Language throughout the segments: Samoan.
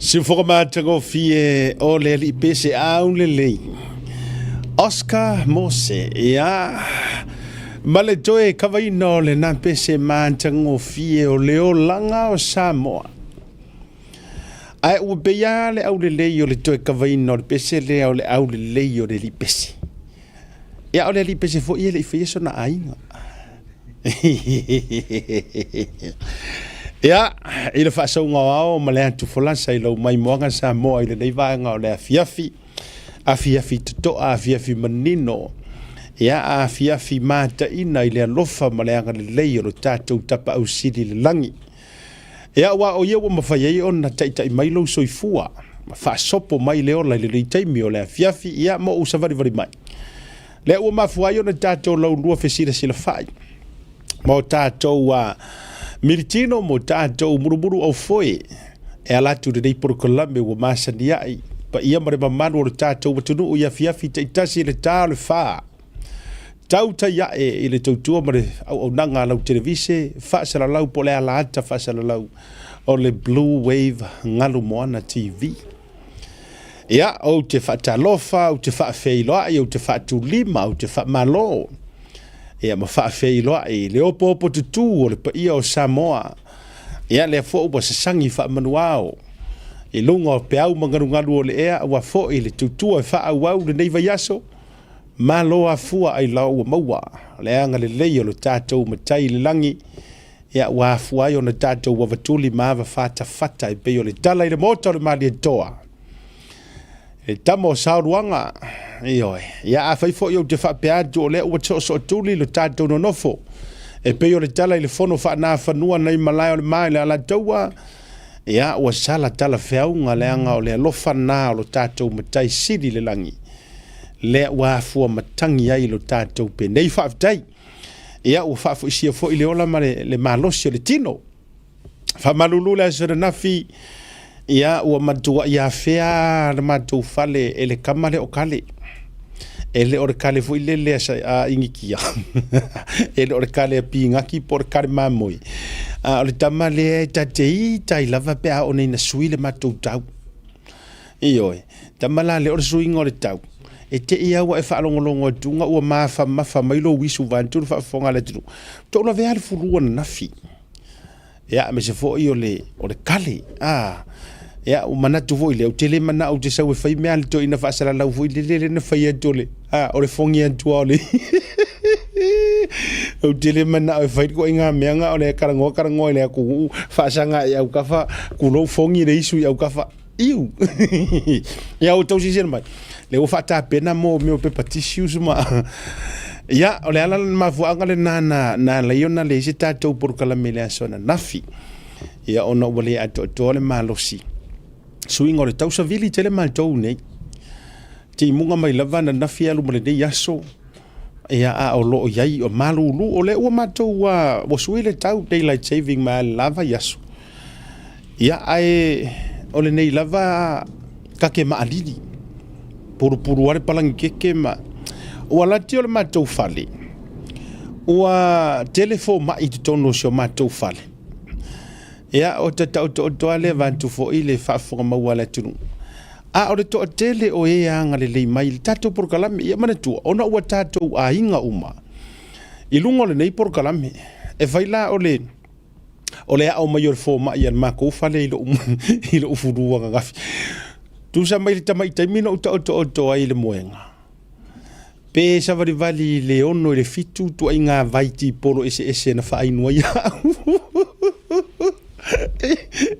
Siufoka matagofie o le alii pese aulelei. Oscar Mose, ia. Ma le toe kavaina o lena pese matagofie o le olaga o Samoa. Ae ua pei lava le aulelei o le toe kavaina o le pese lea o le aulelei o le alii pese. Ia o le alii pese foi e le i faia sona aiga. Ia, i le faasauga o ao ma le atu folasa i lau maimoaga Samoa i lenei vaega o le afiafi, afiafi totoa, afiafi manino, ia, afiafi mataina i le alofa ma le agalelei o lo tatou Tapaau Sili i le lagi. Ia, aua o ia ua mafai ai ona taitai mai lou soifua ma faasopo mai le ola i lenei taimi o le afiafi, ia, ma ou savalivali mai. Lea ua mafua ai ona tatou laulua fesilasilafai ma o tatou militino ma o tatou mulumulu aufoe e ala atu i lenei polokalame ua masani ai paia ma le mamalu o le tatou atunuu i afiafi taitasi i le ta o le 4. Tautai ae i le tautua ma le auaunaga a lau televise faasalalau po o le alaata faasalalau o le Blue Wave Galu Moana TV. Ia, ou te faatalofa, ou te faafeiloai, ou te faatulima, ou te faamalo, ia ma faafeiloai i le opoopo tutū o le paia o Samoa. Ia, lea foi ua sasagi faamanuao i luga o peau ma galugalu o le ea, ua foi le tautua e faaauau lenei vaiaso. Malo afua ailao ua maua le agalelei o lo tatou Matai i le lagi. Ia, ua afua ai ona tatou avatuli ma ava fatafata e pei o le tala i le Maota o le Malietoa, le tama o Saoluaga. Ioe. Ia, afai foi ou te faapea atu o lea ua soosootuli lo tatou nonofo, e pei o le tala i le fono faanafanua nai malae o le ma i le Alataua, ia, ua sala talafeauga leaga o le alofa na o lo tatou Matai Sili i le lagi, lea ua afua matagi ai lo tatou penei. Faafetai. Ia, ua faafoisia foi le ola ma le malosi o le tino. Faamalulu le aso ananafi, ia, ua matuai afea le matou fale e le kama lea o Kale. E le o le kale foi lele a, a Inikia. E le o le kale a Pigaki po o le kale mamoe. A o le tama lea e ta te ita ai lava pe a oo nei ina sui le matou tau. Ioe, tama la lea o le suiga o le tau. E te i au e faalogologo atu nga ua mafamafa mai lou isu vaeatu le faafofoga a le atunuu. Tou lavea le fulu ananafi. Ia, aemaise foi o le, o le kale. Ah, ia, ua manatu foi lea, ou te le manao ou te sau e fai mea a le toeaina faasalalau foi lele lea na fai atu o le, ah, o le fogi atu o le ou te le manao e fai le ituaiga mea nga o le talanoa talanoa i le atunuu faasaga i autafa tulou fogi le isu i autafa. Iu. Ia ua tau silasila mai. Lea ua faatapena mo mea o pepa tissues ma Ia, o le ala le mafuaaga lena na na ala ai ona leai se tatou polokalame i le aso ananafi. Ia ona ua le atoatoa le malosi. Suiga o le tau savili tele matou nei. Timuga mai lava ananafi alu ma lenei aso. Ia a o lo o i ai o malulu o lea ua matou ua sui le tau daylight saving ma le la vaiaso. Ia ae o lenei lava kake maalili pulupulu lava le palagi keke ma ua lati o le matou fale ua tele fomai i totonu o si o matou fale. Ia o te taotooto lava lea vaeatu foi le faafofoga maua a le atunuu. A o le toatele o e agalelei mai i le tatou polokalame, ia manatua ona ua tatou aiga uma i luga o lenei polokalame. E fai la o le o le ao mai o le fomai a le matou fale i lou i lou fulu ananafi. Tusa mai le tamai taimi na ou taotooto ai i le moega, pe savalivali i le 6 i le 7 ituaiga vai tipolo eseese na faainu ai au.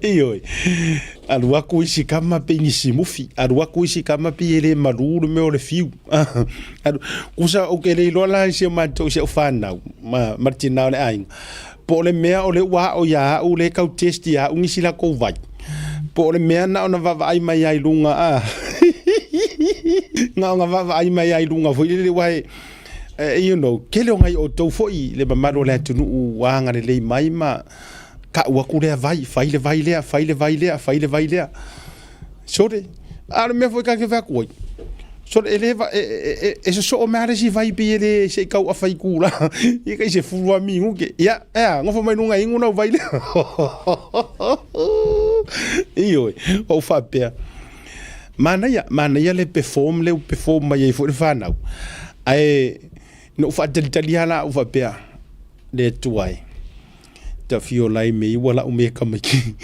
Ioe, alu atu isi kama pei ni simufi, alu atu isi kama pei e le malu le mea o le fiu. Alu, kusa ou te le iloa la i si o matou si au fanau ma, ma le tina o le aiga. Po o le mea o lea ua ao ia au lea e tau test ia au nisi latou vai. Po o le mea na ona vaavaai mai lava i luga a. Na ona vaavaai mai lava i luga foi lele aua e, you know, tele o nai outou foi le mamalu o le atunuu ua agalelei mai ma tau atu lea vai, fai le vai lea, fai le vai lea, fai le vai lea. Sole, a o le mea foi ta te fai atu ai, sole, e le, e, e, e, e sosoo mai lava le isi vai pei e le, se i tau afa i tula, ia tai 10 lava minute. Ia, e a, nofo mai luga e inu lau vai lea. Ioe, ou faapea, manaia, manaia le perform lea ua perform mai ai foi le fanau. Ae na ou faatalitali lava la ou faapea, le Atua e, tafio lai me ua lau mea tamaiti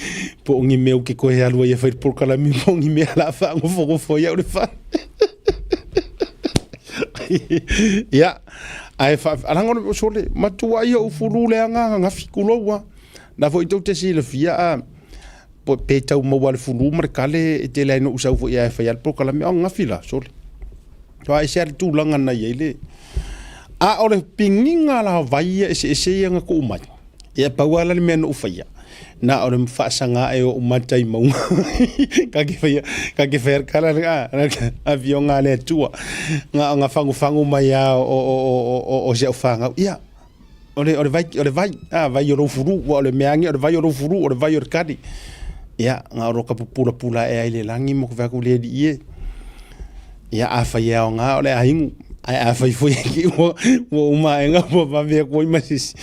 po o ni mea ou te toe alu ai e fai le polokalame po o ni mea o le a faagofogofo'o ai au i le fale. Ia, ae leaga o le sole, matuai ou fulu leaga ananafi, tulou lava. Na foi tou te silafia a pe tau maua le fulu ma le kale e tele ai na ou sau foi e fai le polokalame o ananafi la, sole. Aua e ese lava le tulaga na i ai le... A o le piniga la o vai ia eseese ia na tuu mai, ia pau lava la le mea na ou faia, na o le faasaga ae o ou mata i mauga. Ta te faia, ta te faia le tala lea, afioga a le Atua, na ona fagufagu mai lava o si au fanau. Ia, o le vai, o le vai, a, vai o lou fulu, aua o le mea ane o le vai o lou fulu, o le vai o le kali. Ia, na o lota pupulapula ae ai i le lagi ma ou fai atu, le Alii e, ia afai e aoga o le a inu, ae afai foi ua uma aega ua vave atu ai ma se isi.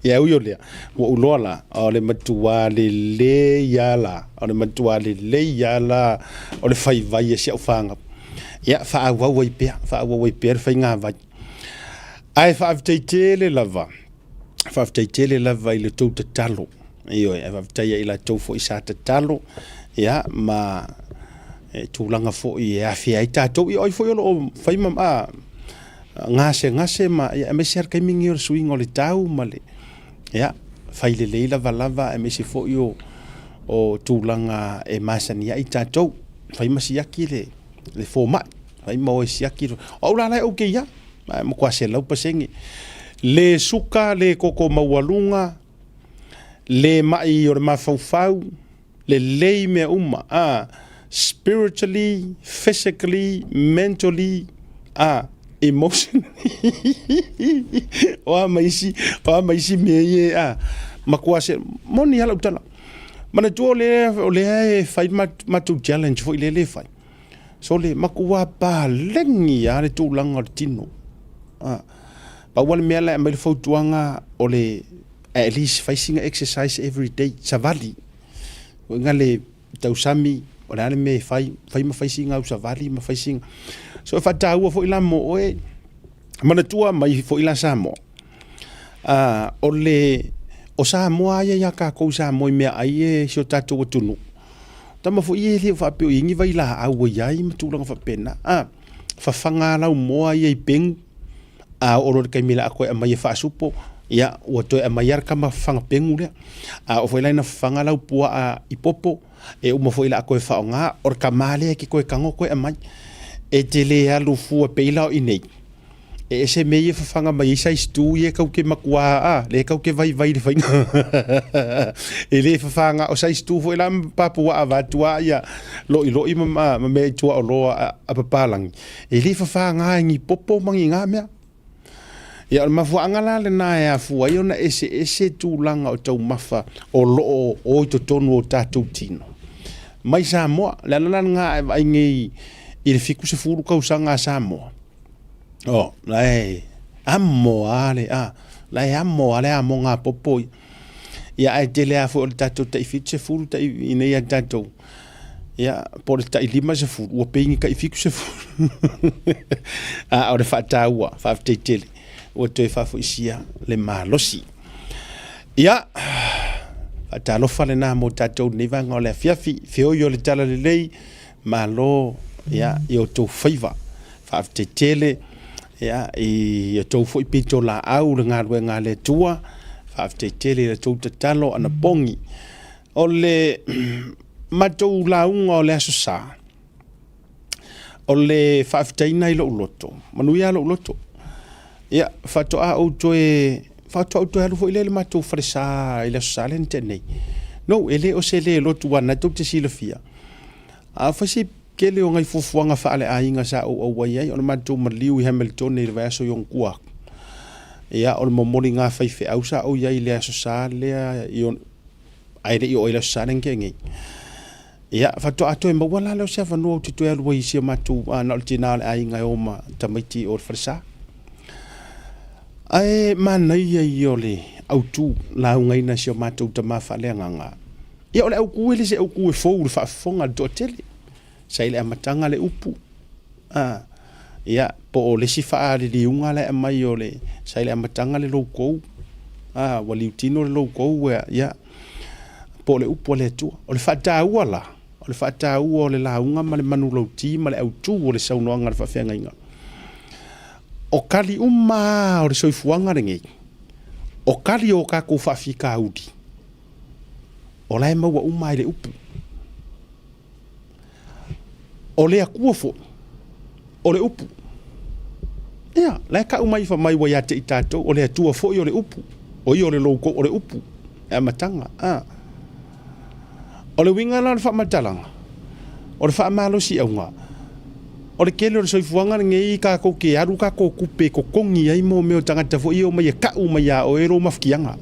Ia ui o lea, ua ou iloa la, o le matua lelei lava la, o le matua lelei lava la o le fai vai a si au fanau. Ia faaauau ai pea, faaauau ai pea le faiga vai. Ae faafetai tele lava, faafetai tele lava i le tou tatalo. Ioe, ae faafetai ia i latou foi sa tatalo, ia, ma e tulaga foi e afea ai tatou. Ia o ai foi o lo o fai ma gasegase ma, ia, aemaise lava le taimi lenei o le suiga o le tau ma le, ia, fai lelei lavalava aemaise foi o tulaga e masani ai tatou. Fai ma siaki le fomai, fai ma o e siaki. O au la la e ou te i ai, e matua 100%. Le suka, le toto maualuga, le mai o le mafaufau, lelei mea uma, a, spiritually, physically, mentally, a, emotionally. O a ma isi, o a ma isi mea ia, a, matua se, moni lava lau tala. Manatua o lea, o lea e fai matou challenge foi lea e fai. Sole, matua paleni lava le tulaga o le tino. A, pau lava le mea la e aumai le fautuaga o le at least fai sina exercise every day, savali. Uiga le tausami, o le a le mea e fai, fai ma fai sina au savali ma fai sina. So e faataua foi la mo oe, manatua mai foi la Samoa. O le, o Samoa ia ia tatou i Samoa i meaai e si o tatou atunuu. Tama foi ia e le o faapea o i ai ni vailaau o i ai ma tulaga faapena. A, fafaga laumoa ia i pegu, a oo loa i le taimi o le a toe aumai e faasupo, ia, ua toe aumai lava le tama fafaga pegu lea. A oo foi la ina fafaga lau puaa i popo, e uma foi o le a toe faaaoga, o le tama lea e te toe tago toe aumai. E te le alu fua pei la o i inei, e ese mea ia e fafaga mai ai size 2 ia e tau te matua, a, lea e tau te vaivai i le faiga. E le fafaga, o size 2 foi la ma papuaa vaeatu lava ia loiloi ma mea i tuaoloa a papalagi, E le fafaga e ni popo ma ni na mea. Ia, o le mafuaaga la lena e afua ai ona eseese tulaga o taumafa o lo o o i totonu o tatou tino. Mai Samoa, le ala la lena a e vaai nei i le 70 tausaga a Samoa, oh, la e amo lava le, a, la e amo lava le amoga a popo ia. Ia, ae tele lava foi o le tatou tai 70 tai i nei a tatou, ia, po o le tai 50, ua pei ni tai 70. A o le faataua, faafetai tele, ua toe faafoisia le malosi. Ia, faatalofa lena mo tatou i lenei vaega o le afiafi, feoi o le talalelei, malo ia, i outou faiva. Faafetai tele ia, i outou foi pitolaau i le galuega a le Atua. Faafetai tele i la outou tatalo anapogi. O le matou lauga o le Aso Sa, o le faafetaiga i lou loto, manuia lou loto. Ia, faatoa ou toe, faatoa ou toe alu foi lea i le matou falesa i le Aso Sa lea na tea nei. No, e le o se le lotu aua o lena tou te silafia. A fai si tele o nai fuafuaga faaleaiga sa ou auai ai, o le matou maliu i Hamilton i le vaiaso i ona tua atu. Ia, o le momoliga faifeau sa ou i ai i le Aso Sa lea i ae le i oo i le Aso Sa lea na tea nei. Ia, faatoa toe maua la lea o se avanoa ou te toe alu ai i si o matou, a, na o le tina o le aiga e o ma tamaiti i o i le falesa. Ae manaia ia o le autu laugaina e si o matou tama faaleagaga. Ia o le autu e le se autu e fou i le faafofoga a le toatele. Sa i le amataga le upu. A, ia, po o le isi faaliliuga la e aumai o le, sa i le amataga le loutou. A, ua liutino le loutou, ia, po o le upu a le Atua. O le faataua la, o le faataua o le lauga ma le manulauti ma le autu o le saunoaga a le faafeagaiga. O kali uma lava o le soifuaga lenei, o kali o tatou faafitauli, o la e maua uma lava i le upu. O le Atua foi, o le upu. Ia, la e tau mai fai mai ua ia te i tatou, o le Atua foi o le upu. O ia o le loutou, o le upu, le amataga. A. O le uiga la o le faamatalaga, o le faamalosiauga, o le tele o le soifuaga lenei tatou te alu tatou tupe e totogi ai mo mea o tagata foi ia e omai e tau mai ia oe lou mafatiaga.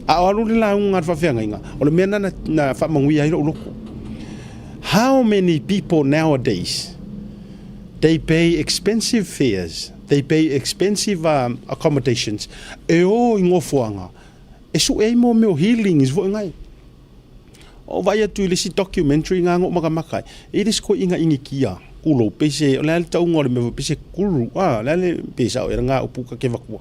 A o alu le lauga a le faafeagaiga, o le mea lena na faamanuia ai lou loto. How many people nowadays they pay expensive fares, they pay expensive accommodations e o i nofoaga e sue ai mo mea o healings foi nai. O vaai atu i le isi documentary na na ou matamata ai, e i ai le isi toeaina Initia, tulou, pei se, o le a le tauga o le mea, pei se guru, a, o le a le, pei e sao ea lena upu ta te avatua.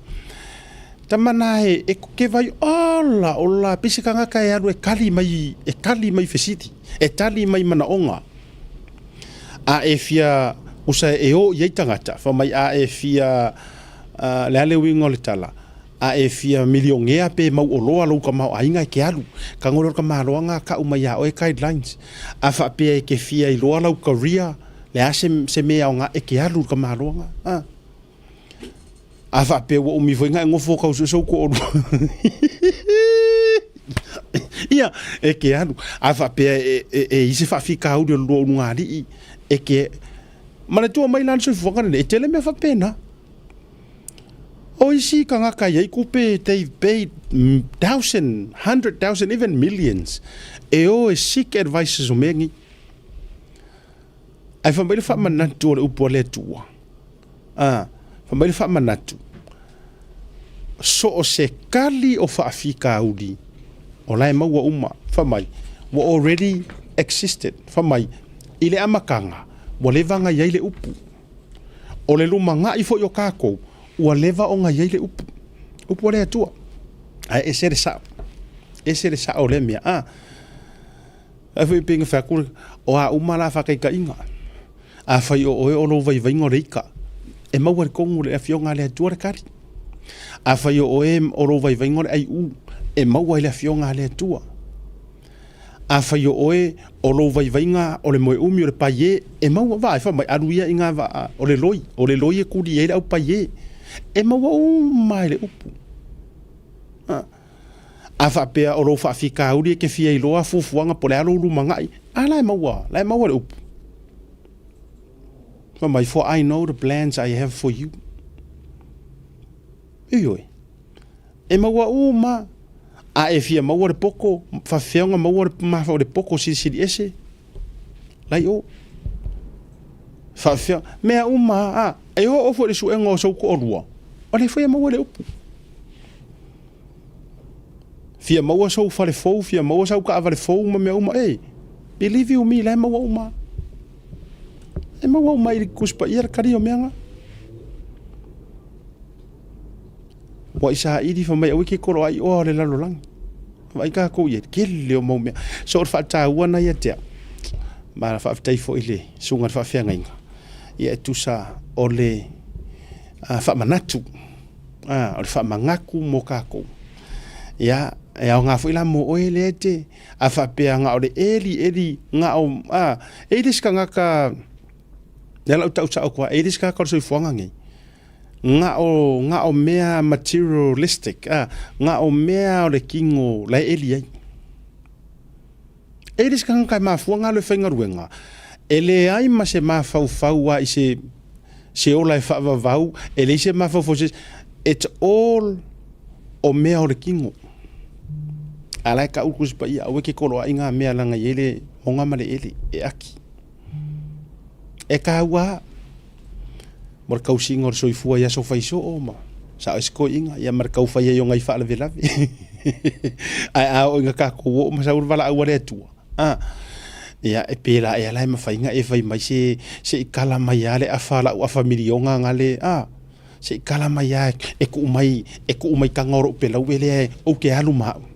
Tama na e, e te vai, ola, ola, pei se tagata e alu e tali mai, e tali mai fesili, e tali mai manaoga. A e fia, usa e o i ai tagata, fai mai a e fia, uh, le a le uiga o le tala, A e fia milionea pe mauoloa lou tamaoaiga e te alu. Tago lea o le tamaloaga tau mai ia oe guidelines. A faapea e te fia iloa lau career, le a se, se mea aoga e te alu i le tamaloaga. A. A faapea ua umi foi na e nofo tau sue sou toalua. Ia, e te alu. A faapea e, e, e i se faafitauli o le lua ulugalii, e te... Manatua mai la le soifuaga lenei, e tele mea faapena. O isi tagata e i ai tupe, they paid thousand, 100,000, even millions e o e seek advices o mea nei. Ae fai mai le faamanatu o le upu a le Atua. Ah, fai mai le faamanatu, so o se kali o faafitauli, o la e maua uma. Fai mai, ua already existed. Fai mai, i le amataga, ua leva ona i ai le upu. O le lumanai foi o tatou, ua leva ona i ai le upu, upu a le Atua. Ae ese le sao, ese le sao o lea mea. A, ai foi pei ona fai atu, o a uma la faataitaiga, afai o oe o lou vaivaiga o le ika, e maua i totonu o le Afioga a le Atua le tali. Afai o oe o lou vaivaiga o le aiu, e maua i le Afioga a le Atua. Afai o oe o lou vaivaiga o le moeumi o le paie, e maua, vaai, fai mai, alu ia i ngā vaa o le loi, o le loi e kuli ai le au paie. E maua uma i le upu. A, a faapea o lou faafitauli e te fia iloa fuafuaga po o le a lou lumanai, a la e maua, la e maua le upu. Fai mai, for I know the plans I have for you. Ioe. E maua uma. A e fia maua le poko, faafefea ona maua le mafa o le poko silisili ese? Lai o. Faafefea, mea uma a, e oo foi i le suega o sou toalua, o lea foi e maua le upu. Fia maua sou fale fou, fia maua sau taavale fou ma mea uma, e, believe you me, la e maua uma. E maua uma i le Tusi Paia le tali o mea na. Ua i saili fai mai aua e te koloai oa o le lalolagi. Vaai tatou i ai, tele o mau mea. So o le faataua na ia te au, ma faafetai foi i le susuga i le faafeagaiga, ia e tusa o le faamanatu, o le faamanatu mo tatou. Ia, e aoga foi la mo oe lea e te, a faapea na o le eli eli, na o, a, e i ai le isi tagata, lea la ou tau sao atu lava, e i ai le isi tagata o le soifuaga lenei, Na o, na o mea materialistic, a, na o mea o le kino la e eli ai. E le se tagata e mafua ona alu e faigaluega, e leai ma se mafaufau a i se, se ola e faavavau, e leai se mafaufau se, it's all o mea o le kino. A la e tau le Tusi Paia, aua e te koloai ngā mea leaga e i ai le moga ma le ele e aki. E taua lava mo le tausiga o le soifua i aso fai soo ma sao ai se toeaiina, ia ma le tau fai ai o nai faalavelave. Ae a oo ina tatou oo ma sau le valaau a le Atua, a, ia, e pēlā ea la e mafai ona e fai mai se, se i kala mai lava le afa, lau afa miliona gale, a, se i kala mai lava e tuu mai, e tuu mai taga o lou pelaue lea ou te alu ma au.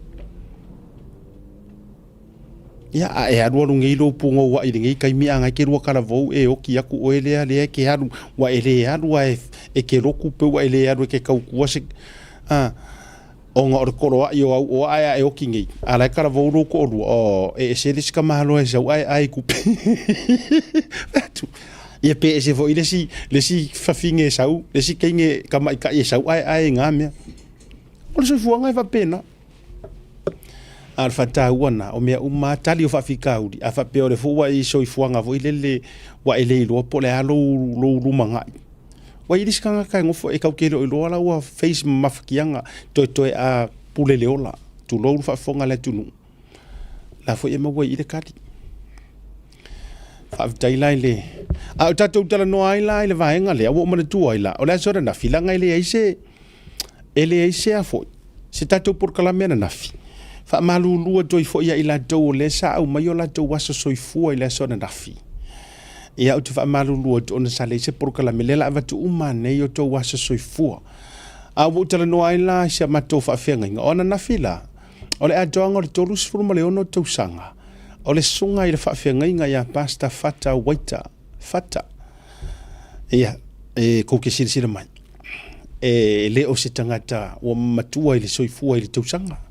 Ia, a e alualu nei lou punouai i lenei taimi a o na e te lua talavou e oti atu oe lea, lea e te alu, ua e le alu lava e te lotu pe ua e le alu e te tautua se, a, ona o le toloai o au oa ae a e oti nei, a o la e talavou lou toalua, oh, e ese le isi tamaloa e sau ae ai tupe. Fai atu, ia pe ese foi le isi, le isi fafine e sau, le isi teine tamaitai e sau ae ae i na mea. O le soifuaga e faapena. A o le faataua lena, o mea uma lava tali o faafitauli, a faapea o lea foi ua e i soifuaga foi lele ua e le iloa po o le a lou, lou lumanai. Ua i ai le isi tagata e nofo, e tatou te le o iloa la ua face ma mafatiaga, toetoe a pule le ola, tulou le faafofoga a le atunuu, la foi e maua i i le tali. Faafetai la i le... A o tatou talanoa ai la i le vaega lea, ua ou manatua ai la, o le aso ananafi, leaga e leai se, e leai se a foi, se tatou polokalame ananafi. Faamalulu atu ai foi ia i latou o lea sa aumai o latou aso soifua i le aso ananafi. Ia, ou te faamalulu atu ona sa leai se polokalame, lea la avatu uma nei o tou aso soifua. A ua ou talanoa ai la i si a matou faafeagaiga, o ananafi la, o le atoaga o le 36 tausaga, o le susuga i le faafeagaiga ia Pastor Fata Waita, Fata. Ia, e kou te silasila mai, e le o se tagata ua matua i le soifua i le tausaga,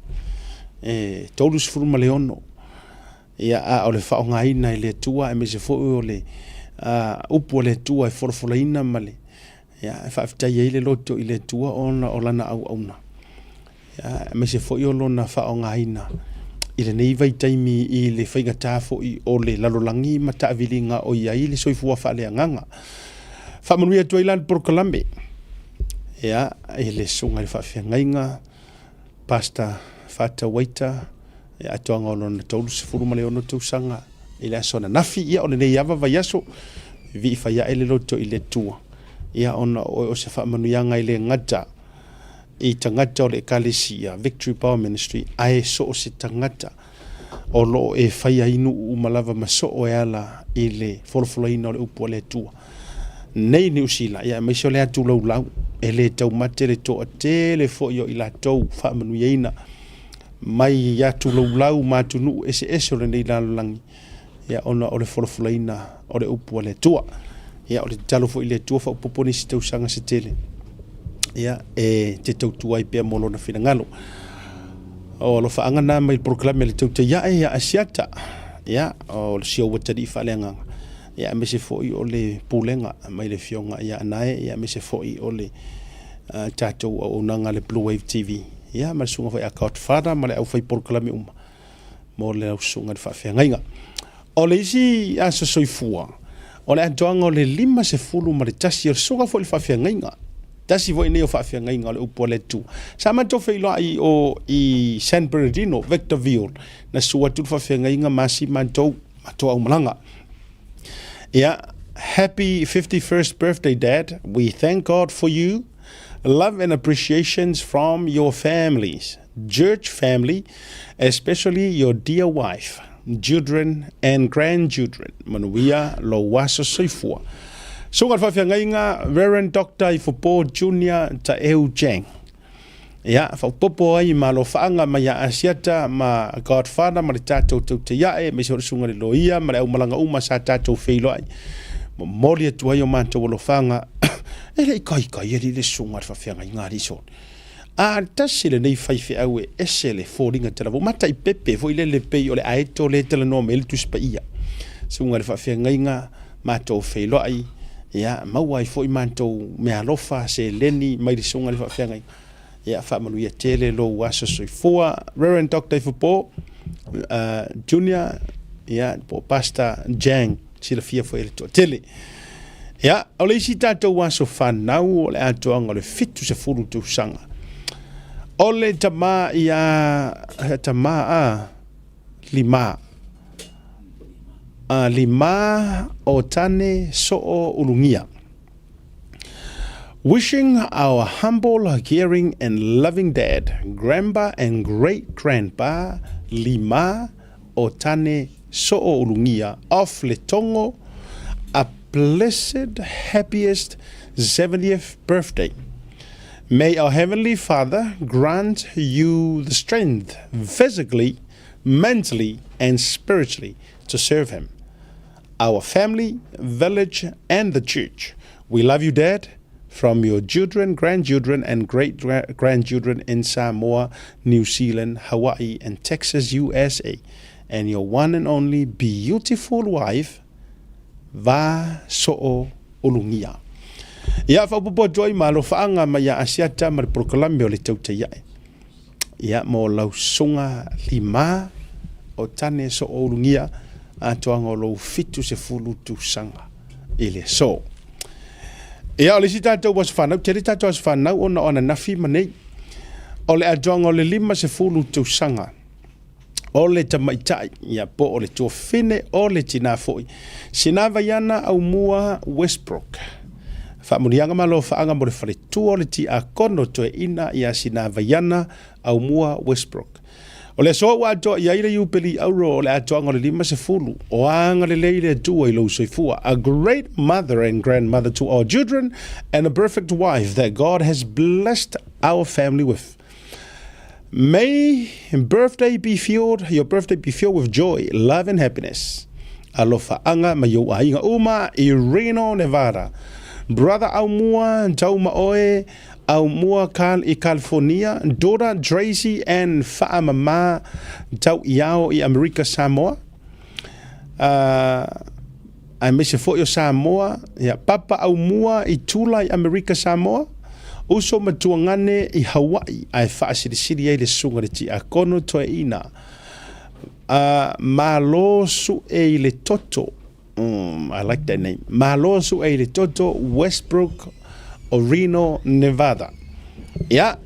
e 36, ia, a o le faaaogaina e le Atua aemaise foi o le upu a le Atua e folafolaina ma le, ia, e faafetai ai le loto i le Atua ona o lana auauna, ia, aemaise foi o lona faaaogaina i lenei vaitaimi i le faigata foi o le lalolagi ma taaviliga o i ai le soifua faaleagaga. Faamanuia atu ai la le polokalame, ia, i le susuga i le faafeagaiga, Pastor Fata Waita, ia, atoaga o lona 36 tausaga i le aso ananafi, ia, o lenei lava vaiaso, vivii fai ae le loto i le Atua, ia, ona o oe o se faamanuiaga e le gata i tagata o le Ekalesia Victory Power Ministry, ae so o se tagata o lo o e faia ai nuu uma lava ma soo e ala i le folafolaina o le upu a le Atua. Nei Niu Sila, ia aemaise o le atu laulau, e le taumate le toatele foi o i latou faamanuiaina mai atu laulau ma atunuu eseese o lenei lalolagi, ia ona o le folafolaina o le upu a le Atua. Ia o le tatalo foi i le Atua faaopoopo nisi tausaga se tele, ia e te tautua ai pea mo lona finagalo. O alofaaga na mai le polokalame a le Tautai Ae ia Asiata, ia o le si ou atalii faaleagaga, ia aemaise foi o le pulega mai le afioga ia Anae, ia aemaise foi o le tatou auaunaga a le Blue Wave TV, ia ma le susuga foi a Godfather ma le aufai polokalame uma mo le lau susuga i le faafeagaiga. O le isi aso soifua, o le atoaga o le 51, o le susuga foi i le faafeagaiga, tasi foi nei o faafeagaiga o le upu a le Atua. Sa matou feiloai i o i San Bernardino, Victorville, na susu atu le faafeagaiga ma asi matou, matou aumalaga. Ia, happy 51st birthday, Dad. We thank God for you. Love and appreciations from your families, church family, especially your dear wife, children and grandchildren. Manuia lou aso soifua. Susuga i le faafeagaiga Reverend Doctor Ifopo Junior Taeu Chang. Ia, faaopoopo ai ma alofaaga mai ia Asiata ma Godfather ma le tatou Tautaiae, aemaise foi le susuga i le Loia ma le aumalaga uma sa tatou feiloai. Momoli atu ai o matou alofaga, e le i kaikai alii le susuga i le faafeagaiga alii sole. A tasi lenei faifeau e ese le foliga talavou, mataipepe foi lele pei o le aeto lea e talanoa mai ai le Tusi Paia. Susuga i le faafeagaiga, matou feiloai, ia, maua ai foi matou meaalofa, seleni mai le susuga i le faafeagaiga. Ia, faamanuia tele lou aso soifua. Reverend Doctor Ifopo Junior, ia, po o Pastor Jang, silafia foi e le toatele. Ia, o le isi tatou aso fanau o le atoaga o le 70 tausaga. O le tama ia, tama a, lima. A lima o tane soo ulugia. Wishing our humble, caring and loving dad, grandpa and great grandpa Lima o Tane So'oulugia of Letogo a blessed, happiest 70th birthday. May our Heavenly Father grant you the strength physically, mentally and spiritually to serve Him, our family, village and the church. We love you, Dad, from your children, grandchildren and great-grandchildren in Samoa, New Zealand, Hawaii and Texas, USA, and your one and only beautiful wife, Va So'o Ulugia. Ia, faaopoopo atu ai ma alofaaga mai ia Asiata ma le polokalame o le Tautai Ae. Ia, mo lau susuga Lima o Tane So'o Ulugia, atoaga o lou 70 tausaga i le aso. Ia, o le isi tatou aso fanau, tele tatou aso fanau ona o ananafi ma nei. O le atoaga o le 50 tausaga o le tamaitai, ia po o le tuafafine, o le tinā foi. Sina Vaiana Aumua Westbrook. Faamanuiaga ma alofaaga mo le faletua o le tiakono toeaina ia Sina Vaiana Aumua Westbrook. O le aso ua atoa i ai le Iupeli Auro o le atoaga o le 50 o agalelei le Atua i lou soifua. A great mother and grandmother to our children and a perfect wife that God has blessed our family with. May birthday be filled, your birthday be filled with joy, love and happiness. Alofaaga mai ou aiga uma i Reno, Nevada. Brother Aumua, Taumaoe, Aumua Cal i California, daughter Tracy and Faamama Tauiao i Amerika Samoa. Uh, aemaise foi o Samoa, ia, Papa Aumua i Tula i Amerika Samoa, uso ma tuagane i Hawaii ae faasilisili ai le susuga i le Tiakono Toeaina. Uh, Malo Sue i le Toto, I like that name, Malo Sue i le Toto, Westbrook, o Reno, Nevada. Ia,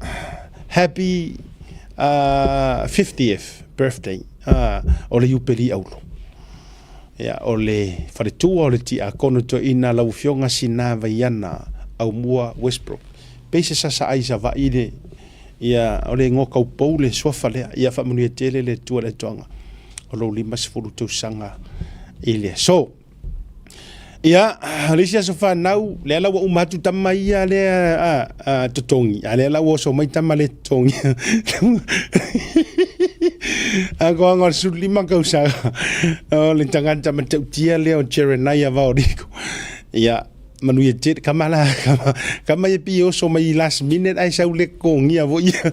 happy uh, 50th birthday uh, o le Iupeli Aulu. Ia, o le faletua o le Tiakono Toeaina lau Afioga Sina Vaiana Aumua Westbrook. Pei se sasa ai Savaii le, ia, o le igoa kaupou le suafa lea. Ia faamanuia tele le Atua i le atoaga o lou 50 tausaga i le aso. Ia, o le isi aso fanau, lea la ua uma atu tama ia lea a, a, totogi, a lea la ua oso mai tama le totogi. A koanga o le 15 tausaga, o le tagata matautia lea o Jeremiah Vaoriko. Ia, manuia tele, kama la, kama, kama ia pi oso mai last minute ai sau le totogia foi ia.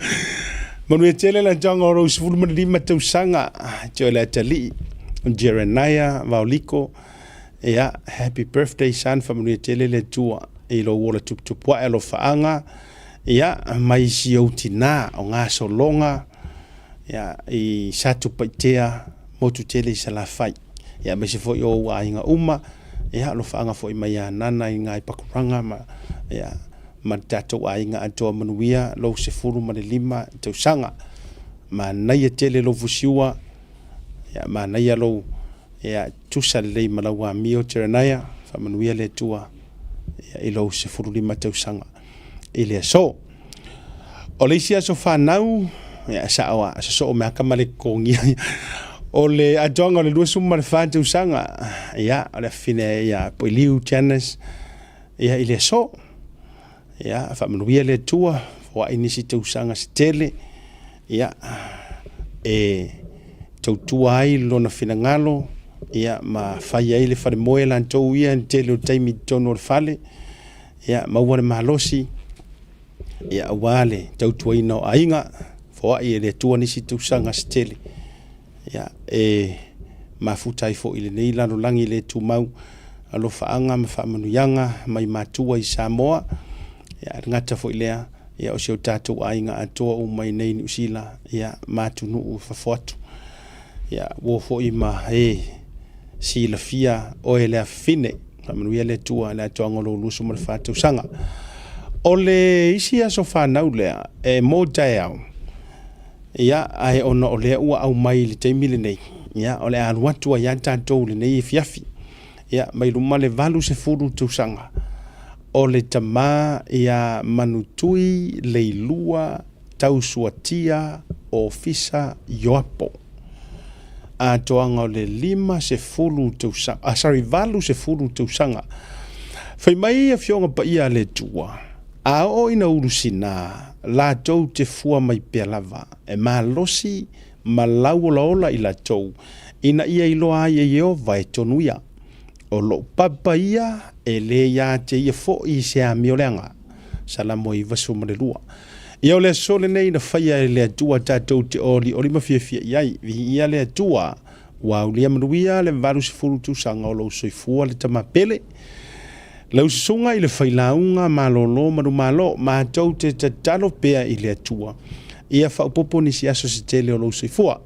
Manuia tele la atoaga o lou 15 tausaga, tio le atalii, Jeremiah Vaoliko. Ia, happy birthday son, faamanuia tele le Atua i lou ola tuputupuae alofaaga, ia, mai si ou tinā o gasologa, ia, i Satupaitea, motu tele i Salafai. Ia, aemaise foi o ou aiga uma, ia, alofaaga foi mai ia Nana i Ngāi Pakuranga ma, ia, ma le tatou aiga atoa manuia lou 15 tausaga. Manaia tele lou fusiua, ia, manaia lou Ia, tusa lelei ma lau amio Jeraniah, faamanuia le Atua ia, i lou 15 tausaga i le aso. O le isi aso fanau, ia, sao a, sosoo me aka ma le totogia. O le atoaga o le 24 tausaga, ia, o le afafine ia Poiliu Janice, ia, i le aso. Ia, faamanuia le Atua, foai nisi tausaga se tele, ia, e tautua ai lona finagalo, ia, ma fai ai le falemoe latou ia i le tele o taimi i totonu o le fale, ia, maua le malosi, ia, aua le tautuaina o aiga, foai e le Atua nisi tausaga se tele. Ia, e mafuta ai foi i lenei lalolagi le tumau alofaaga ma faamanuiaga mai matua i Samoa. Ia, e le gata foi lea, ia, o si o tatou aiga atoa uma i nei Niu Sila, ia, ma atunuu i fafo atu. Ia, ua foi ma e silafia oe le afafine. Faamanuia le Atua i le atoaga o lou 24 tausaga. O le isi aso fanau lea, e mo taeao, Ia, ae ona o lea ua aumai i le taimi lenei, ia, o le a alu atu ai lava tatou i lenei afiafi. Ia, mai luma le 80 tausaga O le tama ia Manutui Leilua Tausuatia Ofisa Ioapo. Atoaga o le 50 tausaga, ah, sorry, 80 tausaga. Fai mai Afioga Paia a le Atua, a oo ina ulusina, latou te fua mai pea lava, e malosi ma lauolaola i latou, ina ia iloa ai e Ieova e tonu ia. O lou papa ia e lē ia te ia foʻi se amioleaga. Salamo 92. Ia o le aso lenei na faia e le Atua tatou te olioli ma fiafia i ai. Viia le Atua, ua aulia manuia le 80 tausaga o lou soifua le tama pele. Lau susuga i le failauga malōlō manumalo, matou te tatalo pea i le Atua ia faaopoopo nisi aso se tele o lou soifua.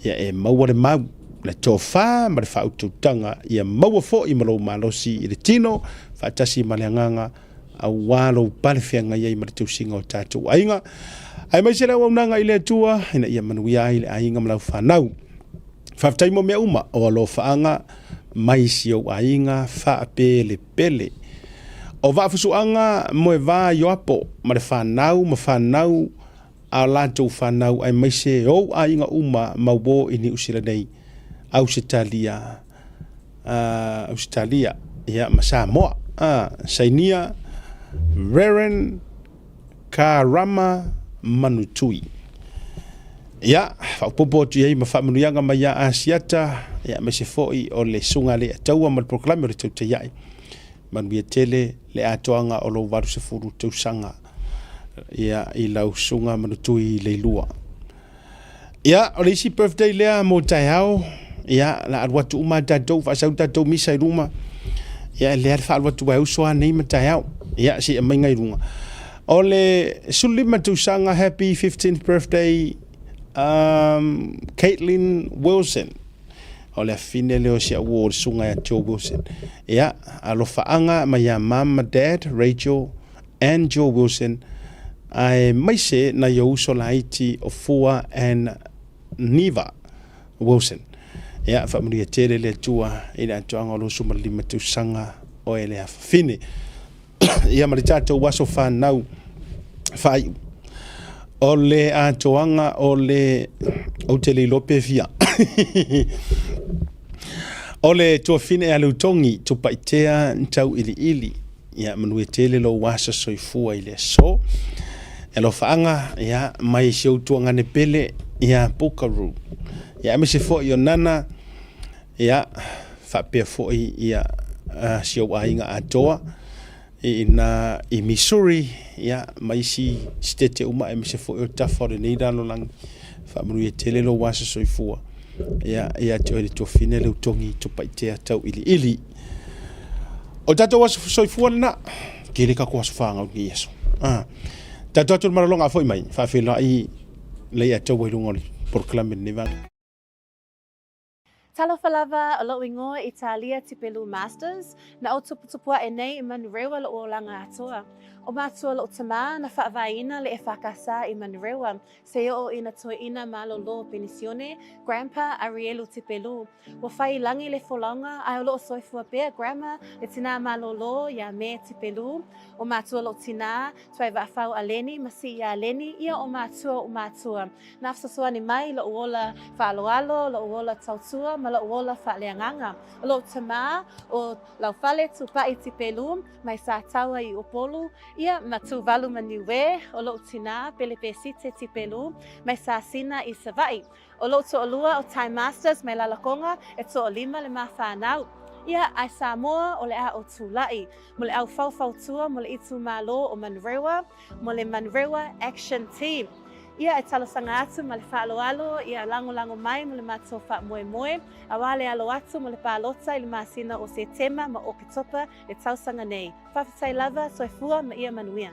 Ia e maua le mau, le tofa ma le faautautaga, ia maua foi ma lou malosi i le tino, faatasi ma le agaga, aua lou pale feagai ai ma le tausiga o tatou aiga. Aemaise le auaunaga i le Atua, ina ia manuia ai le aiga ma lau fanau. Faafetai mo mea uma o alofaaga mai si ou aiga faapelepele. O Vaafusuaga Moevā Ioapo ma le fanau ma fanau a latou fanau aemaise ou aiga uma ma uō i Niu Sila nei, Ausetalia, Ausetalia, ia, ma Samoa, Sainia, Reran, Karama, Manutui. Ia, faaopoopo atu i ai ma faamanuiaga mai ia Asiata, ia, aemaise foi o le Susuga a Leiataua ma le polokalame o le Tautai Ae. Manuia tele le atoaga o lou 80 tausaga ia, i lau susuga Manutui Leilua. Ia, o le isi birthday lea mo taeao, ia, la alu atu uma tatou, faasau tatou misa i luma. Ia, lea le faalu atu ai uso a nei ma taeao. Ia, se i aumai i luga. O le 15 tausaga, happy 15th birthday, Caitlin Wilson. O le afine lea o si au uo o le susuga ia Joe Wilson. Ia, alofaaga mai ia mum ma dad, Rachel and Joe Wilson, aemaise nai ou uso laiti o Fua and Niva Wilson. Ia, faamanuia tele le Atua i le atoaga o lou 15 tausaga o e le afafine. Ia ma le tatou aso fanau faaiu. O le atoaga o le... Ou te le iloa pe fia. O le tuafine a Leutogi, Tupaitea Tauiliili. Ia, manuia tele lou aso soifua i le aso. E alofaaga, ia, mai si ou tuagane pele, ia, Pukaru. Ia, aemaise foi o Nana, ia, faapea foi, ia, si ou aiga atoa, i ina i Missouri, ia, ma isi sitete uma, aemaise foi o tafa o lenei lalolagi. Faamanuia tele lou aso soifua. Ia, ia te oe le tuafine Leutogi Tupaitea Tauiliili. O tatou aso soifua lena, tele tatou aso fanau i lenei aso. Ah, tatou atu le malologa a foi mai, faafeiloai le Leiataua i luga o le polokalame lenei vaega. Talofa lava, o lou ingoa Italia Tipelu Masters, na ou tuputupu ae nei i Manurewa lou olaga atoa. O matua lou tamā na faavaeina le EFKS i Manurewa, se oo ina toeina malolo penisione, Grandpa Arielu Tipelu. Ua fai i lagi le folauga, ae o loo soifua pea Grandma le tinā malolo iā Me Tipelu. O matua lou tinā, Tuai Vaafau a Leni ma Sii a Leni, ia o matua o matua. Na fesoasoani mai i loʻu ola faaaloalo, loʻu ola tautua ma loʻu ola faaleagaga. O loʻu tamā, ʻo Laufale Tupaʻi Tipelu, mai Sataua i Upolu, ia ma Tuvalu ma Niue, ʻo loʻu tinā, Pelepesite Tipelu, mai Sasina i Savaʻi. ʻO loʻu toʻalua ʻo Ty Masters mai Lalakoga, e toʻalima le ma whānau. Ia, ae Samoa, o le a o Tulaʻi, mo le au faufautua mo le itumalo o Manurewa, mo le Manurewa Action Team. Ia, e talosaga atu ma le faaaloalo, ia lagolago mai mo le matou faamoemoe, auā le alo atu mo le palota i le masina o Setema ma Oketopa le tausaga nei. Faafetai lava, soifua ma ia manuia.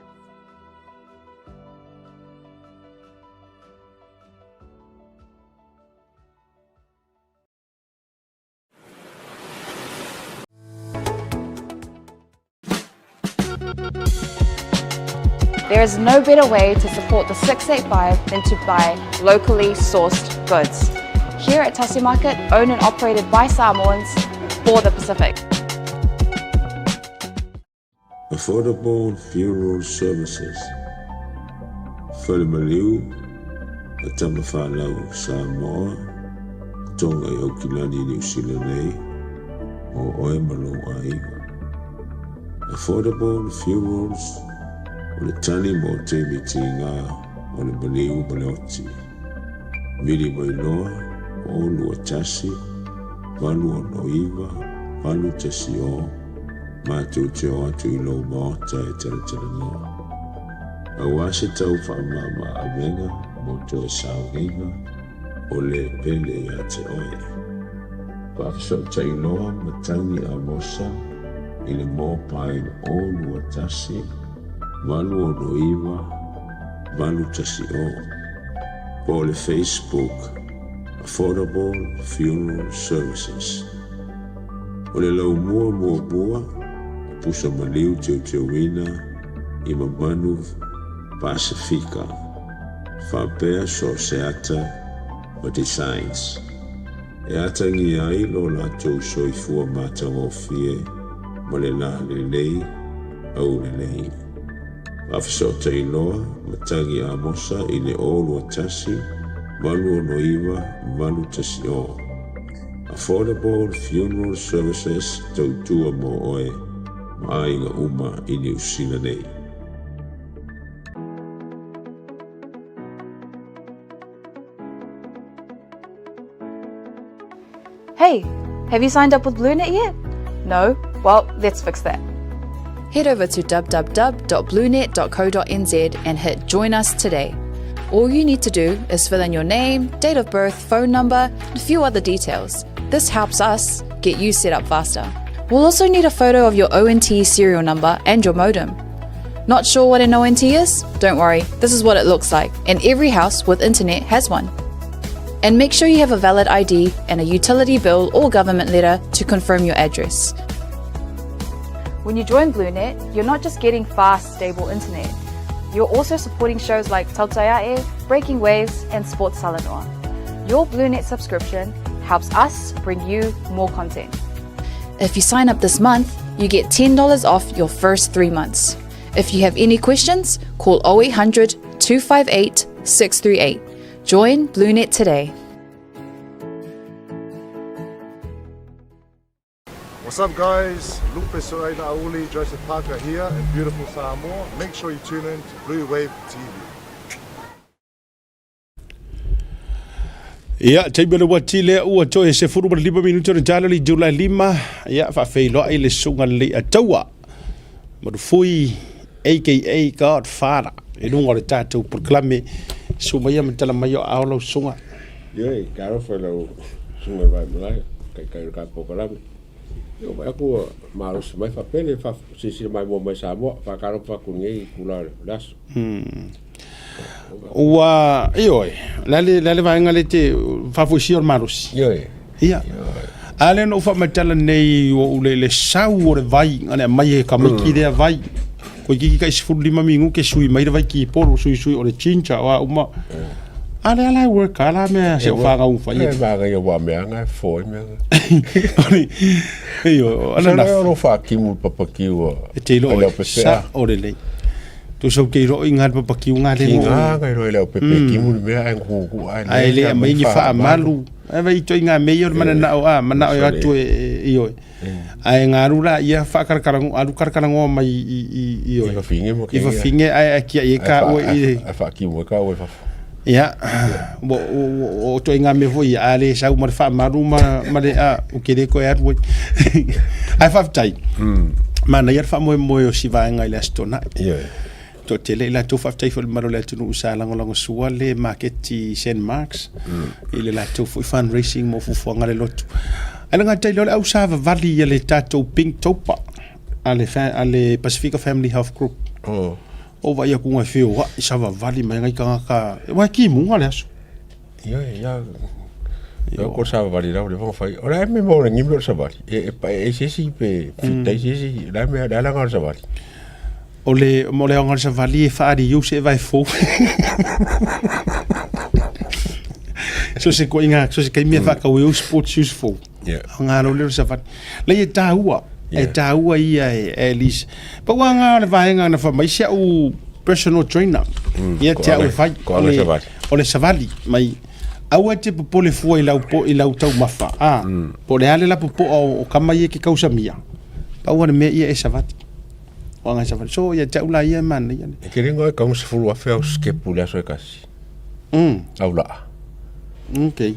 There is no better way to support the 685 than to buy locally sourced goods. Here at Tasi Market, owned and operated by Samoans for the Pacific. Affordable Funeral Services, Fale Maliu a Tamafanau Samoa, Tonga i Aukilani i Niu Sila nei, mō oe ma lou aiga. Affordable Funerals o le tali mo taimi tīgā o le maliu ma le oti. Vili mai loa, 0 2 1 8 6 9 8 1 0, matou te o atu i lou maota e talatalanoa. Aua se tau faamama avega mo toe sauniga o le pele ia te oe. Faafesootai loa Matagi Amosa i le mobile 0 2 1 8 6 9 8 1 0 po o le Facebook Affordable Funeral Services. O le laumua muamua o pusa maliu teuteuina i Mamanu Pasifika faapea so o se ata ma designs e atagia ai lo latou soifua matagofie ma le lalelei aulelei. Faafesootai loa Matagi Amosa i le 0 2 1 8 6 9 8 1 0. Affordable Funeral Services tautua mo oe ma aiga uma i Niu Sila nei. Hey, have you signed up with BlueNet yet? No? Well, let's fix that. Head over to www.bluenet.co.nz and hit Join Us today. All you need to do is fill in your name, date of birth, phone number, and a few other details. This helps us get you set up faster. We'll also need a photo of your ONT serial number and your modem. Not sure what an ONT is? Don't worry, this is what it looks like, and every house with internet has one. And make sure you have a valid ID and a utility bill or government letter to confirm your address. When you join BlueNet, you're not just getting fast, stable internet. You're also supporting shows like Tautai A'e, Breaking Waves, and Sports Talanoa. Your BlueNet subscription helps us bring you more content. If you sign up this month, you get $10 off your first 3 months. If you have any questions, call 0800 258 638. Join BlueNet today. What's up, guys? Lupe Soaina Auli, Joseph Parker here in beautiful Samoa. Make sure you tune in to Blue Wave TV. Ia, taimi o le uati lea ua toe 15 minute o le tala le itula e 5. Ia, faafeiloai le susuga Leiataua Malufui aka Godfather i luga o le tatou polokalame. Susu maia ma tala mai o aao lau susuga. Ioe, talofa i lau susuga i le Vaimalae, taitai o le tatou polokalame. Ia, ua vaai atu ua malosi mai faapea le silasila maimoa mai Samoa. Faatalofa atu i lenei itula o le aso. Ua, ioe, o le a le, le a le vaega lea e te faafoisia o le malosi? Ioe. Ia. A lea na ou faamatala nei ua ou le, le sau o le vai, na le aumai e tamaiti lea vai. Toeitiiti tai 15 minute sui mai le vai kipolo, sui sui o le ginger o a uma. A lea la e work a la mea se o whāngau whai. E manaia wā mea anga e fo e mea anga. Io, ana na. Sala o whākimu le papakiu a. E te iro e sa o le lei. Tu sau te iro i ngā papakiu ngā le ngo. Ki ngā ngā iro i leo pepe kimu le mea ai nguku ai. Ai le a mai ni wha malu. Ai vai toi ngā mea o le mana nao a, mana o atu e i oi. Ae ngaru la ia whaakarakara alu karakara mai i oi. I wawhinge mo I wawhinge ae a kia i e ka ue i. Ai whaakimu e ka ue fafo. Ia, o toi ngā mea foi, a le sau ma le whaamaru ma le a, o ke le koe aru ai. Ae whawhitai. Mana ia le whaamoemoe o si vaenga i le aso Tona'i. Ioe. Toatele i latou faafetai foi i le mamalu o le atunuu sa lagolagosua le maketi St Marks i le latou foi fundraising mo fuafuaga a le lotu. Ae le gata i lea o le au savavali a le tatou Pink Topa a le, a le Pasifika Family Health Group. Oh. O vaai atu ngai feoai savavali mai ngai tagata, uae kimuga le aso. Ioe, ia. Ia ko savavali la le fai. O la me mo le ngimi o savali. E e e se si pe fitai se si la me la la ngal savali. O le mo le ngal savali e faali iu se vai fo. So se ko inga so se kai mea whakau e sports shoes fo. Yeah. Ngā lo le savali. Le e tāua. E tāua ia e at least. Pau lava ngā o le vaega na fai mai si a'u personal trainer. Ia te a'u e fai. Ko ana savali. O le savali mai. Aua e te popole fua i lau, po, i lau taumafa. A, po o le a le lapopoa o, o kama ia ke kausamia. Pau lava le mea ia e savali. O anga e savali. So ia te a'u la ia e manaia le. E te ringa e kau 10,000 au skepu le aso e kasi. Au laa. Okay.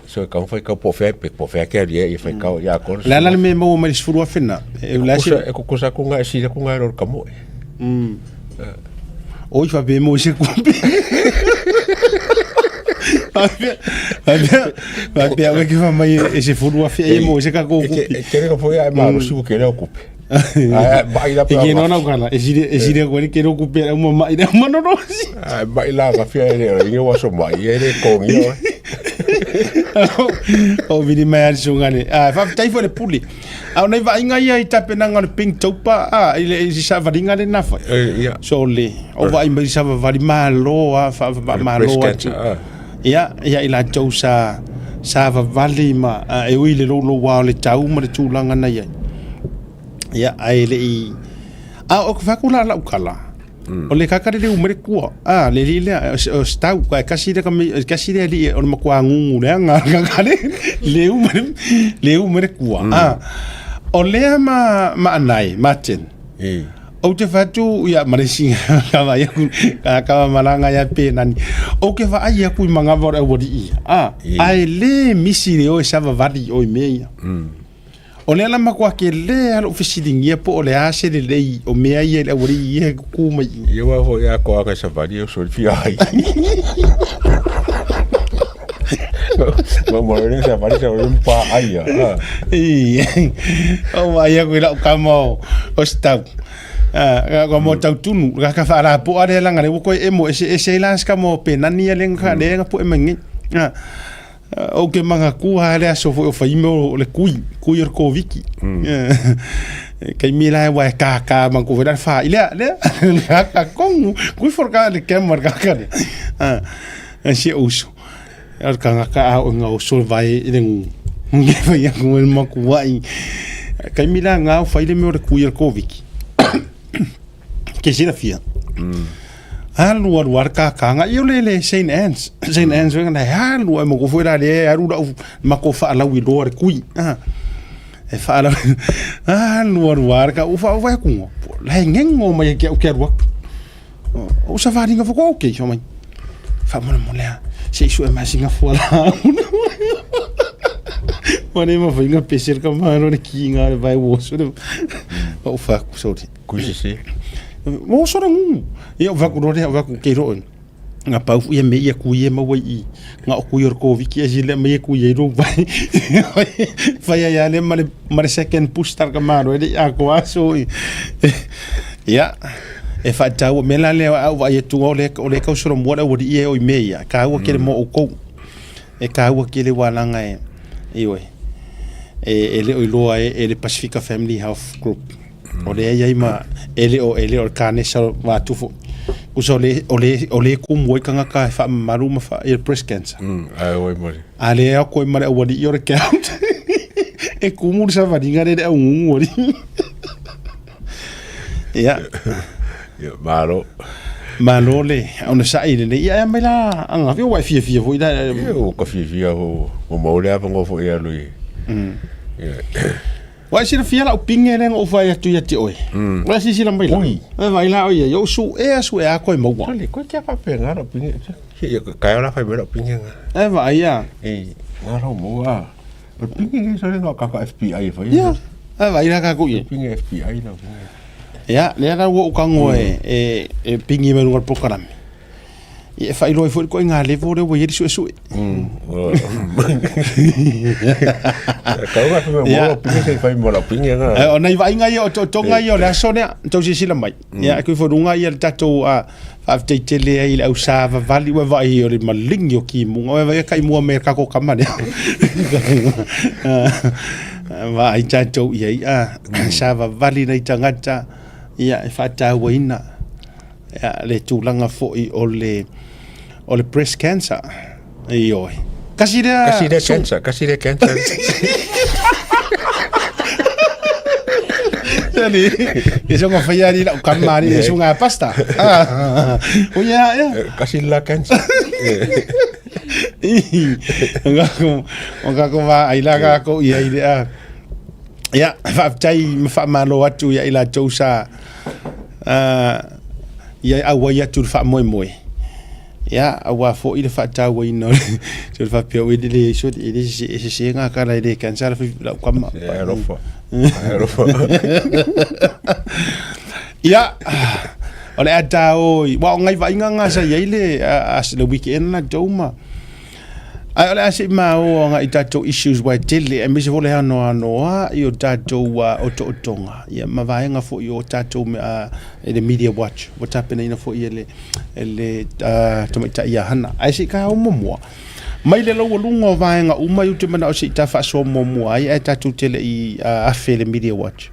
So e kau whai kau po whea, pe po whea ke aria i whai kau i a kore. Le a la le mea e maua mai le 10,000 na? E kukusa, e kukusa ku ngai sila ku ngai ror ka moe. Oi whape mo se kupe. Whapea, whapea oe ke whamai e se furu awhi e mo se ka kō kupi. E te renga foi ai marosi ku ke reo kupe. Ai mai la E ke nona ukala, e sire, e sire koe ke reo kupe uma mai le uma norosi. Ai mai la ka fia e reo, inge waso mai e re kongi oe. O vili mai ari sungane. Ah, whawhetai fo le pule. A o nei vaaiga ia i tapenaga o le pink taupa a i le i se savaliga lena foi. Ia. So le o vaai mai savavali malo a fa malo atu. Ia ia i latou sa savavali ma e ui le louloua o le tau ma le tulaga na iai. Ia ae le i a o ka faku la lau kala. O le kaka le uma le kua. A le li lea o stau ka kasi le kami kasi le li o le makua ngungu le anga kaka le le uma le uma le kua. A o lea ma ma anai Martin. Ou te whatu ia ma le singa ka vai aku ka ka malanga ia pe nani. O ke vaai aku i mangava o le aualii. A ae le misi le oe savavali oe mea ia. O lea la matua kele a lou fesiligia po o le a se lelei o mea ia i le aualii ia e kukū mai i. Ia ua foi a koaga i savali o solifia ai. Ma mo le savali sa o pa ai a. O vai aku i lau kama o o stau. Ah, ka mo tau tunu, ka ka whaarapoa lea langa le ua koe emo ese ese la ska mo penani ia le nga le nga po e mangi. Ah, Ou ke mangaku ha le aso foi o whaime o le kui, kui o le kōwiki. Kei mi la e wae kākā manku foi la wha i lea, lea, lea ka kongu, kui for ka le kema ka ka le. Ah, si uso. Ar ka ngaka a o ngā uso vai i le ngu. Nge whai aku e maku wai. Kei mi la ngā o whaile me o le kui o le kōwiki. Ke silafia. Alu alu ar ka kanga i o le le Saint Anne's. Saint Anne's wenga na alu ai mo foi la le alu la mako fa la wi lo kui. Ah. E fa la alu alu ar ka u fa wa ku. La ngengo mai ke o ke alu. O sa fa ringa fo ko okay so mai. Fa mo mo le se isu e masinga fo la. Mane ma fa inga peser ka mano le kinga le vai wo so. O fa ku so. Kui sese. Mo sora ngu. Ia o vaku rore o vaku ke ro. Nga pau ia me ia kui e maua i nga o kui o ko wiki e sile me ia kui e ro vai. Vai ia le mare mare second push tar ka maro e a ko aso i. Ia e whaatau me la le au vai e tunga o le o le kau soro mua le uri i e o i me ia. Ka ua kere mo o kou. E ka ua kere wānanga e iwe. E, e le o iloa e, e le Pasifika Family Health Group. O lea i ai ma e le o e le o le kanesa wa tufo. Kusa o le o le o le kumu ai kangaka e whaamamaru ma wha, i breast cancer. Ai oi mari. A le au koe mare au i o le count. E kumu le savariga le le au ngungu ori. Ia. Ia, malo. Malo le, ona sa'i le le, ia e mai la, anga fia wai fia fia foi la. Ia, o ka fia fia ho, o mau le avango foi alu i. Ia. Ua e silafia lau pinge lea na ou fai atu ia te oe. Ua e silasila mai la. Oi. E vaai la oe ia, ou suea suea koe maua. Sole, koe tia faapena lau pinge. Ia, kai ola fai mai lau pinge nga. E vaai ia. E, nga rau maua. O le pinge nge sole nga kaka FBI e fai. Ia, e vaai la kako ia. Pinge FBI lau pinge. Ia, lea la ua ou kago e, e pingi mai luga o le polokalame. Ia e faailoa ai foi le ituaiga level lea ua i ai le suesue. O nai vaaiga ia o otootoga ia o le aso lea, tou silasila mai. Ia, e kui foi luga ia le tatou faafetai tele ai i le au savavali ua vaai o le maligi o kimuga. Ua vaai kai mua mai e le kako kama lea. Vaai tatou i ai, savavali nai tagata, ia e faatauaina. le tulaga foi o le o le breast cancer. Ioe. Kasi lea Kasi lea cancer, kasi lea cancer. ali e songa fai ali lau kama ali e songa pasta. Ah. O ia ia. Kasi la cancer. O ka ko va ai la ka ko ia i le a. Ia, faafetai ma faamalo atu ia i latou sa ia auai atu le faamoemoe. Ia, aua foi le faatauaina o le so le faapea oi le leai so e le e sese ngā kala e le cancer la lau kama. E alofa. E alofa. Ia, o le a tāo i, wa o ngai vainga ngā sa iai le, a, a, le weekend la tou ma. Ae o le a seʻi maoa agai i tatou issues ua e tele aemaise foi le anoanoa i o tatou otootoga ia ma vaega foi o tatou mea i le media watch ua tapenaina foi e le e le tamaitai ia Hana. Ae se i ta o muamua mai le laualuga o vaega uma i ou te manao se i ta faasoa muamua ai ae tatou te le i afe le media watch.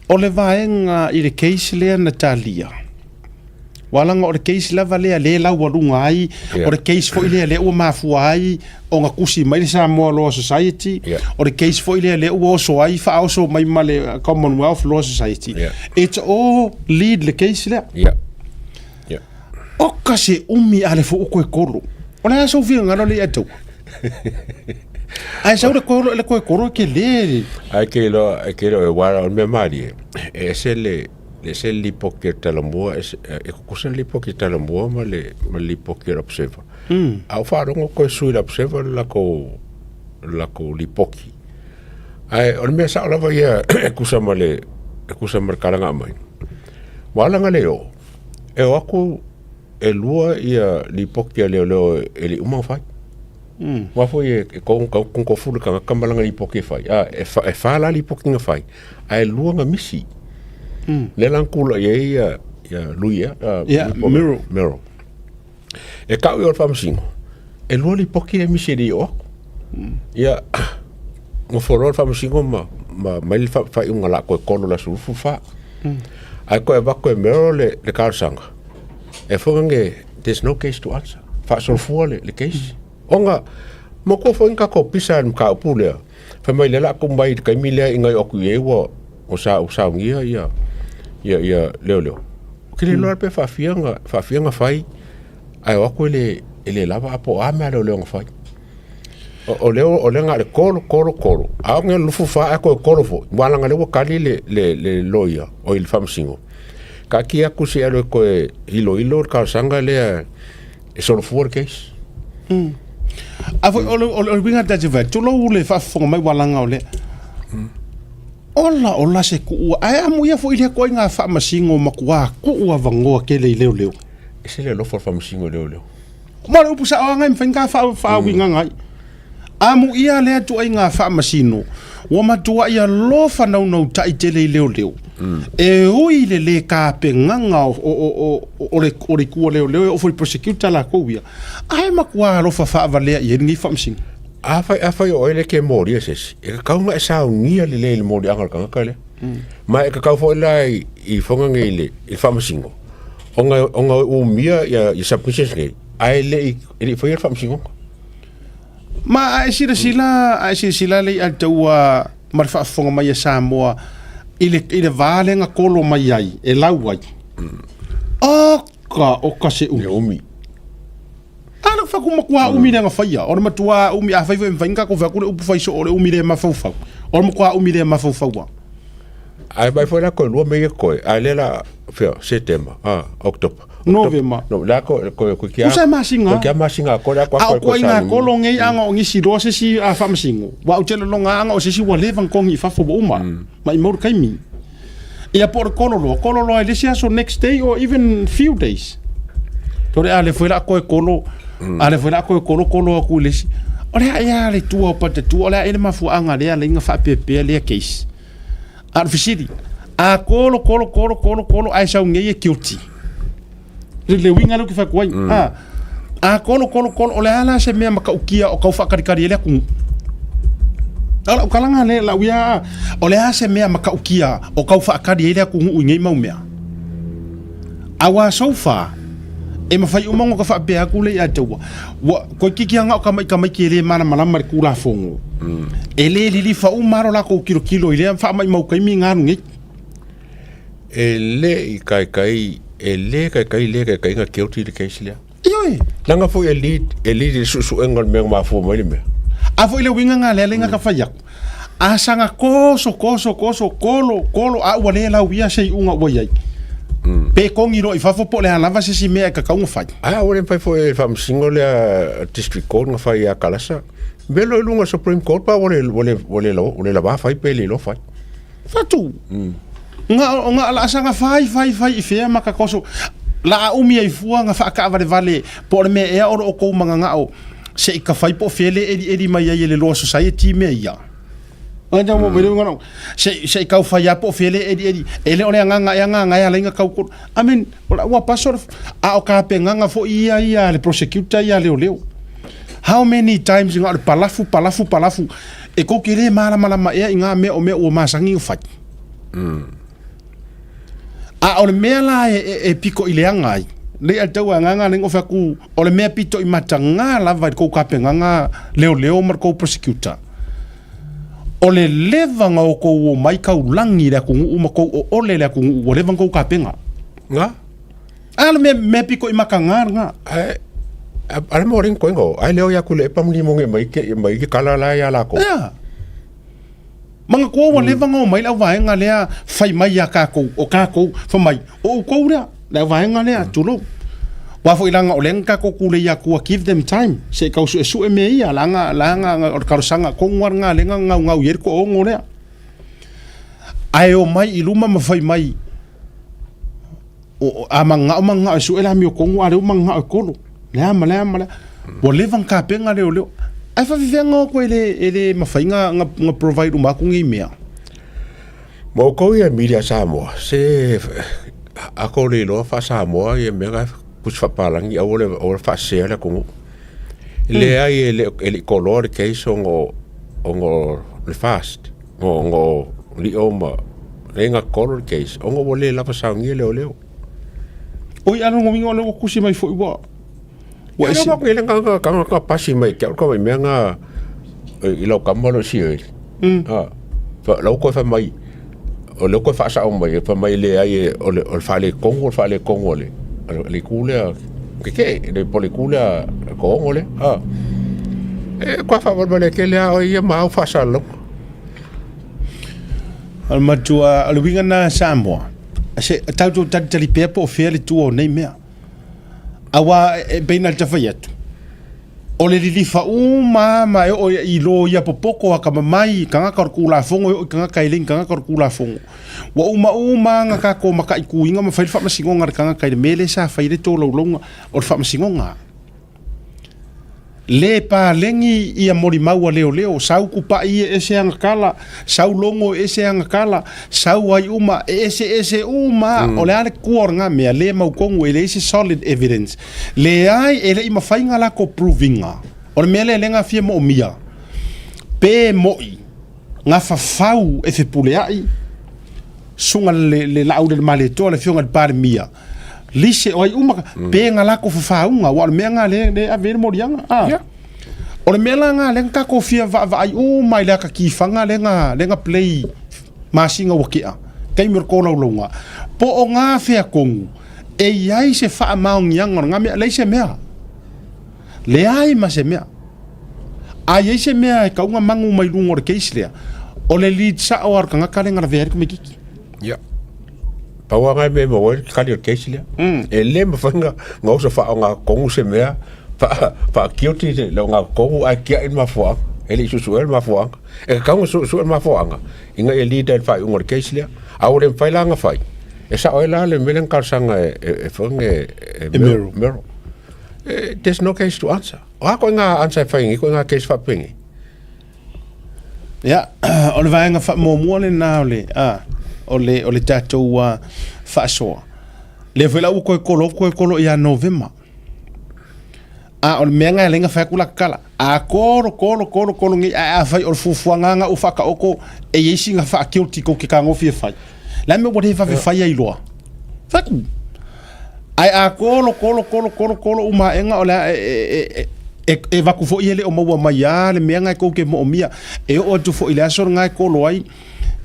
O le vaega i le case lea na talia, ua laga o le case lava lea lea e laualuga ai, o le case foi lea lea ua mafua ai ona tusi mai le Samoa Law Society, o le case foi lea lea ua oso ai, faaoso mai ma le Commonwealth Law Society. It's all lead le case lea. Oka se umi a le fuuku e kolo. O le a sou finagalo le ia taua. Ae sau le kolo le koe kolo ke le. Ai ke lo ai ke lo e wara o me mari. E se le le se lipo ke talamua e kukusa lipo ke talamua ma le ma lipo ke observer. A o whaarongo koe sui le observer la ko la ko lipoki. Ai o le mea sao lava ia e kusa ma le e kusa ma le kalanga mai. Wala le o. E o aku e lua ia lipoti a leoleo e le uma fai. Wa foi e e ko ko ko fulu ka ka malanga lipoti e fai. A e fa e fa la lipoti nga fai. A e lua nga misi. Le lan kula ia ia ia luia Yeah, Miro. Miro. E kau i o le faamasino. E lua lipoti e misi e le o aku. Ia mo folo le faamasino ma ma mai le faaiuga la koe kolo le aso lufu fa. Ae koe avatu e Mero le le talosaga. E foga nge there's no case to answer. Faasolofua le le case. Ona matua foi ni tatou pisa i le mataupu lea. Fai mai lea la a mai i le taimi lea i nai o atu i ai ua ua sa ua saunia ia ia ia leoleo. Ou te le iloa pe faafia ona faafia ona fai ae o atu e le e le lava a po o a mea a leoleo na fai. O, o lea o lea na o le kolo kolo kolo. A o le lufu fa ae toe kolo foi. Ua laga lea ua kali le le le loia oi le faamasino. Taatia atu se i alu e toe iloilo le talosaga lea e solofua le case. A foi o le o le uiga ta te fai, tulou le faafofoga mai ua laga o lea. Ola ola se kuua, ae amuia foi lea koaiga faamasino matua kuu avanoa tele i leoleo. Ese le alofa o le faamasino i leoleo. Ma o le upu sao lava e mafai ona faauigaga ai. Amuia lea ituaiga faamasino ua matuai alofa naunautai tele i leoleo, e ui i le lē tapenaga o le itu a leoleo e oo foi i le prosecutor latou ia, ae matua alofa faavalea i ai lenei faamasino. Afai, afai o oe lea e te molia se isi, e tatau ona e saunia lelei i le moliaga o le tagata lea. Ma e tatau foi la i foga nei i le faamasino, ona, ona umia ia, ia submissions nei, ae le i, e le i faia le faamasinoga. Ma a e silasila, a e silasila le i'a taua ma le faafofoga mai a Samoa i le, i le va lea na kolo mai ai, e lau ai. Oka, oka se umi. Le umi. A le fai matua umi lea na faia. O le matua umi, a fai foi e mafai ona tatou fai atu le upu fai soo o le umi lea e mafaufau. O le matua umi lea e mafaufau a. Ae mai foi la koe lua mea ia koe, ae lea la, fea, Setema, a, Oketopa. Novema. No, la ko ko ko kia. Usa e masina. Ko kia masina ko la ko A o koa i ngā kolo ngei anga o ngisi loa se si a whamasingo. Wa o te longa anga o se si ua leva nkongi i fafo wa uma. Ma i mauru kaimi. Ia po o le kolo loa. Kolo loa i le isi aso next day or even few days. Tore a le foi la koe kolo. A le foi la koe kolo kolo aku i le isi. O le a ea le tua o patatua. O le a ea le mafuaaga lea le inga whaapeapea lea case. A o le fesili, a kolo, kolo, kolo, kolo, kolo, ae sau nei e guilty. Le, le uiga lea ou te fai atu ai. A, a kolo, kolo, kolo, o le a la se mea matautia o tau faakalikali ai le atunuu? A o lau talaga lea, lau ia, o le a se mea matautia o tau faakali ai le atunuu i nei mau mea? Aua so far, e mafai uma ona faapea atu le ia te ua, ua toeitiiti lava na o tamaitamaiti e le malamalama i le Tulafono, e le lilifa uma lava lo latou tilotilo i lea faamaumau taimi na alu nei. E le i kaikai, e le kaikai le kaikai na guilty le case lea. Ioe. Leaga foi e lead, e lead i le suesuega o le mea na mafua mai le mea. A foi le uiga na lea lenga ka fai aku. A saga koso koso koso kolo kolo a ua le lau ia se iuga ua i ai. Pe kongi loa i fafo po o le a lava se isi mea e kakau na fai. Ae ua le mafai foi e le faamasino lea District Court na fai ia Kalasa. Mea loa i luga o Supreme Court pa ua le, ua le, ua le, ua le lava fai pe le iloa fai. Fatu. Nga nga la saga fai fai fai i fea ma ka koso. La a umi ai fua nga faakaavalevale po o le mea ea o lo o kou magagao se i ka fai po o fea le elieli mai ai e le Law Society mea ia. Se se i kau fai a po o fea le elieli. E le o le agaga ea nga e ala ai na kau kolo. I mean, o la ua paso le, a o kapegaga foi ia ia a le prosecutor ia a leoleo. How many times nga o le palafu, palafu, palafu. E kou ke le malamalama ea i ngā mea o mea ua masani o fai. A o le mea la e, e, e piko i leaga ai, le a tau agaga le ngofe aku, o le mea pito i matagā lava i le kou kapegaga leoleo ma le kou prosecutor. O le leva nga o kou o mai kaulagi i le atunuu ma kou oole le atunuu ua leva na kou kapega. Nga. A le mea, mea piko i matagā lena. Ae, a le mo ring koingo, ai leo ia kule e pamuni monge mai ke mai ke kala la ia lako. Ia. Manatua ua leva na omai le auvaega lea fai mai ia kakou, o kakou, fai mai, o outou lea, le auvaega lea, tulou. Aua foi leaga o lea na tatou tulei atu give them time, se i tau suesue mea ia, leaga, leaga o le talosaga tonu lava lena lea na naunau i ai le toaono lea. Ae omai i luma ma fai mai, o, a manao manao e sue le amiotonu, a o lea ua manao e kolo. Le a ma le a ma le a. Ua leva ona tapena leoleo. Ae faafefea o koe e le, e le mafai na, na, na provide uma atu nei mea? Ma outou ia media Samoa, se a kou le iloa faa-Samoa ia mea na tusi faapalagi aua le, aua le faasea le atunuu. Leai e le, e le i koloa le case ona o, ona o le fast, ona o lio ma, leai na kolo le case, ona ua le lava saunia leoleo. Oi a lona uiga o lea ua tusi mai foi ua ua ese. Ia le nga ka ka pasi mai ke ka mai mea nga i lau kama lo si e. Ha. Fa lau ko fa mai o le ko fa sa mai fa mai le ai o le o le fa le kongo fa le kongo le le kule ke ke le po le kule kongo le ha. E kwa fa ba le ke le o ia ma fa sa lo. O le matua o le uiga na Samoa. Se tatou talitali pea po o fea le tua o nei mea. Aua e pei na te fai atu. O le lilifa uma ma e oo i loia popoko akamamai i tagata o le Tulafono e oo i tagata e le ni tagata o le Tulafono. Ua uma uma na tatou mataituina ma fai le faamasinoga a le tagata i le mea lea sa fai ai le tolaulauga o le faamasinoga. Le paleni ia molimau a leoleo, sau kupaʻi e ese ana kala, sau logo e ese ana kala, sau ai uma, e eseese uma lava. O le a le kua o lena mea, le mautonu, e leai se solid evidence. Leai, e le i mafai ona latou prove ina. O le mea lea lea na fia moomia, pe moi na fafau e Fepuleai, susuga le, le Laaulialemalietoa, le afioga i le Palemia, lise o ai uma mm. pe nga lako fafaunga wa o le mea nga le le ave le moliaga ah yeah. O le mea la nga le ka ko fia va va ai uma i le aka kifanga le nga le nga play masinga ua kea kei me ko lau longa po o nga fea kongu e iai se faamaoniaga o nga mea leai se mea leai ma se mea a iai se mea e kauga magu mai luga o le case lea o le lead sao a o le tagata le nga lavea ai le komikiki. Ia. Pau lava ngai mea e maua ai le kali o le case lea. E le mafai ona oso faaogatotonu se mea faa-guilty le ogatotonu ae tiai le mafuaaga. E le i suesuea le mafuaaga. E tatau ona suesue le mafuaaga ina ia lead ai i le faaiuga o le case lea. A ua le mafai la ona fai, e sao ai la le mea lea na talosaga e foi e E Merrill. Merrill. There's no case to answer. O a koe ngā answer e fai nei, koe ngā case faapenei? Ia, o le vaega faamuamua lena o le, a, o le, o le tatou uh, faasoa. Lea foi la ua toe kolo, toe kolo ia Novema. A o le mea nga lenga fai atu la kala. A kolo, kolo, kolo, kolo ngi, a, a fai o le fuafuaga nga u whakaoko e i isi nga whaakilti ko ke kangofi e fai. La me ua le vave fai ai loa. Fai atu. Ae a kolo, kolo, kolo, kolo, kolo uma aʻega o le a e, e, e, e, e vaku foi e le o maua mai a le mea nga e kou ke moomia. E oo atu foi i le aso nga e kolo ai.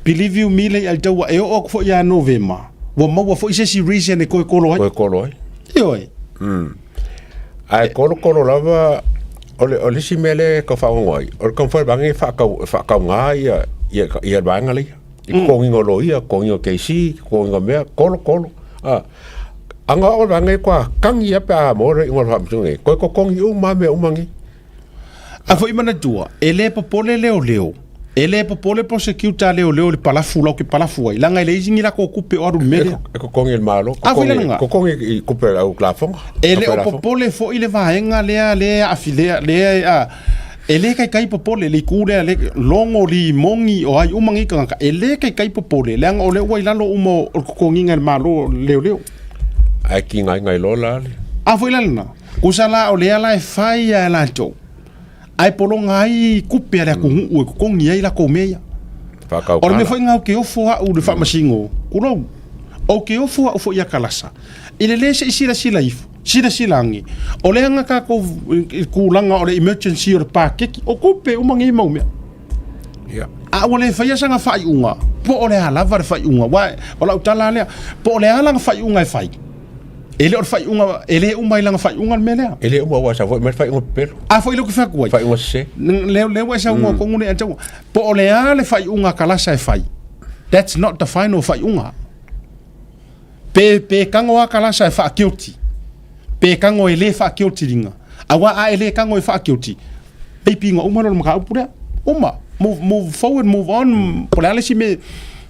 Believe you me le i alitaua, e oo atu foi ia Novema. Ua maua foi se isi reason e toe kolo ai. Toe kolo ai. Ioe. Ae kolokolo lava, o le, o le isi mea lea e tau faagogo ai, o le taumafai o le vaega e faatau, e faatauga ia, ia, ia le vaega lea. I totogiga o loia, totogiga o KC, totogiga o mea, kolo, kolo. A, aga o le vaega e toa tagi lava pe a maua le iuga o le faamasinoga nei, toe totogi uma lava mea uma nei. A foi manatua, e le popole leoleo, e le popole prosecutor a leoleo i le palafu la o ke palafu ai, leaga e leai ni latou tupe o alu i le mea lea. E totogi e le Malo, A foi lea totogi i tupe a le au lafoga. E le o popole foi le vaega lea lea afi lea lea a e le taitai popole le itu lea le logo limogi o ai uma nei tagata e le taitai popole leaga o lea ua i lalo uma o le totogiga e le Malo leoleo. Ae tigaina ai loa la le. A foi la lena. Kusa la o lea la e fai a e latou, ae pologa ai tupe a le atunuu e totogi ai latou mea ia. O le mea foi lena ou te ofo au i le faamasino, tulou, ou te ofo au foi ia Kalasa, i le le se i silasila ifo, silasila ane, o lea na tatou i le tulaga o le emergency o le paketi, o tupe uma nei mau mea. A ua le faia sana faaiuga, po o le a lava le faaiuga, aua o lau tala lava lea, po o le a lana faaiuga e fai, e le o le faaiuga, e le uma i lana faaiuga le mea lea. E le uma aua e sau foi mai le faaiuga pepelo. A foi lea ou te fai atu ai. Faaiuga sese. Lea, lea ua e saunoa tonu nei Ataua. Po o le a le faaiuga a Kalasa e fai, that's not the final faaiuga. Pe, pe tago lava Kalasa e faaguilty, pe tago e le faaguilty liga, aua a e le tago e faaguilty, maybe ina uma lea o le mataupu lea. Uma. Move, move forward, move on. Po o le a le isi mea,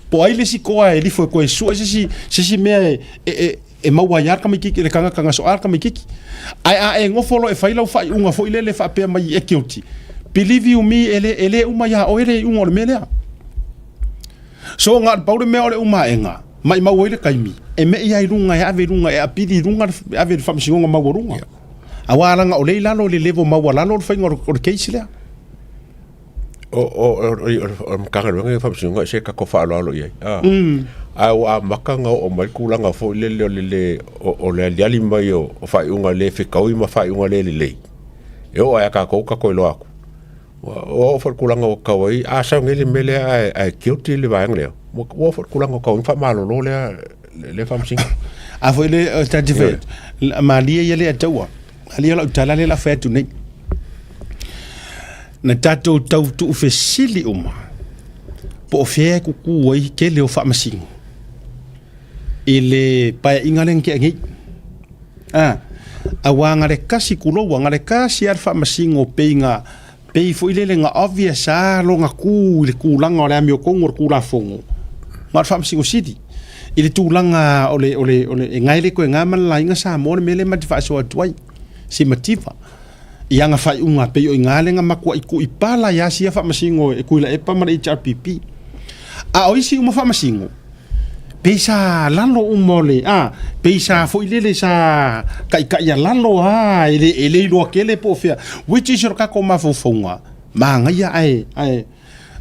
po o ai le isi toa e lifo e toe sue se isi, se isi mea e, e, e, e maua ai lava le tamaitiiti, le tagata na soa le tamaitiiti. Ae a e nofo loa e fai lau faaiuga foi lele faapea mai e guilty, believe you me, e le, e le uma ia oe le iuga o le mea lea. So, na o le pau le mea o le umaega, maimau ai le taimi, e me'i lava i luga, e ave i luga, e apili i luga, e ave i le faamasinoga maualuga. Yeah. Aua leaga o lea i lalo i le level maualalo le faiga o le case lea. O, o, o, o, o Matagaluega ia Faamasinoga se tatou faaaloalo i ai. Ah. Ae ua amata ona oo mai le tulaga foi lele o le le o, o le aliali mai o, o faaiuga le fetaui ma faaiuga le lelei. E oo lava ia tatou tatou iloa atu. Ua oo foi le tulaga ua tau ai, a sau nei le mea lea ae, ae guilty le vaega lea. Ua oo foi le tulaga ua tau ai faamalolo lea le faamasino. A foi le tati fai atu, malie ia le ataua. Malie lau tala lea la fai atu nei. Na tatou tau tuufesili uma po o fea e kuku ai tele o faamasino i le paeaiga lea na tea nei. A, aua na le kasi kuloua, na le kasi lava le faamasino pei na pei foi lele na obvious lava lona tu i le tulaga o le amiotonu o le Tulafono, na o le Faamasino Sili i le tulaga o le, o le, o le, e gae le toe ga ma le laina Samoa le mea lea ma te faasoa atu ai, se mativa i ana faaiuga pei o i ina lea na matuai tuipala ai lava sia Faamasino e Tuilaepa ma le HRPP. A o isi uma Faamasino, pei sa lalo uma o le, a, pei sa foi lele sa taitai alalo a, e le, e le iloa tele po o fea, which is o le tatou mafaufauga, manaia ae, ae,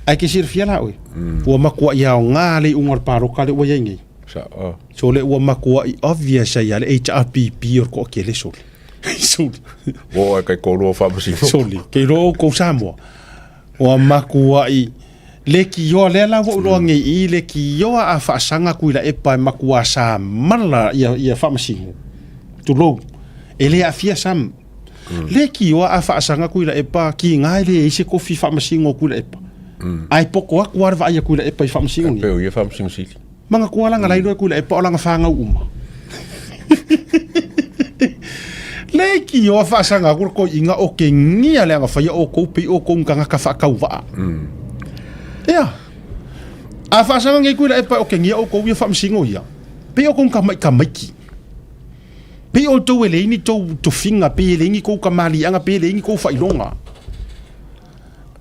ae ke silafia la oe, ua matuai aoga le iuga o le palota lea ua i ai nei. Sao. So le ua matuai obvious ai lava le HRPP o le toatele sole. Sole. Ua oo ai kai toalua o faamasino. Sole. Ke iloa outou Samoa, ua matuai Lekioa lea la ua ou iloa nei i lekioa a faasaga Tuilaepa e matua samala ia ia Faamasino. Tulou. E le aafia Sam. Lekioa a faasaga Tuilaepa kiga e leai se kofi Faamasino o Tuilaepa. Ae poto atu lava le vaai a Tuilaepa i Faamasino nei. Pei o ia Faamasino Sili. Manatua la na lailo e Tuilaepa o lana fanau uma. Leitioa faasaga atu le toeaina o kegia le agafaia outou pei outou ni tagata faatauvaa. Ea. A faasaga nei Tuilaepa o kegia outou ia faamasino ia, pei outou ni tamaitamaiti. Pei outou e leai ni tou tofiga, pei e leai ni tou tamaliiaga, pei e leai ni tou faailoga.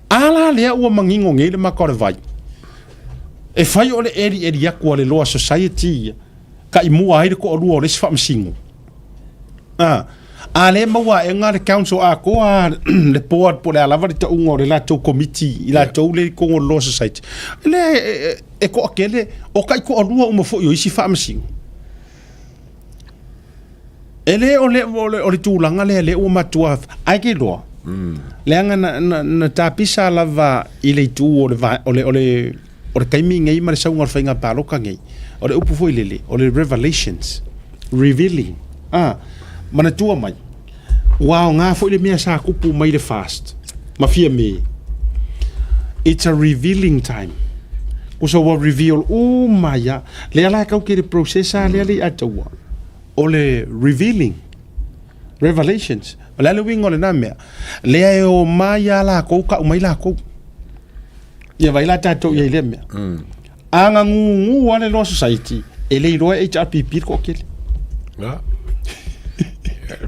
A la lea ua manino nei le maka o le vai, e fai o le elieli atu a le Law Society ia, taimua ai le toalua o le isi faamasino. A, a lea e maua aega le council atoa le board po o le a lava le tauga o le latou komiti i latou lea i totonu o le Law Society, lea e, e, e toatele, o taitoalua uma foi o isi faamasino. E le o le, o le, o le tulaga lea lea ua matua ai ke iloa. Leaga na, na, na tapisa lava i le itu o le, va, o le, o le, o le taimi nei ma le sauga o le faiga palota nei. O le upu foi lele, o le revelations, revealing. A, manatua mai, ua aoga foi le mea sa kupu mai le fast, ma fia me. It's a revealing time. Kusa ua reveal uma ia. Lea la kau ke le process a lea le i ataua. O le revealing. Revelations. O le a le uiga o lena mea? Lea e o mai a lakou kau mai lakou. Ia vai la tatou i ai lea mea. A gagūgū a le Law Society, e le iloa e HRPP le toatele. Na.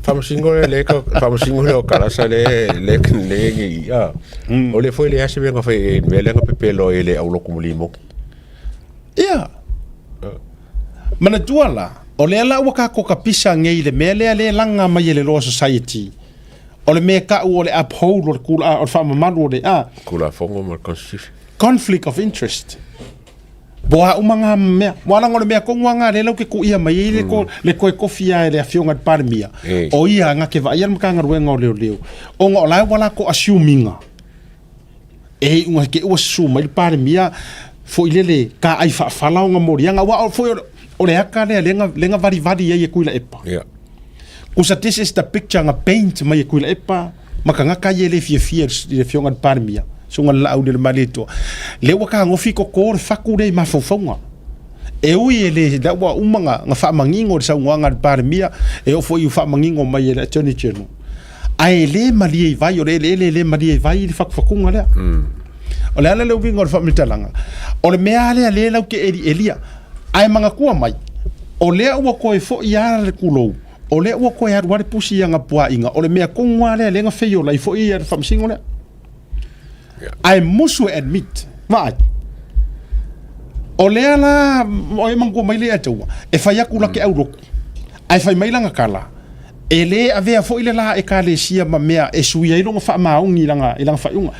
Faamasino le le ka faamasino le o kalasa le le le i a. O le foi le ase venga fai e mea le nga pepelo e le au loku mulimo. Ia. Manatua la, o lea la ua kako kapisa ngei le mea lea le laga mai e le Law Society. O le mea kau o le uphold o le kula, o le faamamalu o le a. Tulafono ma le Constitution. Conflict of interest. Boa uma ngā mea. Wa langa o le mea kongu anga le lau ke kuia mai ei le ko le koe kofi a e le afioga i le Palemia. O ia nga ke vaai a le Matagaluega o Leoleo. Ona o la e ua lako assume-inga. E iuga ke ua susu mai le Palemia foi lele ka ai faafala ona moliaga. Aua o foi o le aka lea le nga le nga valivali ai e Tuilaepa. Yeah. Kusa this is the picture nga paint mai e Tuilaepa ma kangaka ia e le fiafia i le afioga i le Palemia. Susuga le Laauli o le Malietoa. Lea ua kagofi koko le faku lea i mafaufauga. E ui e le la ua uma nga, nga faamanino le saunoaga a le Palemia, e oo foi i faamanino mai e le Attorney General. Ae le malie i vai, o le eleele e le malie i vai le fakufakuga lea. O le ala le uiga o le faamatalaga, o le mea lava lea lea lau ke elielia, ae manatua mai, o lea ua toe foi lava le kulou, o lea ua toe alu lava le pusi i ana puaaiga, o le mea tonu lava lea lea na feiola ai foi le faamasino lea. Ae musu e admit, vaai. O lea la, o e manatua mai lea taua, e fai atu la ke aulotu, ae fai mai lana tala, e le avea foi le la ekalesia ma mea e sui ai lona faamaoni i lana, i lana faaiuga.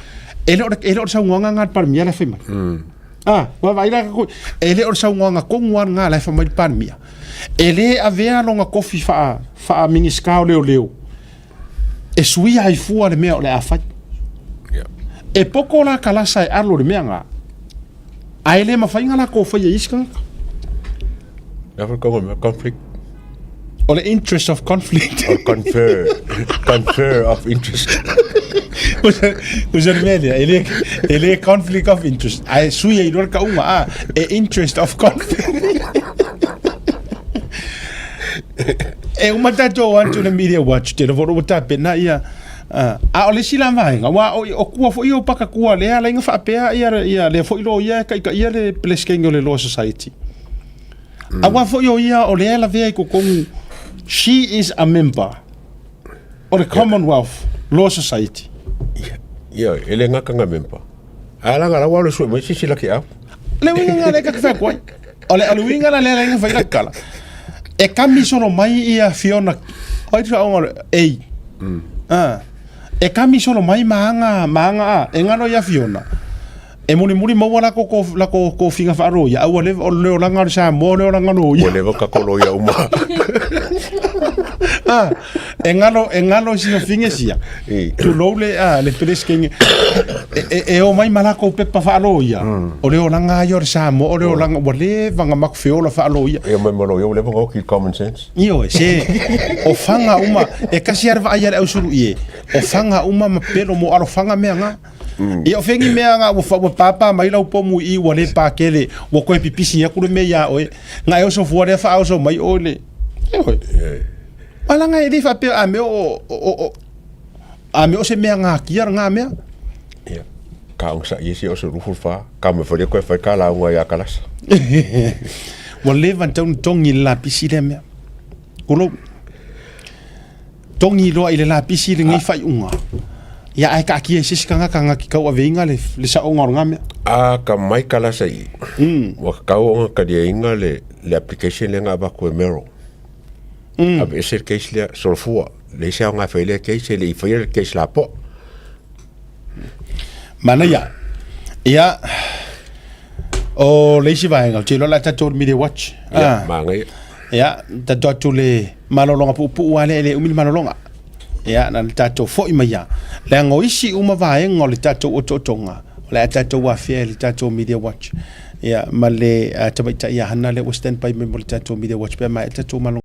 E le o le, e le o le saunoaga lena a le Palemia la e fai mai. Ah, vaavaai la koe, e le o le saunoaga tonu lava lena la e fai mai le Palemia. E le avea lona tofi faa, faa Minisita o Leoleo e suia ai fua le mea o le a fai. Yeah. E poko la kalasa e alo le mea nga. Ae le mafai nga lakou faia i isi tagata. Na foi kongo mea conflict. O le interest of conflict. Or confer. Confer of interest. Kusa le mea lea, e le, e le conflict of interest. Ae sui ai loa le kauga, a, e interest of conflict. E uma tatou atu le media watch, te lava ua tapena ia, A o le isi la vaega, aua o, o kua foi o paka kua lea ala inga faapea ia, ia lea foi loia e kaitaia le Peresetene o le Law Society. Aua foi o ia o lea e lavea i totonu, she is a member o le Commonwealth Law Society. Ia, e le gata nga member. A la nga la ua le sue mai se isi la ke au. Le uiga nga lea ka te whai atu ai. O le, o le uiga la lea la inga whai la kala. E kami solo mai ia Fiona, oi te whaonga o le, ei. Ah, e kami solo mai ma anga, ma anga a, e ngaro ia Fiona. E muri muri maua la ko ko la ko ko finga whaaro ia, aua le o le oranga o le Samoa, o le oranga no ia. Ua leva ka kolo ia uma. Ah, e ngaro e ngaro sina finga sia. I. Tulou le a le Peresetene e, e, e o mai ma lakou pepa faaloia. O le olaga ia o le Samoa, o le olaga ua leva ona matou feola faaloia. E o mai ma loia, ua leva ona oki i le common sense. Ioe, se o faga uma, e kasi lava le vaai a le ausulu i e, o faga uma ma pelo mo alofaga mea na. Ia o fea ni mea na ua, ua pāpā mai lau pomu i i ua le pākele, ua toe pipisi atu le mea iā oe, na e oso fua lea faaoso mai oe le, ioe. Malaga e le faapea a mea o, o, o, a mea o se mea ngakia ngā mea. Ia. Ka onga sa ia si o se rufu fa. Ka me wharia koe whai ka launga ia kalasa. Ua leva na tau tongi le lapisi lea mea. Kulou. Tongi loa i le lapisi lenei faaiuga. Ia ae kaatia i se isi tagata na te tauaveina le, le saoga o lena mea. A ka mai kalasa i. Ua kau onga kaliaina le, le application lea na avatu e Merrill. Aveese le case lea, solofua. Leai se aoga e fai ai lea case, e le i faia le case lapoa. Manaia. Ia, o le isi vaega, ou te iloa o le a tatou le Media Watch. Ia, manaia. Ia, tatou atu le malologa puupuu lava lea e le umi le malologa. Ia, na le tatou foi mai lava. Leaga o isi uma vaega o le tatou otootoga, O le a tatou afea i le tatou Media Watch ia ma le tamaitai ia Hana lea ua stand by mai mo le tatou Media Watch pe a maea le tatou malo.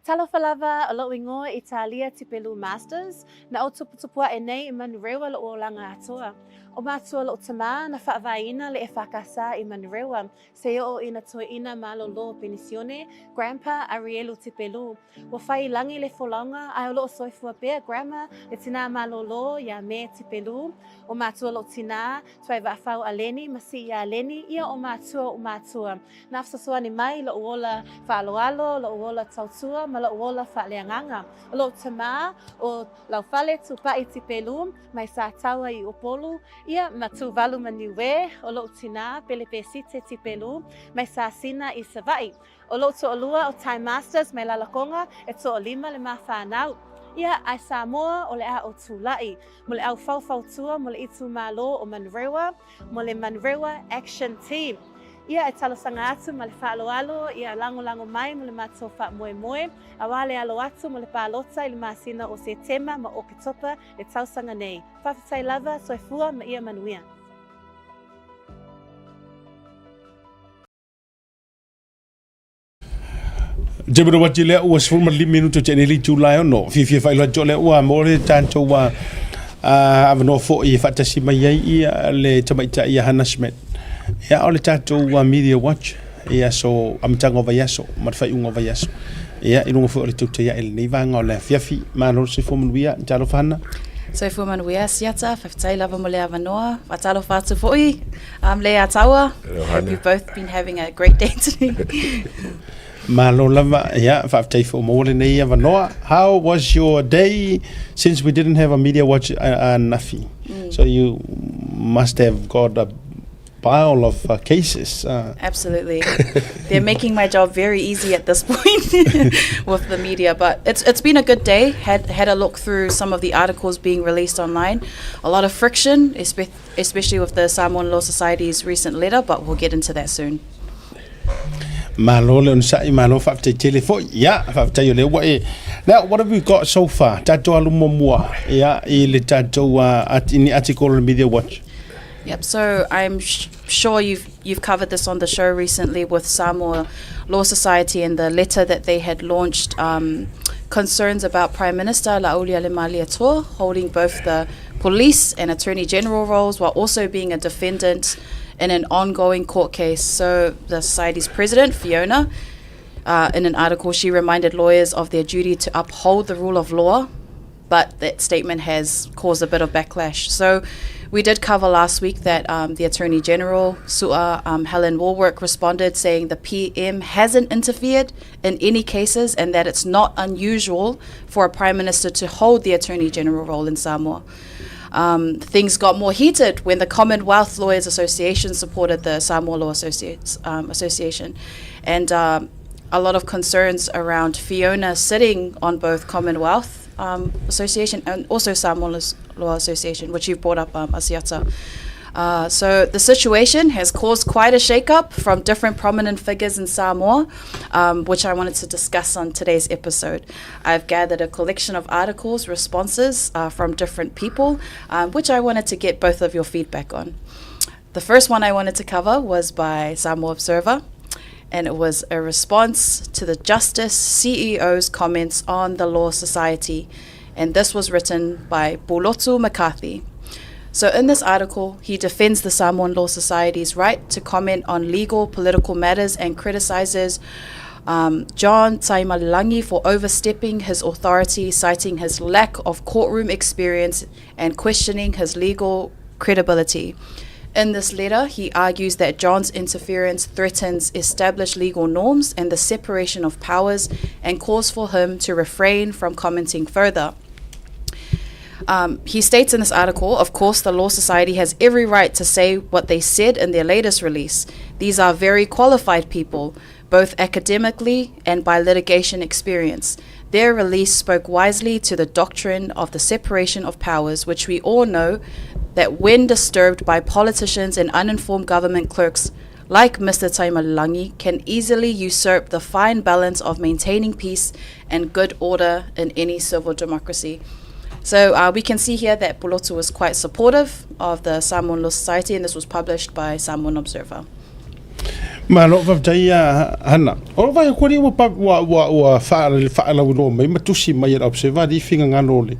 Talofa lava, o lo'u igoa Italia Tipelu Masters, na ou tuputupu a'e nei i Manurewa lo'u olaga atoa. O matua lo'u tamā na fa'avaeina le EFKS i Manurewa, se o'o ina toe'ina malōlō penisione, Grandpa Arielu Tipelu. Ua fai i lagi le folauga ae o lo'o soifua pea Grandma le tinā malōlō iā Me Tipelu. O matua lo'u tinā, Tuaivaafau Aleni ma Si'i Aleni, ia o matua o'u matua. Na fesoasoani mai i loʻu ola faaaloalo, loʻu ola tautua ma loʻu ola faaleagaga. O loʻu tamā, ʻo Laufale Tupaʻi Tipelu, mai Sataua i Upolu, ia ma Tuvalu ma Niue, ʻo loʻu tinā, Pelepesite Tipelu, mai Sasina i Savaʻi. ʻO loʻu toʻalua ʻo Ty Masters mai Lalakoga, e toʻalima le ma whānau. Ia, ae Samoa, o le a o Tulaʻi, mo le au faufautua mo le itumalo o Manurewa, mo le Manurewa Action Team. Ia e talosaga atu ma le faaaloalo ia lagolago mai mo le matou faamoemoe, auā le alo atu mo le palota i le masina o Setema ma Oketopa le tausaga nei. Faafetai lava, soifua ma ia manuia. Te mea wati lea ua 15 minuto te nei itula e ono. Fiafia faailoa atu lea ua mo le tatou avanoa foi e faatasi mai ai ia le tamaitai ia Hannah Schmidt. Ia o le tatou Media Watch i aso amataga o vaiaso ma le faaiuga o vaiaso. Ia i luga foi o le tautai ae lenei vaega o le afiafi. Malo le soifua manuia. Talofa Hannah. Soifua manuia Siata, faafetai lava mo le avanoa. Faatalofa atu foi um, le Ataua. Hope you've both been having a great day today. Malo lava, ia, faafetai foi mo lenei avanoa. How was your day since we didn't have a media watch ananafi? So you must have got a pile of cases. Absolutely. They're making my job very easy at this point with the media, but it's it's been a good day. Had had a look through some of the articles being released online. A lot of friction, especially with the Samoan Law Society's recent letter, but we'll get into that soon. Malo le onosai, malo faafetai tele foi. Ia, faafetai o lea ua e. Now, what have we got so far? Tatou alu muamua, ia, i le tatou uh, ni article o le Media Watch. Yep, so I'm sh- sure you've you've covered this on the show recently with Samoa Law Society and the letter that they had launched um, concerns about Prime Minister Laaulialemalietoa holding both the police and Attorney General roles while also being a defendant in an ongoing court case. So the society's president, Fiona, uh, in an article, she reminded lawyers of their duty to uphold the rule of law but that statement has caused a bit of backlash. So we did cover last week that um, the Attorney General, Su'a um, Helen Wallwork, responded saying the PM hasn't interfered in any cases and that it's not unusual for a Prime Minister to hold the Attorney General role in Samoa. Um, things got more heated when the Commonwealth Lawyers Association supported the Samoa Law Associates, um, Association. And um, a lot of concerns around Fiona sitting on both Commonwealth um, Association and also Samoa Law Association, which you've brought up, um, Asiata. Uh, so the situation has caused quite a shake-up from different prominent figures in Samoa, um, which I wanted to discuss on today's episode. I've gathered a collection of articles, responses uh, from different people, um, which I wanted to get both of your feedback on. The first one I wanted to cover was by Samoa Observer, and it was a response to the Justice CEO's comments on the Law Society. And this was written by Bulotu McCarthy. So, in this article, he defends the Samoan Law Society's right to comment on legal political matters and criticizes um, John Taimalangi for overstepping his authority, citing his lack of courtroom experience and questioning his legal credibility. In this letter, he argues that John's interference threatens established legal norms and the separation of powers and calls for him to refrain from commenting further. Um, he states in this article, of course, the Law Society has every right to say what they said in their latest release. These are very qualified people, both academically and by litigation experience. Their release spoke wisely to the doctrine of the separation of powers, which we all know that when disturbed by politicians and uninformed government clerks like Mr. Taimalangi, can easily usurp the fine balance of maintaining peace and good order in any civil democracy. So uh, we can see here that Pulotu was quite supportive of the Samoan Law Society and this was published by Samoan Observer. Malo faafetai ia Hana. O lou vaai atu alii ua ua ua ua faalauiloa mai ma tusi mai e le Observer alii finagalo o le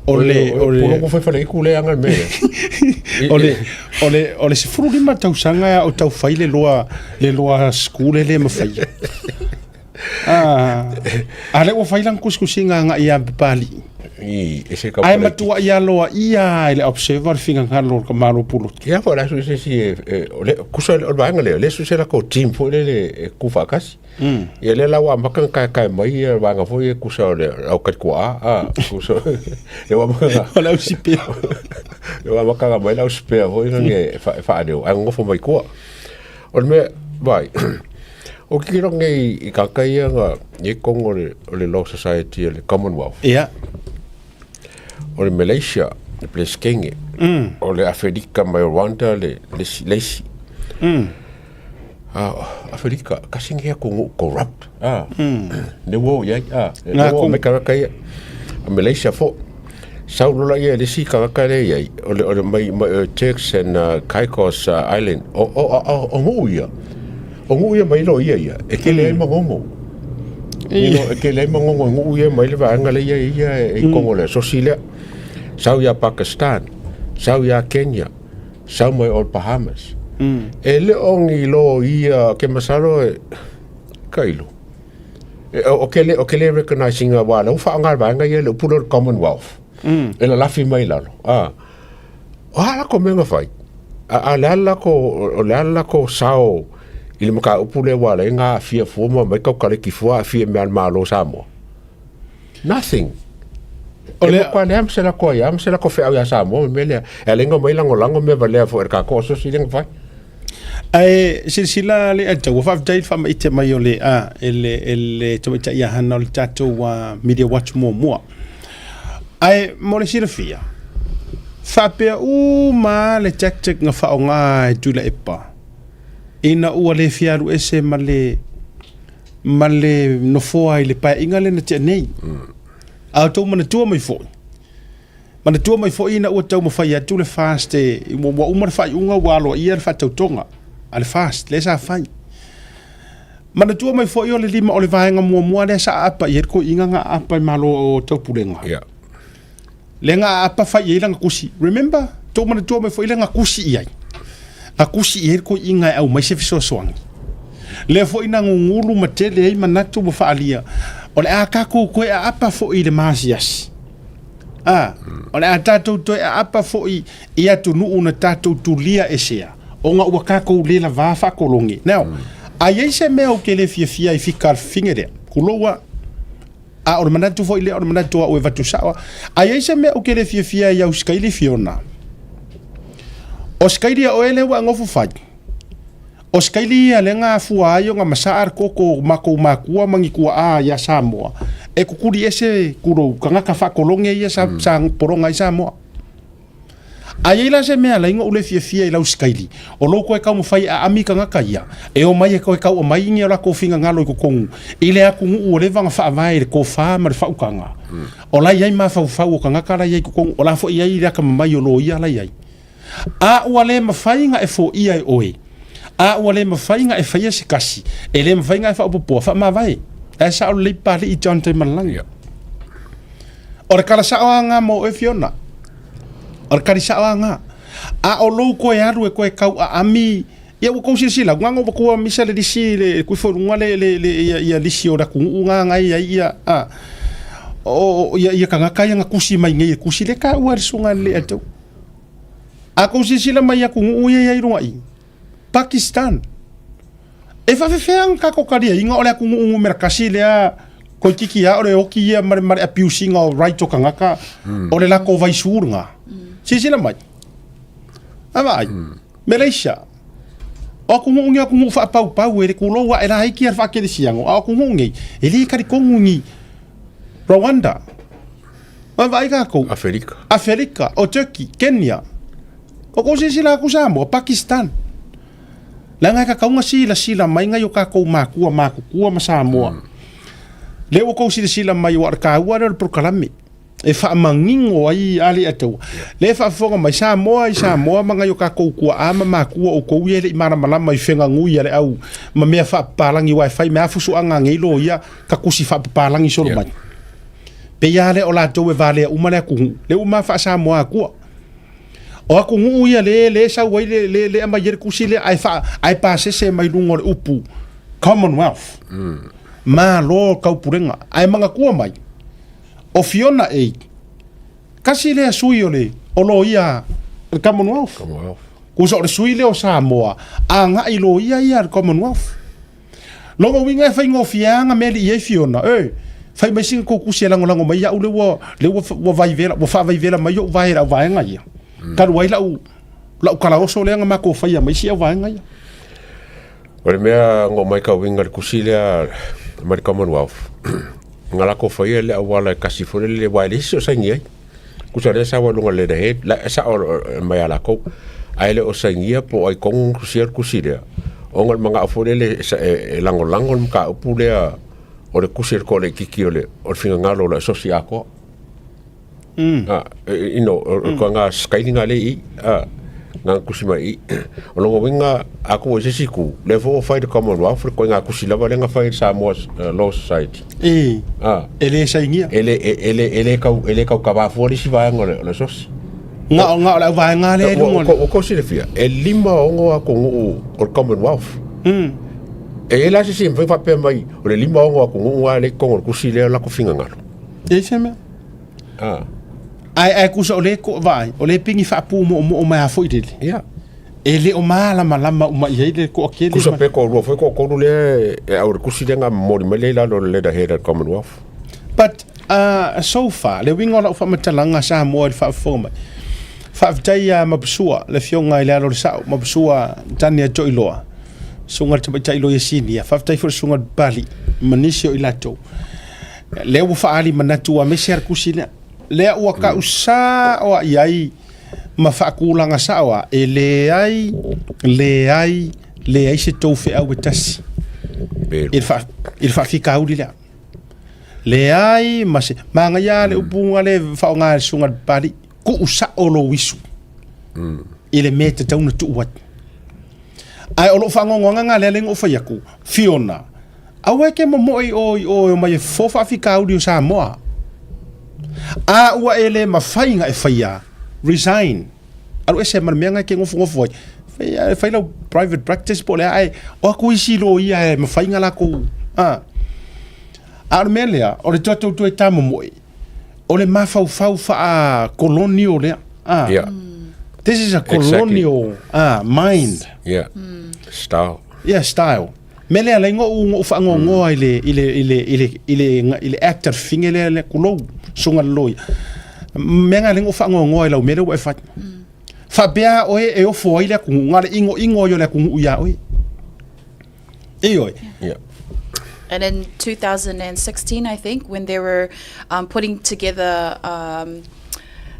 o le o le Pulotu fai faleitu le aga le mea lea. O le o le o le 15 tausaga a o tau fai le loa le loa school e le mafai. Ah, a lea ua fai lana tusitusiga agai ia Papalii. I, e se Ae matuai aloaia e le Observer le finagalo o le Malo Pulotu. Ia po o le a sui se isi e, e, o le, kusa o le vaega lea, o lea sui se latou team foi lele e ku faatasi. Ia lea la ua amata ona taetae mai ia vaega foi e kusa o le au talituaa, a, kusa, lea ua amata ona, O le au sipea. lea ua amata ona mai le au sipea foi lea e, fa, e faaleo, ae nonofo mai tua. O le mea, vai, o tiro nei i tagata ia na i totonu o le, o le Law Society o le Commonwealth. Ia. O le Malaysia, le Peresetene. O le Aferika mai o Rwanda, le, le isi, le isi. Ah, Aferika, kasi nei atunuu corrupt. Ah. Le ua o i ai, ah, le ua o mai tagata ia. A Malaysia foi. Sau loa lea i le isi tagata lea e i ai, o le, o le mai, mai o Turks and uh, Caicos uh, Island, o, o, o, o, o nuu ia, o nuu ia mai loia ia, e tele ai magogo. You know, e tele ai magogo e nuu ia mai le vaega lea ia ia e i Kongo le asosi lea. Sau ia Pakistan, sau ia Kenya, sau mai o Bahamas. E le o ni loia, ke masalo e, kailo. O ke le, o ke le recognise ina wā lau whaanga vaenga ia le upula o le Commonwealth. E lalafi mai lalo. A, o a lako mea na whai. A, a le ala lako, o le ala lako sao i le mataupu lea ua ala ai na aafia fua ma mai taukaleki fua aafia mea a le Malo o Samoa. Nothing. O le kwa lea ma se lako ai, ma se lako feau ia Samoa ma mea lea. E ala ai na omai lagolago mea valea foi e le tatou asosi lea na fai. Ae silasila le Ataua, faafetai i le faamaite mai o le, a, e le, e le tamaitai ia Hana o le tatou uh, Media Watch muamua. Ae mo le silafia, faapea uma le tactic na faaaoga e Tuilaepa ina ua le fia alu ese ma le ma le nofoa i le paeaiga lea na tea nei. A outou manatua mai foi, Manatua mai foi ina ua taumafai atu le FAST e, ua uma le faaiuga ua aloaia le faatautoga a le FAST lea sa fai. Manatua mai foi o le lima o le vaega muamua lea sa aapa i ai le toeaina na aapa i Malo o Taupulega. Yeah. Lea na aapa fai i ai lana tusi. Remember? Tou manatua mai foi lea na tusi i ai. Na tusi i ai le toeaina e aumai se fesoasoani. Lea foi na gugulu ma tele ai manatu ma faaalia, o le a tatou toe aapa foi i le maasiasi. Ā, o le a tātou toe aapa foi i atunuu na tātou tulia esea, ona ua tātou le lavā faakologi. Now, a i ai se mea ou te le fiafia ai fika le fafine lea, kulou a, a o le manatu foi lea o le manatu o au e avatu sao a, a i ai se mea ou te le fiafia ai i Ausikaili Fiona, o Sikaili a oe lea ua e nofo fai, O Sikaili ia lea na afua ai ona masaa le koko o makou makua ma ni tuaa ia Samoa e kukuli ese kulou tagata faakologe ia sa, sa pologa ai Samoa. A i ai la se mea alai ona ou le fiafia i lau Sikaili, o lou koe taumafai e aami tagata ia, e omai e toe tau aumai ni o latou finagalo i totonu i le atunuu ua leva ona faavae i le tofa ma le faautaga. O la e i ai mafaufau o tagata la e i ai i totonu, o la foi e i ai le atamamai o loia la e i ai. A ua le mafai ona e foia e oe, a ua le mafai ona e faia se kasi, e le mafai ona e faaopoopoa, faamavae. Ae sao lelei Papalii John Taimalelagi. O le kala sao lava lena mo oe Fiona. O le kali sao lava lena. A o lou koe alu e koe kau aami, ia ua tou silasila, na ona ua misa le lisi le kuifo i luga le, le, le, ia, ia lisi o le atunuu na na e i ai ia, a, o, ia, ia tagata ia na tusi mai nei e tusi le taua e le susuga i le Alii. A kou silasila mai i atunuu ia i ai luga i Pakistan, e faafefea ona tatou taliaina o le atunuu numera tasi lea toeitiiti lava o le oti ia ma le, ma le abuse ina o right o tagata, o le latou vaisu lena. Silasila mai. A vaai, Malaysia, o atunuu nei o atunuu faapaupau e le tulou ae laiti lava le faakelesiano, a o atunuu nei, e le talitonu ni Rwanda, Vaavaai tatou. Aferika. Aferika, o Turkey, Kenya. O kou silasila atu Samoa, Pakistan. Leaga e tatau ona silasila mai nai o tatou makua matutua ma Samoa. Lea ua tou silasila mai aua o le taua lea o le polokalame. E faamanino ai alii a taua. Lea e faafofoga mai Samoa i Samoa ma nai o tatou tuaa ma matua outou ia e le i malamalama i feganui a le au ma mea faapapalagi aua e fai mai lava fusuaga a nei loia ka tusi faapapalagi solo mai. Pei lava lea o latou e valea uma le atunuu, lea ua ma faa-Samoa atua. O atunuu ia le le sau ai le le le aumai ai le tusi lea ae faa ae pasese mai luga o le upu Commonwealth. Malo taupulega. Ae manatua mai, o Fiona Eid, tasi lea sui o le o loia o le Commonwealth. Commonwealth. Kusa o le sui lea o Samoa, agai loia ia le Commonwealth. Lona uiga e faigofie lava na meli i ai Fiona, e, fai mai sina tou tusi e lagolago mai au lea ua, lea ua, ua vaivela, ua faavaivela mai ou vae i lau vaega ia. Talu ai lau, lau kalaoso lea na matou faia ma isi au vaega ia. O le mea na ou matauina i le tusi lea mai le Commonwealth, na latou faia le auala e tasi foi lele aua e leai se isi o saini ai. Tusa o lea e sau ai luga o le letterhead, la e sao mai ia latou, ae le o sainia po o ai tonu na tusia le tusi lea, ona o le manao foi lele e lagolago le mataupu lea o le tusi a le toalaitiiti o le finagalo o le asosi atoa. You know, o le ituaiga styling lea e i i, na ona tusi mai i i. O lona uiga, a tuu i se isi itu, lea foi ua fai le Commonwealth le ituaiga tusi lava lea na fai e le Samoa Law Society. E, e le sainia. E le, e le, e le tau, e le taukava fua le isi vaega o le asosi. Na o, na o le auvaega lea i luga. Ua tou silafia, e 56 atunuu o le Commonwealth. E i ai la se isi e mafai ona faapea mai, o le 56 atunuu lava lea e i totonu o le tusi lea o le latou finagalo. E i ai se mea? Ae ae kusa o le ko vaai, o le pigi faapumoomoo mai a foi lele. Ia. E le o malamalama uma i ai le toatele. Kusa pe toalua foi toatolu lea e au i le tusi lea na momoli mai lea i lalo o le letterhead a le Commonwealth. But so far, le uiga o lau faamatalaga Samoa i le faafofoga mai, faafetai ia Mapusua, le afioga i le alo o le sao, Mapusua Tania Toiloa, susuga i le tamaitai loia sinia, faafetai foi i le susuga i le Papalii ma nisi o i latou. Lea ua faaali manatu aemaise lava le tusi lea. Lea ua tau sao lava i ai ma faatulaga sao lava, e leai, leai, leai se tou feau e tasi i le faafitauli lea. Leai ma se, manaia lava le upu na le faaaoga e le susuga i le Papalii, tuu sao lou isu i le mea e tatau ona tuu ai. Ae o lou faanoanoaga lena lea na ou fai atu, Fiona, Aua e te momoe i o i o e omai e fofo faafitauli o Samoa. A ua e le mafai na e faia, resign. Alu ese ma le mea na e te nofonofo ai. Fai, fai lau private practice po o le a, ae o atu isi loia e mafai na latou, a. A o le mea lea, o le tatou toe tamomoe, o le mafaufau faa-colonial lea. A. Yeah. This is a colonial mind. Yeah. Style. Yeah, style. Mea lea alai ngo'u ngo'u faanoanoa i le i le i le i le i le i le act a le fafine lea le kulou susuga i le loia. Mea na alai ngo'u faanoanoa i lau mea lea ua e fai. Faapea oe e ofo ai le atunuu, na o le inoino ai o le atunuu iā oe. Ioe. Yeah. And in 2016, I think, when they were um, putting together um,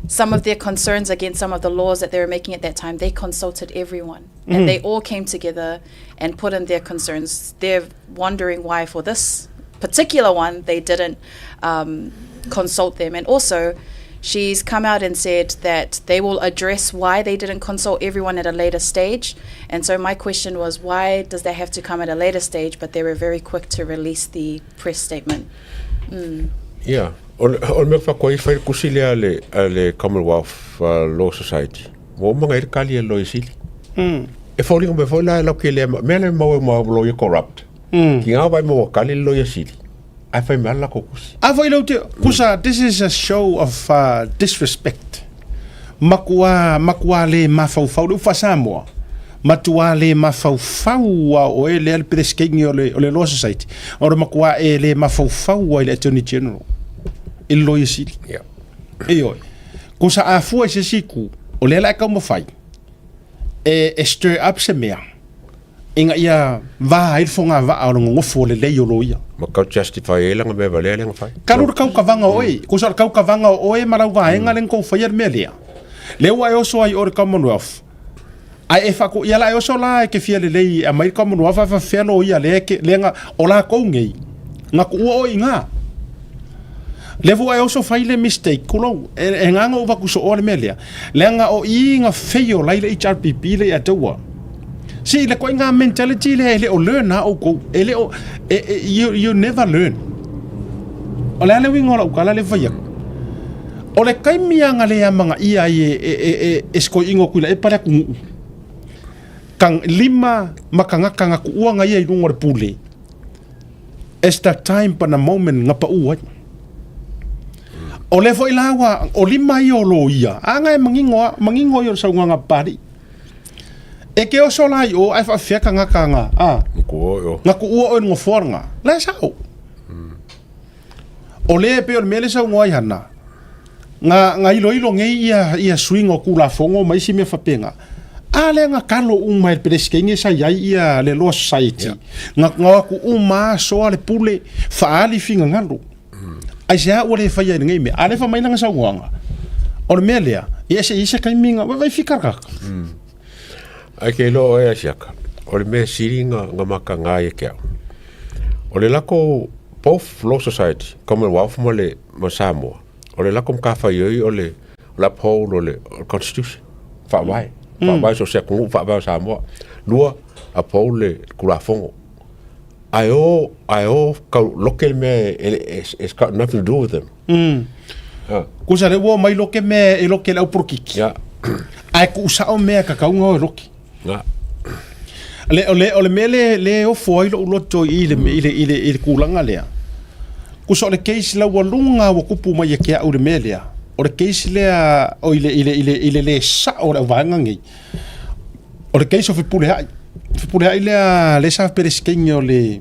some of their concerns against some of the laws that they were making at that time, they consulted everyone. And they all came together and put in their concerns. They're wondering why for this particular one they didn't um, consult them. And also, she's come out and said that they will address why they didn't consult everyone at a later stage. And so my question was, why does that have to come at a later stage? But they were very quick to release the press statement. Ia, o le, o le mea faatoa i fai le kusi lea a le, a le Commonwealth Law Society. Ua uma ona i ai le kali a le Loia Sili. E foliga mai foi la e lau kele mea lea e maua ma loia corrupt. Ki ngā vai maua kali le Loia Sili. Ae fai mai ala latou kusi. A foi lau te, kusa, this is a show of disrespect. Makuā, makuā le mafaufau, le upu faa-Samoa, matuā le mafaufau a oe lea le Peresetene o le, o le Law Society, o le makuā e le mafaufau ai le Attorney General i le Loia Sili. Yeah. Ioe. Kusa a fua i se isi itu, o lea la e taumafai e, e stir up se mea ina ia va ai le fogavaa o le nonofo lelei o loia. Ma tau justify ai lana mea valea lea na fai. Talu le kaukavaga o oe, kusa o le kaukavaga o oe ma lau vaega lea na tou faia le mea lea. Lea ua e oso ai i o i le Commonwealth, ae e faaku, ia la e oso la e te fia lelei e aumai le Commonwealth ae faafefea loia lea e te, lea na, o latou nei, na tuua oe i ina. Lea foi ua e oso fai le mistake, tulou, e agaga ou avatu sooa le mea lea, leaga o i na fail ai le HRPP lea ia te ua. See, le ituaiga mentality lea e le o learn lava outou, e le o, e, e, you, you never learn. O le a le uiga o lau tala lea e fai atu? O le taimi lava na le amanaia ai e, e, e, e, e si toeaina o Tuilaepa le atunuu, lima ma tagata na tuua na ia i luga o le pule, It's the time but the moment na pau ai. O lea foi la ua, o lima ia o loia, a nga e manino a, manino ia o le saunoaga a Papalii. E ke oso la i o, ae faafefea tagata nga, a, Na na tuua oe i le nofoa lena. La e sao. O lea e pei o le mea lea e saunoa ai Hana, na, na iloilo nei ia, ia suiga o Tulafono ma isi mea faapena, a lea na kalo uma e le Peresetene sa i ai ia le Law Society. Yeah. Na, na o atu uma a soa le pule, faaali finagalo. Aisea ua le faia i lenei mea? A lea fai mai lana saunoaga, o le mea lea, ia se i ai se taimi na, vaivai fika le tagata. Ae ke iloa oe Asiaka, o le mea sili na, na makaga ia te au. O le lako both Law Society, Commonwealth ma le ma Samoa, o le lako matafaioi o le, o le uphold o le, o le Constitution, faavae. Faavae so o se atunuu faavae o Samoa. Lua, uphold le Tulafono. Ae o, ae o kau loke le mea e, e, it's got nothing to do with them. Ah. Kusa le ua mai loke mea e loke le au polokiki. Yeah. Ae kuusao mea kakau nga o e loke. Yeah. Le, o le, o le mea le, le ofo ai lou loto i le, i le, i le, i le kulaga lea. Kusa o le case laualuga ua tupu mai ia te au le mea lea. O le case lea o i le, i le, i le, i le le sao o le auvaega nei. O le case o Fepuleai. Fepuleai lea le sa Peresetene o le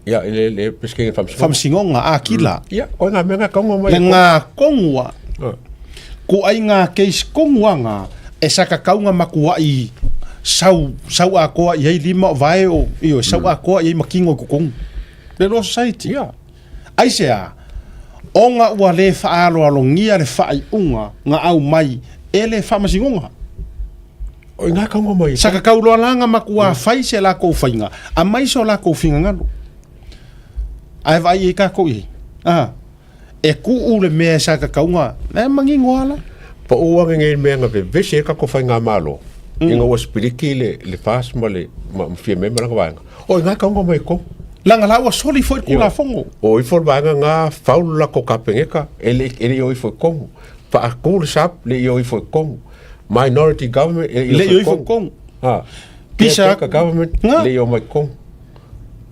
Ia, i le, le Peresetene Faamasinoga. Faamasinoga, Akila. Ia, o ngā mea ngā kaunga mai. Le ngā kongua. Ku ai ngā case kongua ngā e sakakauga makuaʻi sau, sau atoa i ai lima o vae o, ioe, sau atoa i ai ma kino i totonu. Le Law Society. Ia. Aisea? Ona ua le faaaloalogia le faaiuga na aumai e le Faamasinoga. O i ngā kaunga mai. Sakakau loa la nga makuā fai se lakou faiga, amai so lakou finagalo. Ae vaai i ai kakou i ai. A, e kuu le mea e sakakauga, e manino lava la. Pau ane nei mea na vevesi ai kakou faigamalo, ina ua sipiliki le, le FAS ma le, ma, ma Fiame ma lana vaega. O i ngā kaunga mai kou. Langa la ua soli foi le Tulafono. O ifo le vaega nga faulu lako kapeneta, e le, e le i o ifo i komu. Faaku le SAP, le i o ifo i komu. Minority government, e le i o ifo i komu. Ha. Pisa. Caretaker government, Nga. le i o mai komu.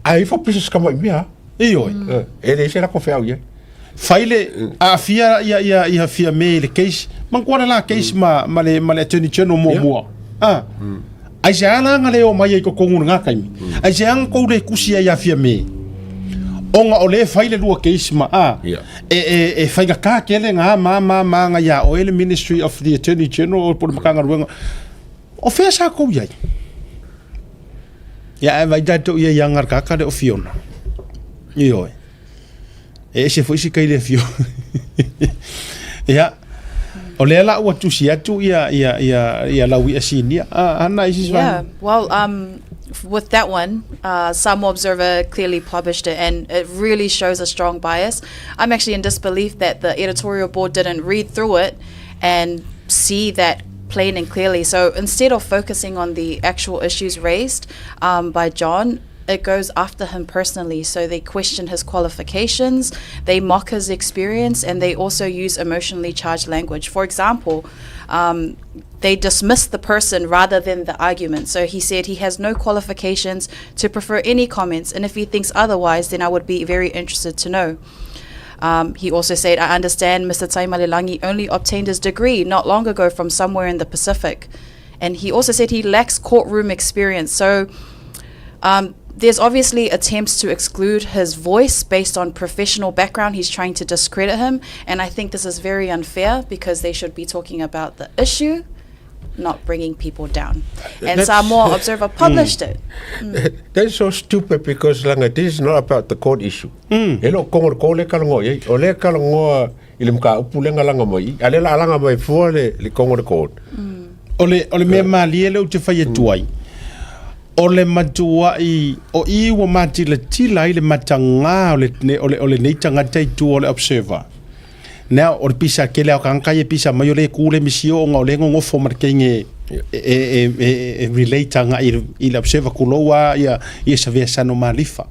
Ae ifo pisa skamai mea. Ioe. E le se lako feau ia. Fai le aafia ia ia ia Fiame i le case. Manatua le la case ma ma le ma le Attorney General muamua. Ah. Aisea la na le omai ai i totonu i lena taimi? Aisea na tou le tusi ai ia Fiame? Ona o lea e fai le lua case ma a e e e faigata tele na ma ma ma na ia oe le Ministry of the Attorney General po o le Matagaluega. O fea sa tou i ai? Ia ae vaai tatou i ai ia Ngarkaka le o Fiona. Ioe. E ese foi si kai le afio. Ia, o lea la ua tusi atu ia, ia, ia, ia Lauia Sinia. Ah, Hana, isi Yeah, well, with that one, Samoa Observer clearly published it, and it really shows a strong bias. I'm actually in disbelief that the editorial board didn't read through it and see that plain and clearly. So instead of focusing on the actual issues raised by John, it goes after him personally. So they question his qualifications, they mock his experience, and they also use emotionally charged language. For example, they dismiss the person rather than the argument. So he said he has no qualifications to prefer any comments, and if he thinks otherwise, then I would be very interested to know. He also said, I understand Mr. Taimalelagi only obtained his degree not long ago from somewhere in the Pacific. And he also said he lacks courtroom experience. So there's obviously attempts to exclude his voice based on professional background. He's trying to discredit him. And I think this is very unfair because they should be talking about the issue, not bringing people down. And Samoa Observer published it. That's so stupid because langa, this is not about the court issue. E le o kongo le ko le talanoa i ai. O lea e talanoa i le mataupu lea na laga mai i, a o lea o le a laga mai fua le, le kongo le court. O le, o le mea malie lea ou te fai atu ai, o le matuaʻi o i ua matilatila ai le matagā o le, o le, o lenei tagata i tua o le Observer. Now, o le pisa kele o kanga e pisa mai o le ku le misio o ngā o le ngongofo ma le kenge e, e, e, e, e relate anga i, i le observer kuloua ia, ia savea sano malifa.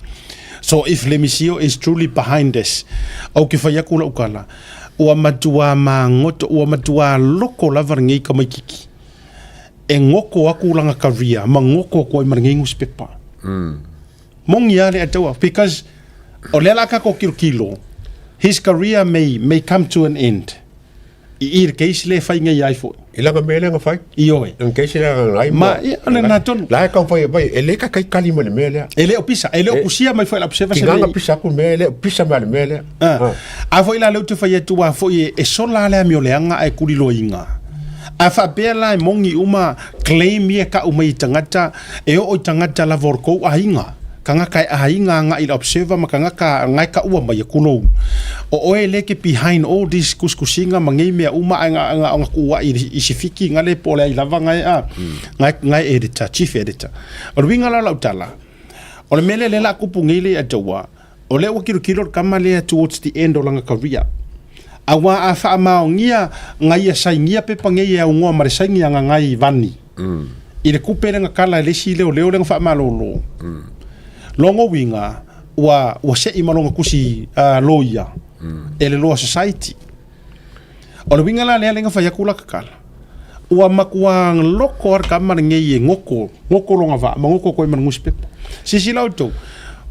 So if le misio is truly behind this, au ke whai aku lau kala, ua matua magoto, ua matua loko lava lenei tamaititi e goko aku lana career ma goko aku ai ma lenei nusipepa. Moni lava le Ataua because o lea la kako kilokilo, his career may, may come to an end. I i le case le fai nei ai foi. I langa mea lea na fai. Ioe. Langa case lea na ngai. Ma, ia, o lena tonu. La e kau fai mai, e le ka kai kali ma le mea lea. E le o pisa, e le o kusia mai foi la observer se Tinga pisa aku mea, e le o pisa mai le mea lea. Ah. A foi la leu te fai atu a foi e sola le amio leaga ae kuliloiga. A faapea la e moni uma claim ia kau mai i tagata e oo i tagata lava o le kou aiga. Kangaka e aiga agai i le observer ma kangaka ngae kaua mai e kulou. O oe le ke behind all this kusikusiga ma nei mea uma ae nga nga nga kuuaʻi i se fiki nga le po o le ai lava ngae a ngae ngae editor, chief editor. O le uiga la o lau tala, o le mea lea lea o le a kupu nei le ia taua, O lea ua kilokilo le tama lea towards the end o lana career. Auā a faamaonia nga ia sainia pepa nei e aunoa ma le saini a Gagai Vani i le kupe lea na kala e le isi leoleo lea na faamalolo. Lona uiga ua ua sei ma lona tusi loia e le Law Society. O le uiga la lea lea na fai atu laka tala, ua matua loko lava le tama lenei e goko, goko lona vaa ma goko atu ai ma le nusipepa. Silasila outou,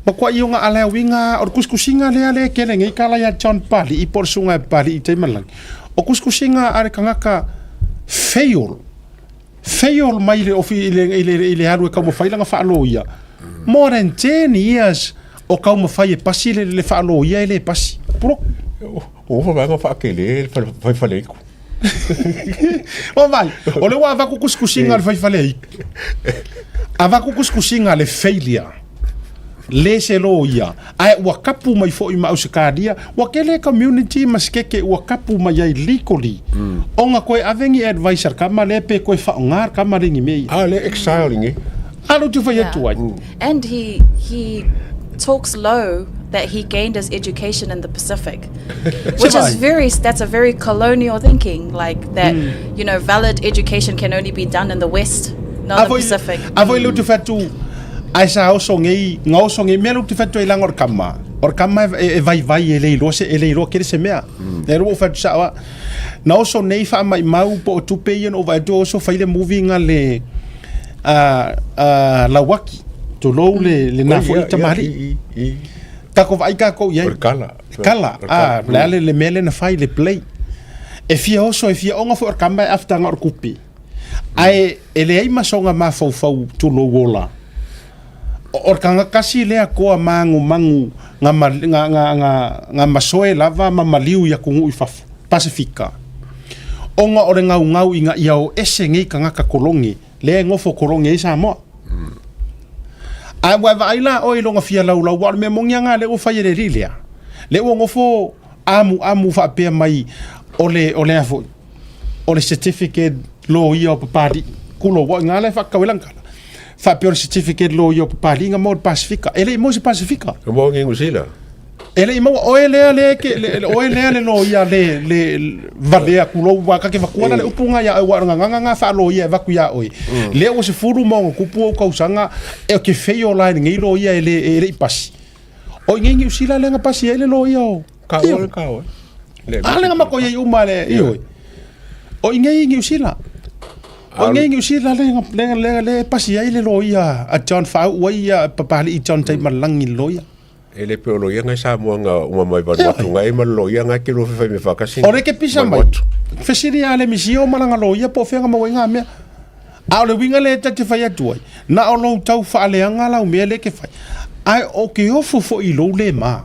matuai ona ala uiga o le tusitusiga lea lea e tele nei tala ia John Papali'i po o le susuga ia Papali'i Taimalagi, o tusitusiga a le tagata fail, fail mai le ofi i le, i le, i le alu e taumafai lana faaloia, more than 10 years o taumafai e pasi le, le faaloia e le pasi. Pulou. Ua ofa vaega faatele le faifaleitu. O vai, o le ua avatu kusikusiga a le faifaleitu. Avatu kusikusiga a le failure. Le se loia. Ae ua kapu mai foi ma Ausetalia, ua tele community ma sikeke ua kapu mai ai legally. Ona koe ave ni advice a le tama lea pe koe faaaoga le tama lea i ni mea ia. A le exile lenei. A lou te fai atu ai. And he he talks low that he gained his education in the Pacific, which is very that's a very colonial thinking, like that mm. you know valid education can only be done in the West, not the Pacific. A voi lou te fatu ai sa oso ngei nga oso ngei mea lou te fatu ai langa o le kama. O le kama e, e vai vai e le iloa se e le iloa kere se mea. Mm. E lou fatu sa wa. Na oso nei wha mai mau po o tupe ia no vai tu oso fai le movie nga le a a Lauaki tulou le le na foi tamalii kako vaai kako i ai kala kala a le ale le mele na fai le play e fia oso e fia onga foi o kamba e after nga o kupi ae e leai ma soga mafaufau tulou ola o le kanga kasi lea koa magumagu nga nga nga nga nga masoe lava ma maliu i atunuu i fafo Pasifika ona o le gaugau ina ia o ese nei tagata kolone lea e nofo kolone ai Samoa. Ae ua e vaai la oe i lona fia laulau, aua o le mea moni lava lena lea ua fai e le alii lea, lea ua nofo amuamu faapea mai o le, o le a foi, o le certificate loia o Papalii, tulou, aua o i ina la e faakau ai lana tala, faapea o le certificate loia o Papalii na maua i le Pasifika. E le i maua i se Pasifika. Na maua i Niu Sila. E le i maua, oe lea le ke, le, le, oe lea le loia le, le, valea kulou wa ka ke vakuana le upu nga ia oe wa nga nga nga whaaloia e vaku ia oe. Lea ua sefulu ma ona kupu ou kausaga e o ke fei o la e lenei loia e le, e le i pasi. O i nei Niu Sila lea na pasi ai le loia o. Ka oe, ka oe. Le A le nga mako iai uma le, i oe. O i nei Niu Sila. O i nei Niu Sila le, le, le, le pasi ai le loia a John Whau ai ia Papali'i John Taimalangi le loia. E le pe o loia ngai Samoa nga uma mai Vanuatu ngai ma loia ngai ke lo fai me whakasi. O le ke pisa mai. Fesili a le misi o malanga loia po fenga maua i ngā mea. A o le uiga lea ta te fai atu ai, na o lou tau faaleaga lau mea lea ke fai. Ae o ke ofo foi i lou le ma.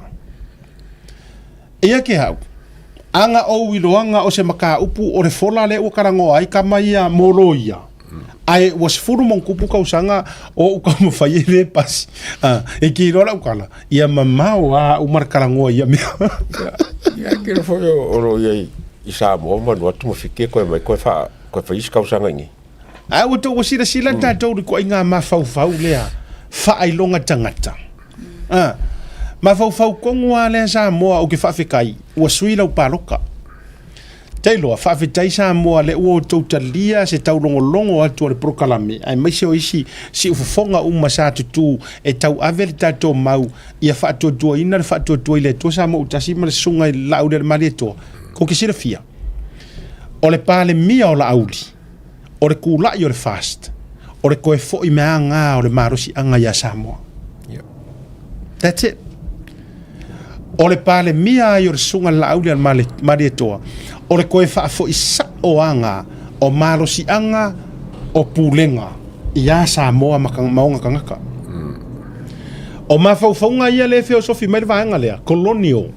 Eia ke au, a na ou iloaga o se mataupu o le fola lea ua talanoa ai tama ia mo loia, ae ua 10+ tausaga o ou taumafai e le pasi. A, e ki iloa lau tala, ia mamao lava au ma le talanoa i ia mea. Ia, ke iloa foi o loia i Samoa ma Vanuatu ma Fiti e koe mai koe wha, koe whai isi tausaga i nei. Ae ua tou ua silasila tatou i le ituaiga mafaufau lea faailoga tagata. A, mafaufau tonu lava lea Samoa ou te faafetai ua sui lau paloka. Tailoa, faafetai Samoa lea ua outou talia se taulogologo atu o le polokalame aemaise o isi siufofoga uma sa tutū e tauave le tatou mau ia faatuatuaina le faatuatua i le Atua Samoa Utasi ma le Susuga i le Laaulialemalietoa. Kou te silafia, o le Palemia o Laauli, o le kulaʻi o le FAST, o le toe foʻi meaga o le malosiʻaga iā Samoa. That's it. O le Palemia ai o le Susuga Laauli a le Malietoa, o le toe faafoʻi saʻo aga o malosiʻaga o pulega iā Samoa ma ona tagata. O mafaufauga ia lea e feosofi mai le vaega lea, colonial,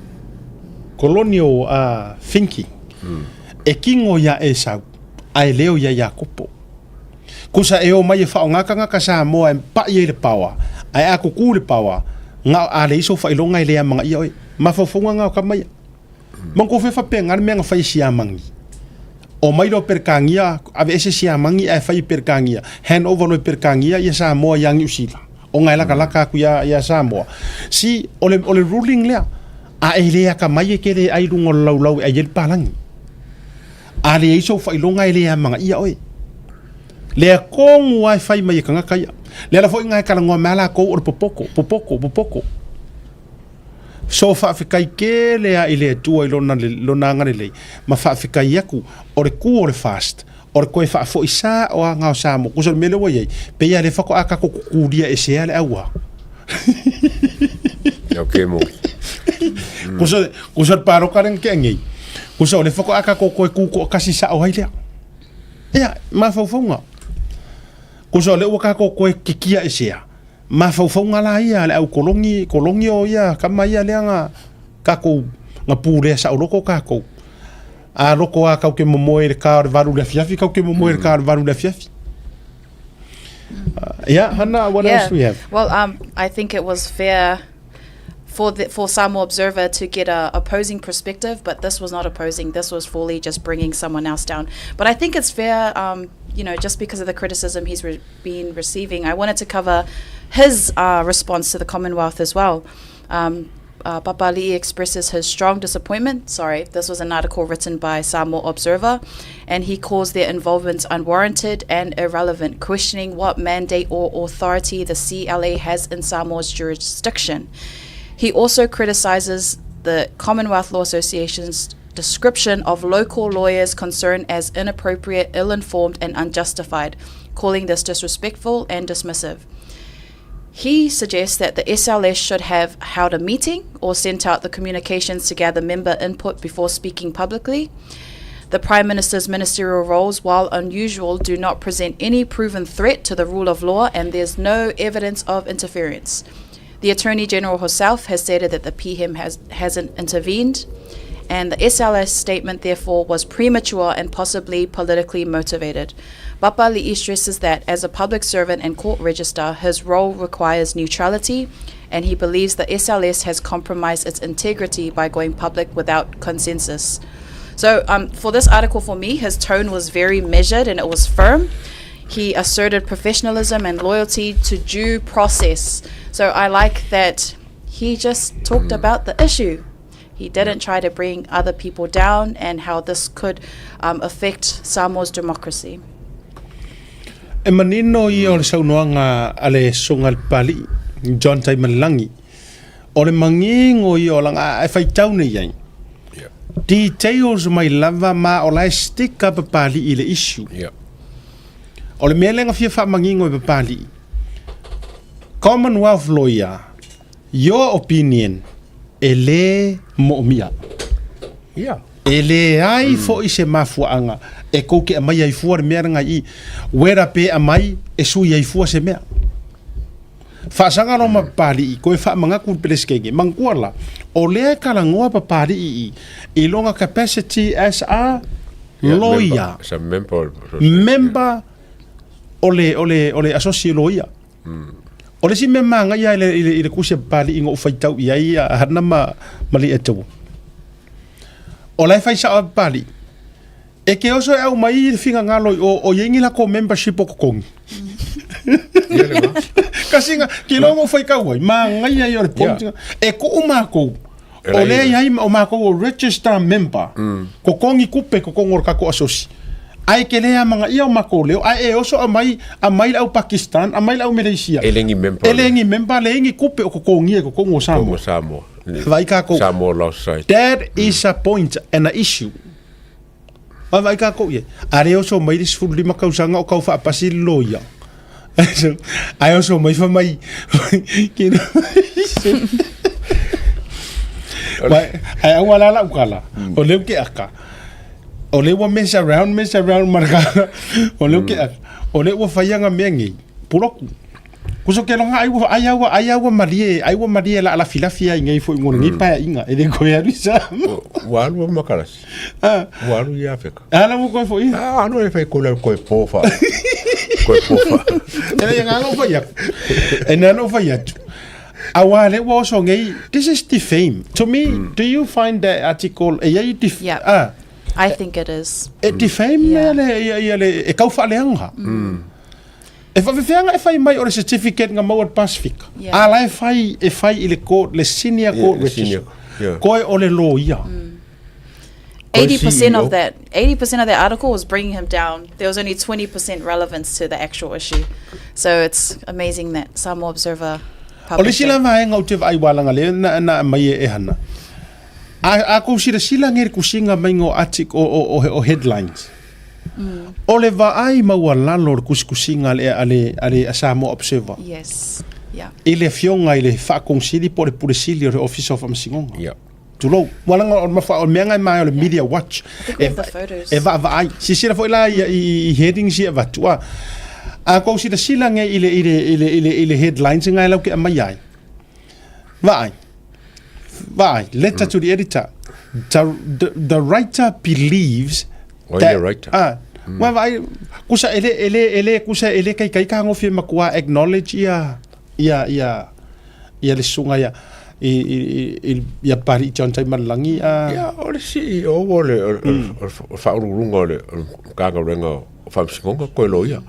colonial thinking, e kino iā Esau ae leo iā Iakopo. Kusa e omai e whaonga kangaka Samoa e paʻi ai le paoa, ae a kuku le paoa, nga a leai sou faailoga e le amagaia oe. Mafaufauga nga o kama ia. Ma ko fe faapena le mea na fai e Siamani. Omai loa Peretania, aveese Siamani ae fai e Peretania, hand over loa e Peretania ia Samoa ia Niu Sila, ona e lakalaka atu ia, ia Samoa. Si, o le, o le ruling lea, a e le akamai e te le ai luga o le laulau e ai ai le palagi. A leai sou faailoga e le amagaia oe. Lea tonu lava e fai mai e tagata ia. Le ala foi lena e talanoa mai lava latou o le popoto, popoto, popoto. So faafetai tele lava i le Atua i lona, lona agalelei ma faafetai atu o le tu o le FAST o le toe faafoi saoaga o Samoa. Tusa o le mea lea ua i ai, pei lava o lea faatoa tatou tutulia esea le auā. Okay, mo. Kusa, kusa le paloka lea na tea nei. Kusa o le faatoa tatou toe tu toatasi sao ai lea. Ia, mafaufauga. Kusa o lea ua tatou toe kikia esea. Mafaufauga la ia a le au koloni, koloni o ia kama ia lea na tatou na pulea saoloko tatou. A loko lava kau te momoe i le ka o le valu i le afiafi, kau te momoe i le ka o le valu i le afiafi. Yeah, Hannah, what else do we have? Well, I think it was fair for the, for Samoa Observer to get a opposing perspective, but this was not opposing. This was fully just bringing someone else down. But I think it's fair, you know, just because of the criticism he's been receiving. I wanted to cover his response to the Commonwealth as well. Papali'i expresses his strong disappointment. Sorry, this was an article written by Samoa Observer, and he calls their involvement unwarranted and irrelevant, questioning what mandate or authority the CLA has in Samoa's jurisdiction. He also criticizes the Commonwealth Law Association's description of local lawyers concerned as inappropriate, ill-informed, and unjustified, calling this disrespectful and dismissive. He suggests that the SLS should have held a meeting or sent out the communications to gather member input before speaking publicly. The Prime Minister's ministerial roles, while unusual, do not present any proven threat to the rule of law and there's no evidence of interference. The Attorney General herself has stated that the PM hasn't intervened, and the SLS statement therefore was premature and possibly politically motivated. Papali'i stresses that as a public servant and court register, his role requires neutrality, and he believes the SLS has compromised its integrity by going public without consensus. So for this article, for me, his tone was very measured and it was firm. He asserted professionalism and loyalty to due process. So I like that he just talked about the issue. He didn't try to bring other people down and how this could affect Samoa's democracy. E manino ia o le saunoaga a le Susuga i le Papali'i, John Taimalelagi, o le manino ia o lana, e faitau nei ai, details mai lava ma o la e stick a Papali'i i le issue. O le mea lea na fia faamanino e Papali'i, Commonwealth lawyer, your opinion, e le moomia. E leai foi se mafuaaga e kou te aumai ai fua le mea lena i i. Wera pe aumai e sui ai fua se mea. Faasaga loa ma Papali'i, koe faamanatu i le Peresetene, manatua la, o lea e talanoa Papali'i i i lona capacity as a lawyer. As a member. Member o le, o le, o le associate lawyer. O le isi mea manaia i le, i le, i le kusi a Papali'i na ou faitau i ai a Hana ma, ma Li'etaua. O la e fai sao a Papali'i, e ke oso e aumai i le finagalo i o, o i ai ni lako membership o totogi. Kasi nga, ke iloa na ou faitau ai, manaia ia o le point. E tuu makou. O lea e i ai o makou o register member, totogi tupe i totonu o le tatou asosi, ae te le amanaia o matou leo, ae e oso aumai, aumai le au Pakistan, aumai le au Malaysia. E le ni member. E le ni member, leai ni tupe o totogia i totonu o Samoa. O Samoa. Vaai tatou. Samoa Law Society. That is a point and a issue. Vaavaai tatou i ai. A le oso mai le 15 tausaga o tau faapasi le loia. Ae oso mai fai mai kino. Ae auga la lau tala, o lea ou te aka, o lea ua mess around, mess around ma le o lea ou te aka, o lea ua faia ngā mea nei, puloku. Kuso ke longa ai ua ai ua ai ua malie ai ua malie la lafilafi ai nei foi mo lenei paeaiga e le koe alu i Samoa. Ua alu ma kalasi. Ah. Ua alu i Afrika. Ah, la ua koe foi. Ah, alu e fai koe koe pofa. Koe pofa. E le ngā no fai atu. E nā no fai atu. Aua le ua oso nei, this is defame. To me, do you find that article, e iai def, Yeah. ah, I think it is. e defame Yeah. le, ia, ia le, e kau whaaleanga. E faafefea e fai mai o le certificate nga maua i le Pasifika? Yeah. A la e fai, e fai i le court, le senior Yeah, court le senior, register. yeah. Koe o le loia. Koe 80% CEO. of that 80% of that article was bringing him down. There was only 20% relevance to the actual issue. So it's amazing that Samoa Observer O le published isi la it. vaega ou te vaai ua lagalea na, na aumai e Hana. A, a kou silasila nge le kusiga maiga o article, o, o, o, o headlines. O le vaai maualalo o le kusikusiga a le, a le, a le a Samoa Observer. Yes. Yeah. I le afioga i le Faakonsili po o le Pule Sili o le Ofisa o Faamasinoga. Yeah. Tulou. Ua laga o le mafuaaga o le mea na e maea o le Media Watch. think we E, have the photos. e vaavaai. Silasila foi la i, i, i headings ia e avatu. A, a kou silasila nge i le, i le, i le, i le, i le headlines nga e lau ke aumaia ai. Vaai. Vaai. Letter to the editor. The, the, the writer believes Oi le writer. Ah, mm. Vaai, kusa ele ele ele kusa ele kai kai ka ngofie makua acknowledge ia ia ia ia le sunga ia i i i ia pari John Tai Malalangi a Ia, o le CEO o le, o, o, o, o faauluuluga o le o le Matagaluega o Faamasinoga koe loia.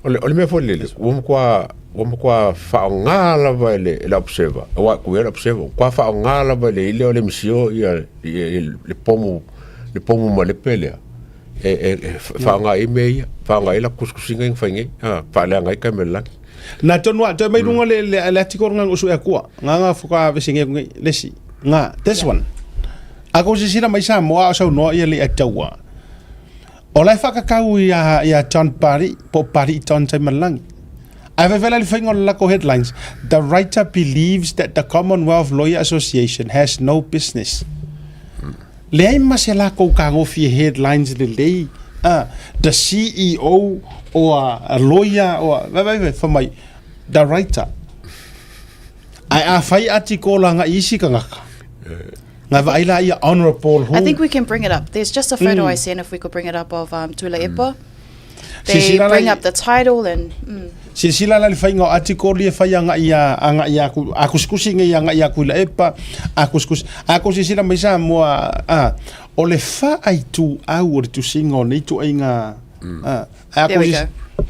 O le, o le mea foi lele, ua matua, ua matua faaaoga lava e le, e le Observer, aua e kuia le Observer, ua matua faaaoga lava e le ile o le MCO ia, ia, ia le pomu, le pomu malepe lea, e, e, e faaaoga ai mea ia, faaaoga ai latou tusitusiga ia na fai nei, a, faaleaga ai Taimalelagi. Na tonu a toe mai lunga le le le article nga usu e akua. Nga nga fuka vese nge nge lesi. Nga this one. A ko sisila mai Samoa o saunoa ia le ataua. O la e whakakau ia, ia John Parry, po Parry i John Taimalangi. Ae faifai la le faiga o le lako headlines, The writer believes that the Commonwealth Lawyer Association has no business. Leai ma se lakou kagofie headlines lelei, a, the CEO or a lawyer or, vaivai fai mai, the writer. Ae a fai atikola nga isi kangaka, nga vaai la ia honorable who. I think we can bring it up. There's just a photo I sent if we could bring it up of um, Tuilaepa. They Silasila la bring i- up the title and mm, Silasila la i le faiga o atikoli e fai agaʻi ia agaʻi ia a kusikusi nei agaʻi ia Tuilaepa, a kusikusi. A kou silasila mai Samoa, a, o le faaituau o le tusiga o nei ituaiga, a, a there kou we silasila. go.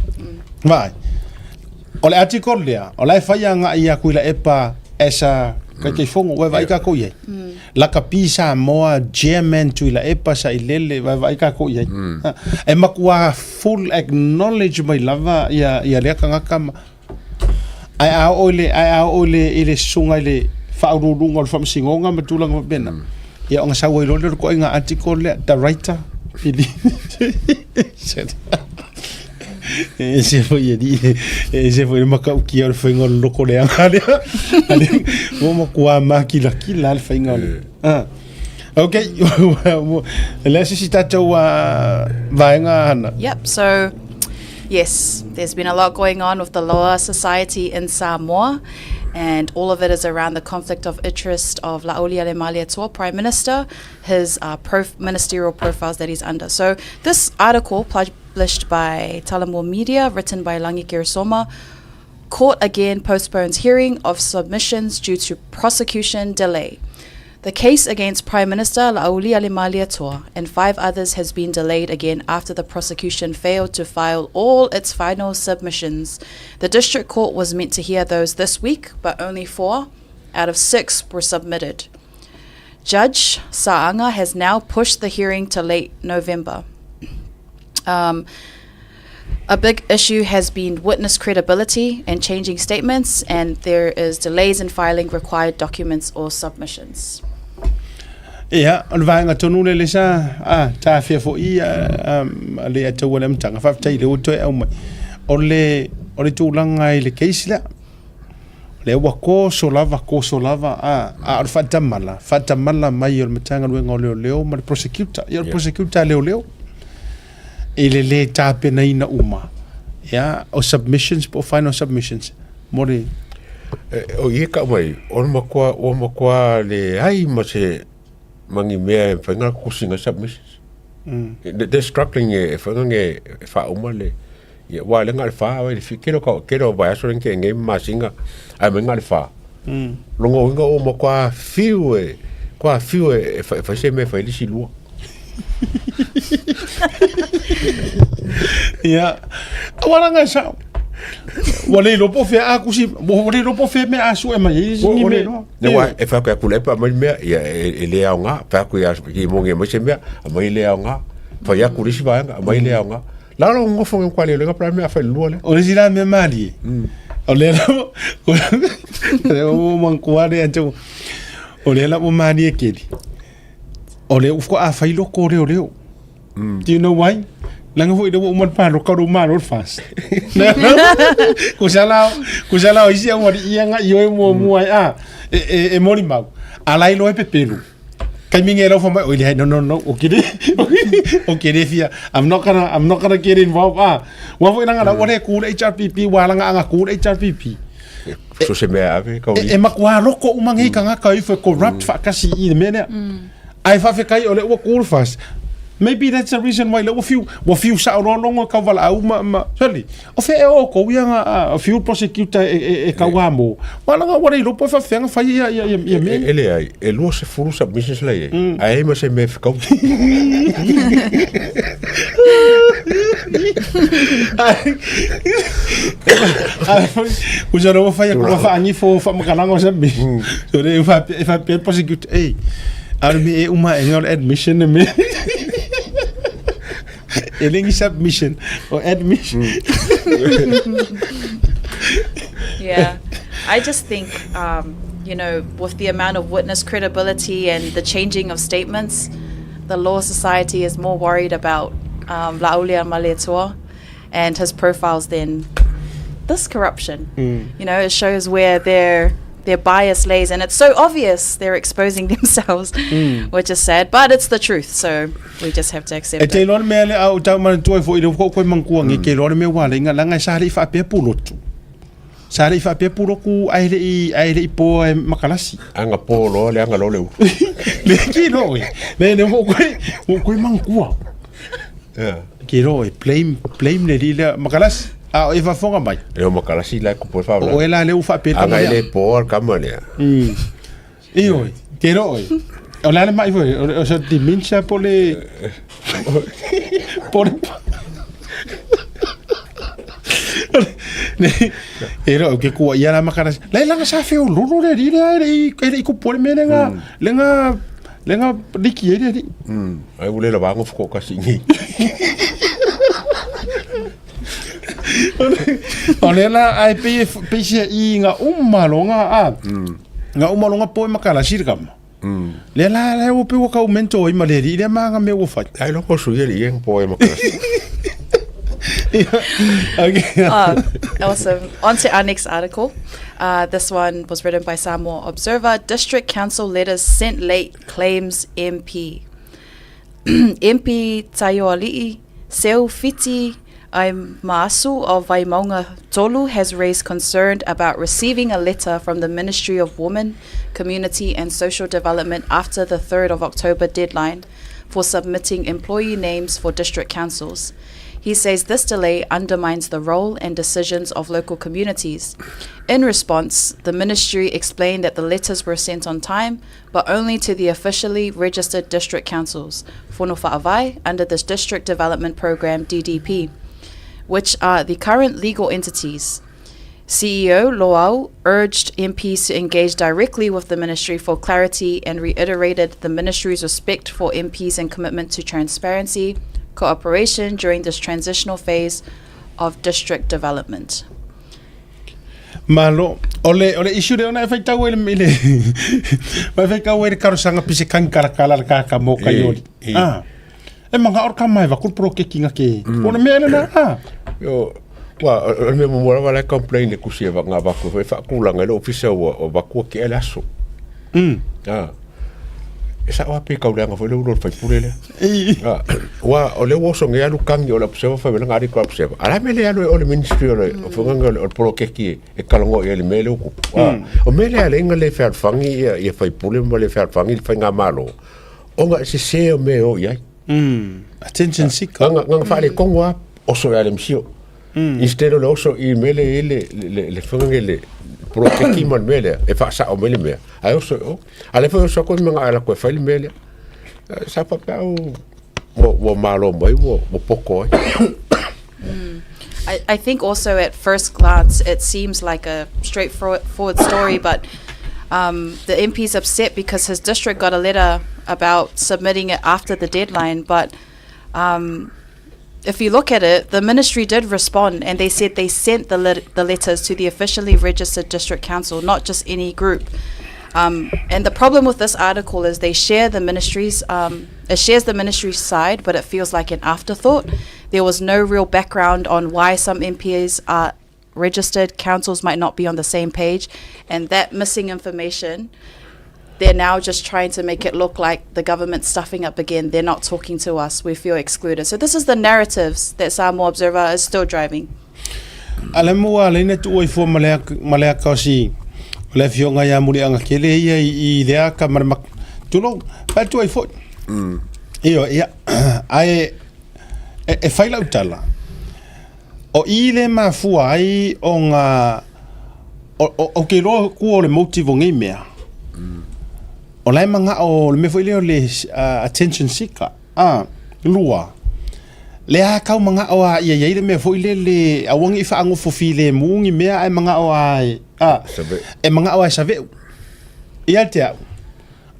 Vaai. O le article lea, o la e fai agai ia Tuilaepa as a Taitaifono, ua e vaai tatou i ai. Lakapi Samoa, Chairman Tuilaepa Sailele, ua e vaai tatou i ai. E matua full acknowledge mai lava ia, ia lea tagata ma, ae a oo i le, ae a oo i le, i le susuga i le faauluuluga o le faamasinoga ma tulaga faapena, ia ona sau ai loa lea o le toaiga article lea, the writer, E ese foi e alii, e ese foi le matautia o le faiga o le loko leaga lea. Ua matua makilakila le faiga o le. Ah. Ok, e le a se isi tatou vaega Hana. Yep, so yes, there's been a lot going on with the Loa Society in Samoa, and all of it is around the conflict of interest of Laaulialemalietoa, Prime Minister, his uh, prof- ministerial profiles that he's under. So this article published by Talamua Media, written by Langi Kirisoma, court again postpones hearing of submissions due to prosecution delay. The case against Prime Minister Laaulialemalietoa and five others has been delayed again after the prosecution failed to file all its final submissions. The district court was meant to hear those this week, but only four out of six were submitted. Judge Sa'anga has now pushed the hearing to late November. Um, a big issue has been witness credibility and changing statements, and there is delays in filing required documents or submissions. Ia, o le vaega tonu lea lea sa a, taafia foi a, a le ataua le amataga. Faafetai lea ua toe aumai. O le, o le tulaga i le case lea, lea ua koso lava, koso lava, a, a o le faatamala, faatamala mai o le Matagaluega o Leoleo ma le prosecutor. Ia, o le prosecutor a leoleo i le lē tapenaina uma, ia, o submissions po o final submissions mo le O i e kau mai, o le matua, ua matua leai ma se ma ni mea e mafai ona kusiga submissions. They're struggling e whai nge e whauma le ia wa le ngā le wha ai le kero ka kero vai aso nge nge masinga ai me ngā le wha. Longo inga o ma kwa fiu e kwa fiu e whai se me whai lisi lua. Ia, aua e sao. Ua le iloa po o fea a kusi, ua le iloa po o fea mea a sue mai ai ni mea. Ne wa e whai aku lepa mai mea ia e le aoga, whai aku ia ki monge mai se mea, a mai le aoga. Whai aku le isi vaega, a mai le aoga. La lo ngofo nge kwa le lenga pra mea whai lua le. O le isi la mea malie. O le la o le o mangkua le atu. O le la o malie keli. O le ufko a whai loko reo reo. Do you know why? Langa foi le ua uma le paloka lo malo le fast. Kusala kusala o isi au ari ia nga ioe mua mua ai a e e e mori mau. Ala i loe pepelu. Kai minge lau fa mai oi le no no no o kere o kere fia I'm not gonna I'm not gonna get involved ah. Wa foi langa la ua le ku le HRPP wa langa anga ku le HRPP. So se mea ave ka E, e makua loko uma ngei kangaka i fo corrupt mm. whakasi i le mea lea. Ai faafetai o lea ua cool fast. Maybe that's the reason why lea ua fiu, ua fiu sao loa logo e kauvalaau ma, ma, sali, o fea e o kou ia nga a fiu prosecutor e, e, e kauā mō. Wala nga ua le iloa po e faafefea nga fai ia, ia, ia, ia mea. E, e leai, e 20 submissions la i ai, ae ai ma se mea e fekau. Usa ua fai ua faagifo faamakalaga o submission. So le e faapea e faapea le prosecutor, ei, a o le mea e uma aega o le admission le mea. E le ni submission, o admission. Yeah. I just think, um, you know, with the amount of witness credibility and the changing of statements, the Law Society is more worried about um, Laauliamaletoa and his profiles than this corruption. Mm. You know, it shows where their their bias lays, and it's so obvious they're exposing themselves, mm. which is sad, but it's the truth, so we just have to accept E te it. iloa le mea lea a o tau manatua ai foi i le ko koe mangkua nge ke iloa le mea ua ala inga langa e sa le i faapea pulotu. Sa le i faapea puloku ae le i ae le i poa e makalasi. Anga po loa le anga loa le ulu. Le ki iloa oe. Le le mo koe mo koe mangkua. Yeah. Ke iloa oe blame blame le li lea makalasi. A o e faafofoga mai. Le o makalasi la e kupu e O oe la lea ua faapea le tama Anga e lea. le poa le kama lea. Ioe, te iloa oe. O le a le mai foi, o le o se dementia po o le po o le Ne, e iloa ke kua ia la makalasi. La e langa sa feololo le alii lea e le i e le i kupu ai le mea lea nga le nga le nga liki ai le alii. Ai ua le lava gofo toatasi i nei. O lea la ae pei e pei sia i nga uma loga a nga uma loga po e makalasi le kama. Lea la lea ua pei ua kau mento ai ma le alii lea ma nga mea ua fai. Ai loko sui alii e po e makalasi. Okay. Oh, awesome. On to our next article. Uh, this one was written by Samoa Observer. District Council letters sent late claims MP. MP Taioali'i Seu Fiti Aimaasu of Vaimauga Tolu has raised concern about receiving a letter from the Ministry of Women, Community and Social Development after the 3rd of October deadline for submitting employee names for district councils. He says this delay undermines the role and decisions of local communities. In response, the ministry explained that the letters were sent on time, but only to the officially registered district councils, Fono Fa'avae, under the District Development Program, DDP, which are the current legal entities. CEO Loau urged MPs to engage directly with the ministry for clarity and reiterated the ministry's respect for MPs and commitment to transparency, cooperation during this transitional phase of district development. Malo, o le, o le issue lea ona e faitau ai le, i le, ma e faitau ai le karosaga pise kani kalakala le kaka mo kaioli. E, e. Ah. E manga ora ka mai va kul pro ke kinga ke. Mm. Ona mea na ah. Yo, wa o le mea muamua lava la e complain le kusi e nga vaku e faatulaga i le ofisa ua o vaku ke ele aso. Ah. E sao a pe kau leaga foi le ulo o le faipule lea. Ah, wa o le ua oso nge alu kangi o le observer fai mai nga ko observer. Ala me le alu e o le ministry o le o fanganga o le polokeki e kalago i ai le mea lea ua kupu. Ah, o mea lea le inga le fealfangi ia ia faipule ma le fealfangi le faigamalo. Ona e sese o mea e o i ai. Attention seeker. Nga nga faaletonu lava oso ia le msio. Instead o le oso i mea lea e i ai le le le faiga le poloketi ma le mea lea e faasao mai le mea, ae oso i o. A o lea foi e oso atu ai ma alu atu e fai le mea lea. Sa faapea au ua ua malo mai ua ua poto ai. I think also at first glance it seems like a straightforward story, but the MP's upset because his district got a letter about submitting it after the deadline. But if you look at it, the ministry did respond and they said they sent the, the letters to the officially registered district council, not just any group. And the problem with this article is they share the ministry's, it shares the ministry's side, but it feels like an afterthought. There was no real background on why some MPAs are registered, councils might not be on the same page, and that missing information, they're now just trying to make it look like the government's stuffing up again. They're not talking to us. We feel excluded. So this is the narratives that Samoa Observer is still driving. A le mua le ina tuua i fua ma le ma le aka o si o le afioga ia Muliagakele ia i, i le aka ma le mak tulou pa tuua i foi. Io ia ae e, e fai lau tala. O i le mafua ai ona o, o, o ke iloa kua o le motive o nei mea. O la e manao o le mea foi lea o le attention seeker. A, lua, lea a kau manao a ia iai le mea foi lele aua ne i faagofo filemu ni mea ae manao a e, a, e manao a e save'u. Ia te au,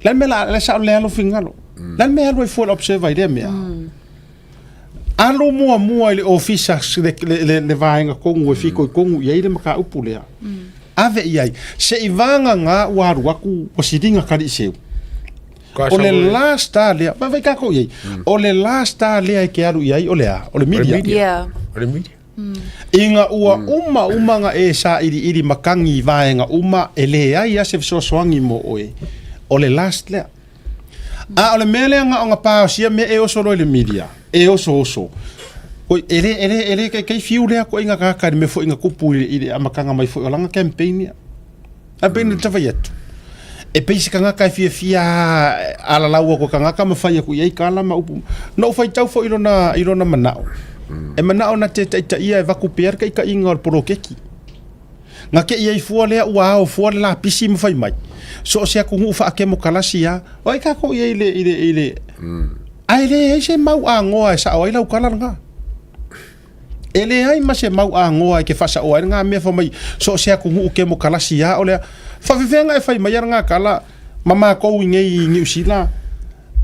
le mea la, le sao le alo fingalo. Le mea alu ai fua le observer i lea mea. Alo muamua i le ofisa le, le, le, le vaega tonu e fitoitonu i ai le mataupu lea. Ave i ai. Se i vagana ua alu atu ua siliga kaliʻiseu. O le last a lea, vaai kākou i ai. O le last a lea e ke alu i ai o le a? O le media. Yeah. O le media. Ina ua uma uma na e sailiili matagi i vaega uma e leai lava se fesoasoani mo oe. O le last lea. A o le mea lea na ona paosia mea e oso loa i le media, e osooso. Oi, e le, e le, e le kaikai fiu lea koʻiga tagata i le mea foi na tupu i le, i le amataga mai foi o lana campaign ia. Ae pei ona tafai atu, e pei se tagata e fiafia alalau atu e tagata ma fai atu i ai tala ma upu. Na ou faitau foi i lona, i lona manao. E manao na te taitaia e vaku pea le taitaiga o le poloketi. Na te i ai fua lea ua ao fua le lapisi ma fai mai. So o se atunuu faakemokalasi lava. O ai kākou i ai i le, i le, i le, ae leai se mau agoa e sao ai lau tala lena. E leai ma se mau agoa e ke faasaoa ai lena mea fai mai so o se atunuu kemokalasi lava o le a. Faafefea e fai mai a lena tala ma matou i nei i Niu Sila,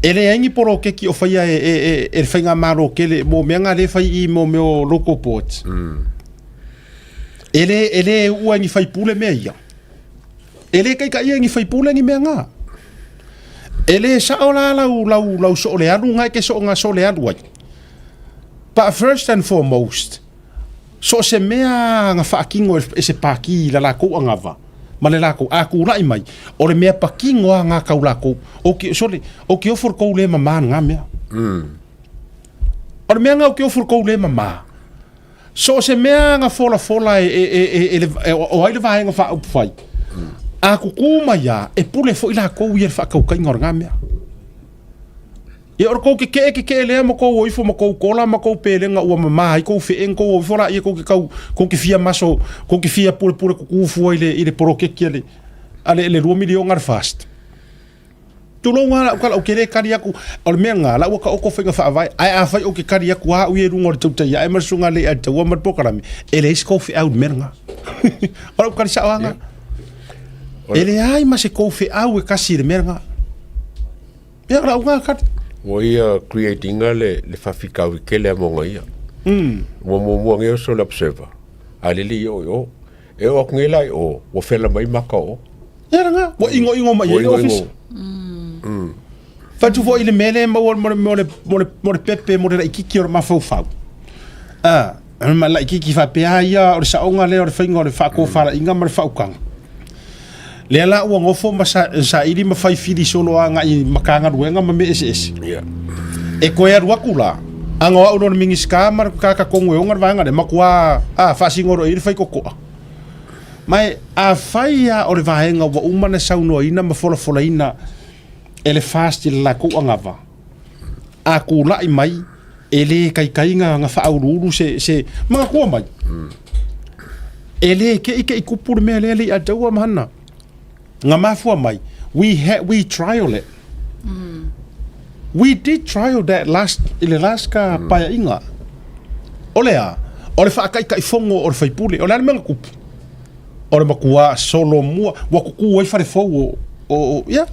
e leai ni poloketi o faia e, e, e, e le faigamalo tele mo mea na lea e fai i mo mea o local boards. E le, e le uua e ni faipule mea ia. E le taitaia e ni faipule ni mea na. E le sao la lau, lau, lau soo le alu nga e ke soo nga soo le alu ai. But first and foremost, so o se mea na faatino e se pākī i la lakou anava, ma le lakou a kulaʻi mai, o le mea patino a nga kau lakou, o ke, sole, o ke ofo le kou le mamā nga mea. O le mea nga o ke ofo le kou le mamā. So o se mea na folafola e, e, e, e, e, le, e o ai le vaega faaupufai, a kukū mai a, e pule foi lakou ia le faakaukaiga o lena mea. Ia o le kou kekeʻe kekeʻe lea ma kou o ifo ma kou kola ma kou pelega ua mamā ai kou feʻe kou o ifo laia kou ke kau kou ke fia maso kou ke fia pulepule kukū fua i le i le poloketi a le a le le $2 miliona le FAST. Tulou lava lau tala ou te le kali atu, o le mea lena, la ua taoto faiga faavae, ae afai ou te kali atu a au ia i luga o le tautai ae ma le susuga a le Alitaua ma le polokalame, e leai se tou feau i le mea lena. O lau tali sa'o lava lena. E leai ma se tou feau e tasi i le mea lena. Ia, o lau lena tali. Ua ia create ina le, le faafitauli tele a moga ia. Ua muamua nei oso le observer, a lele ia o i o. E oo atu nei la i o, ua fela mai maka o o. Ia lena, ua igoigo mai ai le ofisa. Fai atu foi i le mea lea e maua mo le, mo le, mo le, mo le pepe mo le laitiiti o le mafaufau. Ah, ma laitiiti faapea ia o le saoga lea o le faiga o le faatofalaiga ma le faautaga. Lea la ua nofo ma sa, saili ma fai fili solo agai i Matagaluega ma mea eseese. Yeah. E toe alu atu la, aga o au loa le Minisita ma le Katakonu e ona le vaega lea, matua a, faasigolo i ai le faitotoa. Ma e, afai lava o le vaega ua uma ona saunoaina ma folafolaina e le FAST i le latou anava, a tulai mai, e le taitai na, na faauluulu se, se manatua mai. E le te i te i tupu le mea lea le i ataua ma hana. Na mafua mai, we, ha, we trial it. We did trial that last, i le last ka paeaiga. O le a? O le faataitaifono o le faipule. O le a le mea na tupu? O le matua solomua, ua tutū ai fale fou o, o, o ia.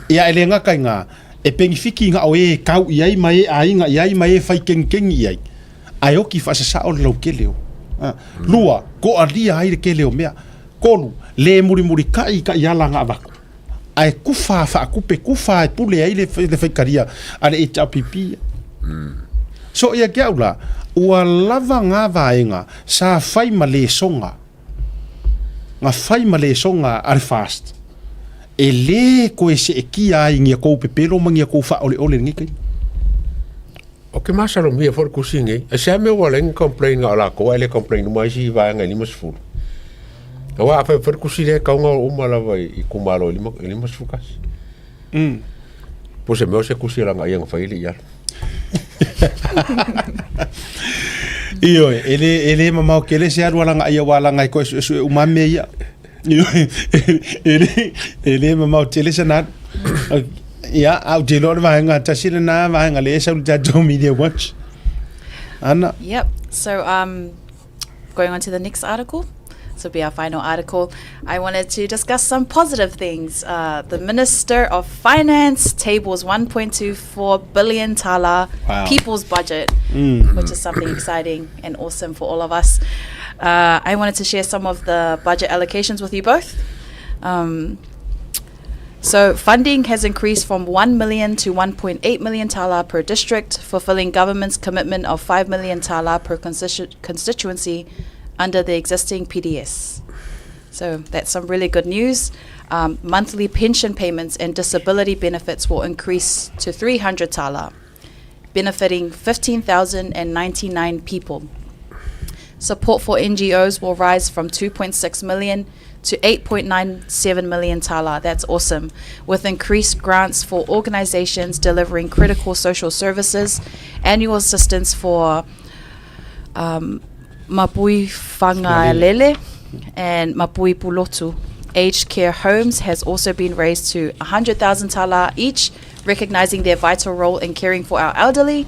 Ia e le gata i ngā, e penifiki na o e kau i ai ma e aiga i ai ma e fai kenikeni i ai, ae oki faasasao le lautele o. A, lua, toalia ai le tele o mea. Tolu, le mulimulitai i taiala na avatu. Ae kufa faatupe, kufa e pule ai le, le faitalia a le HRPP. So ia te au la, ua lava ngā vaega sa fai ma lesoga, nga fai ma lesoga a le FAST, e lē toe seetia ai ni a tou pepelo ma ni a tou faaoleole i lenei taimi. O ke masalomia foi le tusi nei, e sea mea ua leai ni complain a o latou ae le complain uma isi vaega e 50. Aua afai foi le tusi lea e tatau ona oo uma lava i itumalo e 51. Po o se mea o se tusi a lagaia na fai e le i alu. Ioe, e le, e le mamao tele se alu a lagaia aua leaga e toe suesue uma lava mea ia. Ioe, e le, e le mamao tele sana alu. Ia, ae ou te iloa o le vaega tasi lena vaega lea e sau i le tatou Media Watch. Ana. Yep. So um going on to the next article. This will be our final article. I wanted to discuss some positive things. Uh, the Minister of Finance tables 1.24 billion tala Wow. people's budget, which is something exciting and awesome for all of us. Uh, I wanted to share some of the budget allocations with you both. Um, so funding has increased from 1 million to 1.8 million tala per district, fulfilling government's commitment of 5 million tala per constitu- constituency under the existing PDS. So that's some really good news. Um, monthly pension payments and disability benefits will increase to 300 tala, benefiting 15,099 people. Support for NGOs will rise from 2.6 million to 8.97 million tala. That's awesome. With increased grants for organizations delivering critical social services, annual assistance for um, Mapui Whangalele and Mapui Pulotu. Aged care homes has also been raised to 100,000 tala each, recognizing their vital role in caring for our elderly.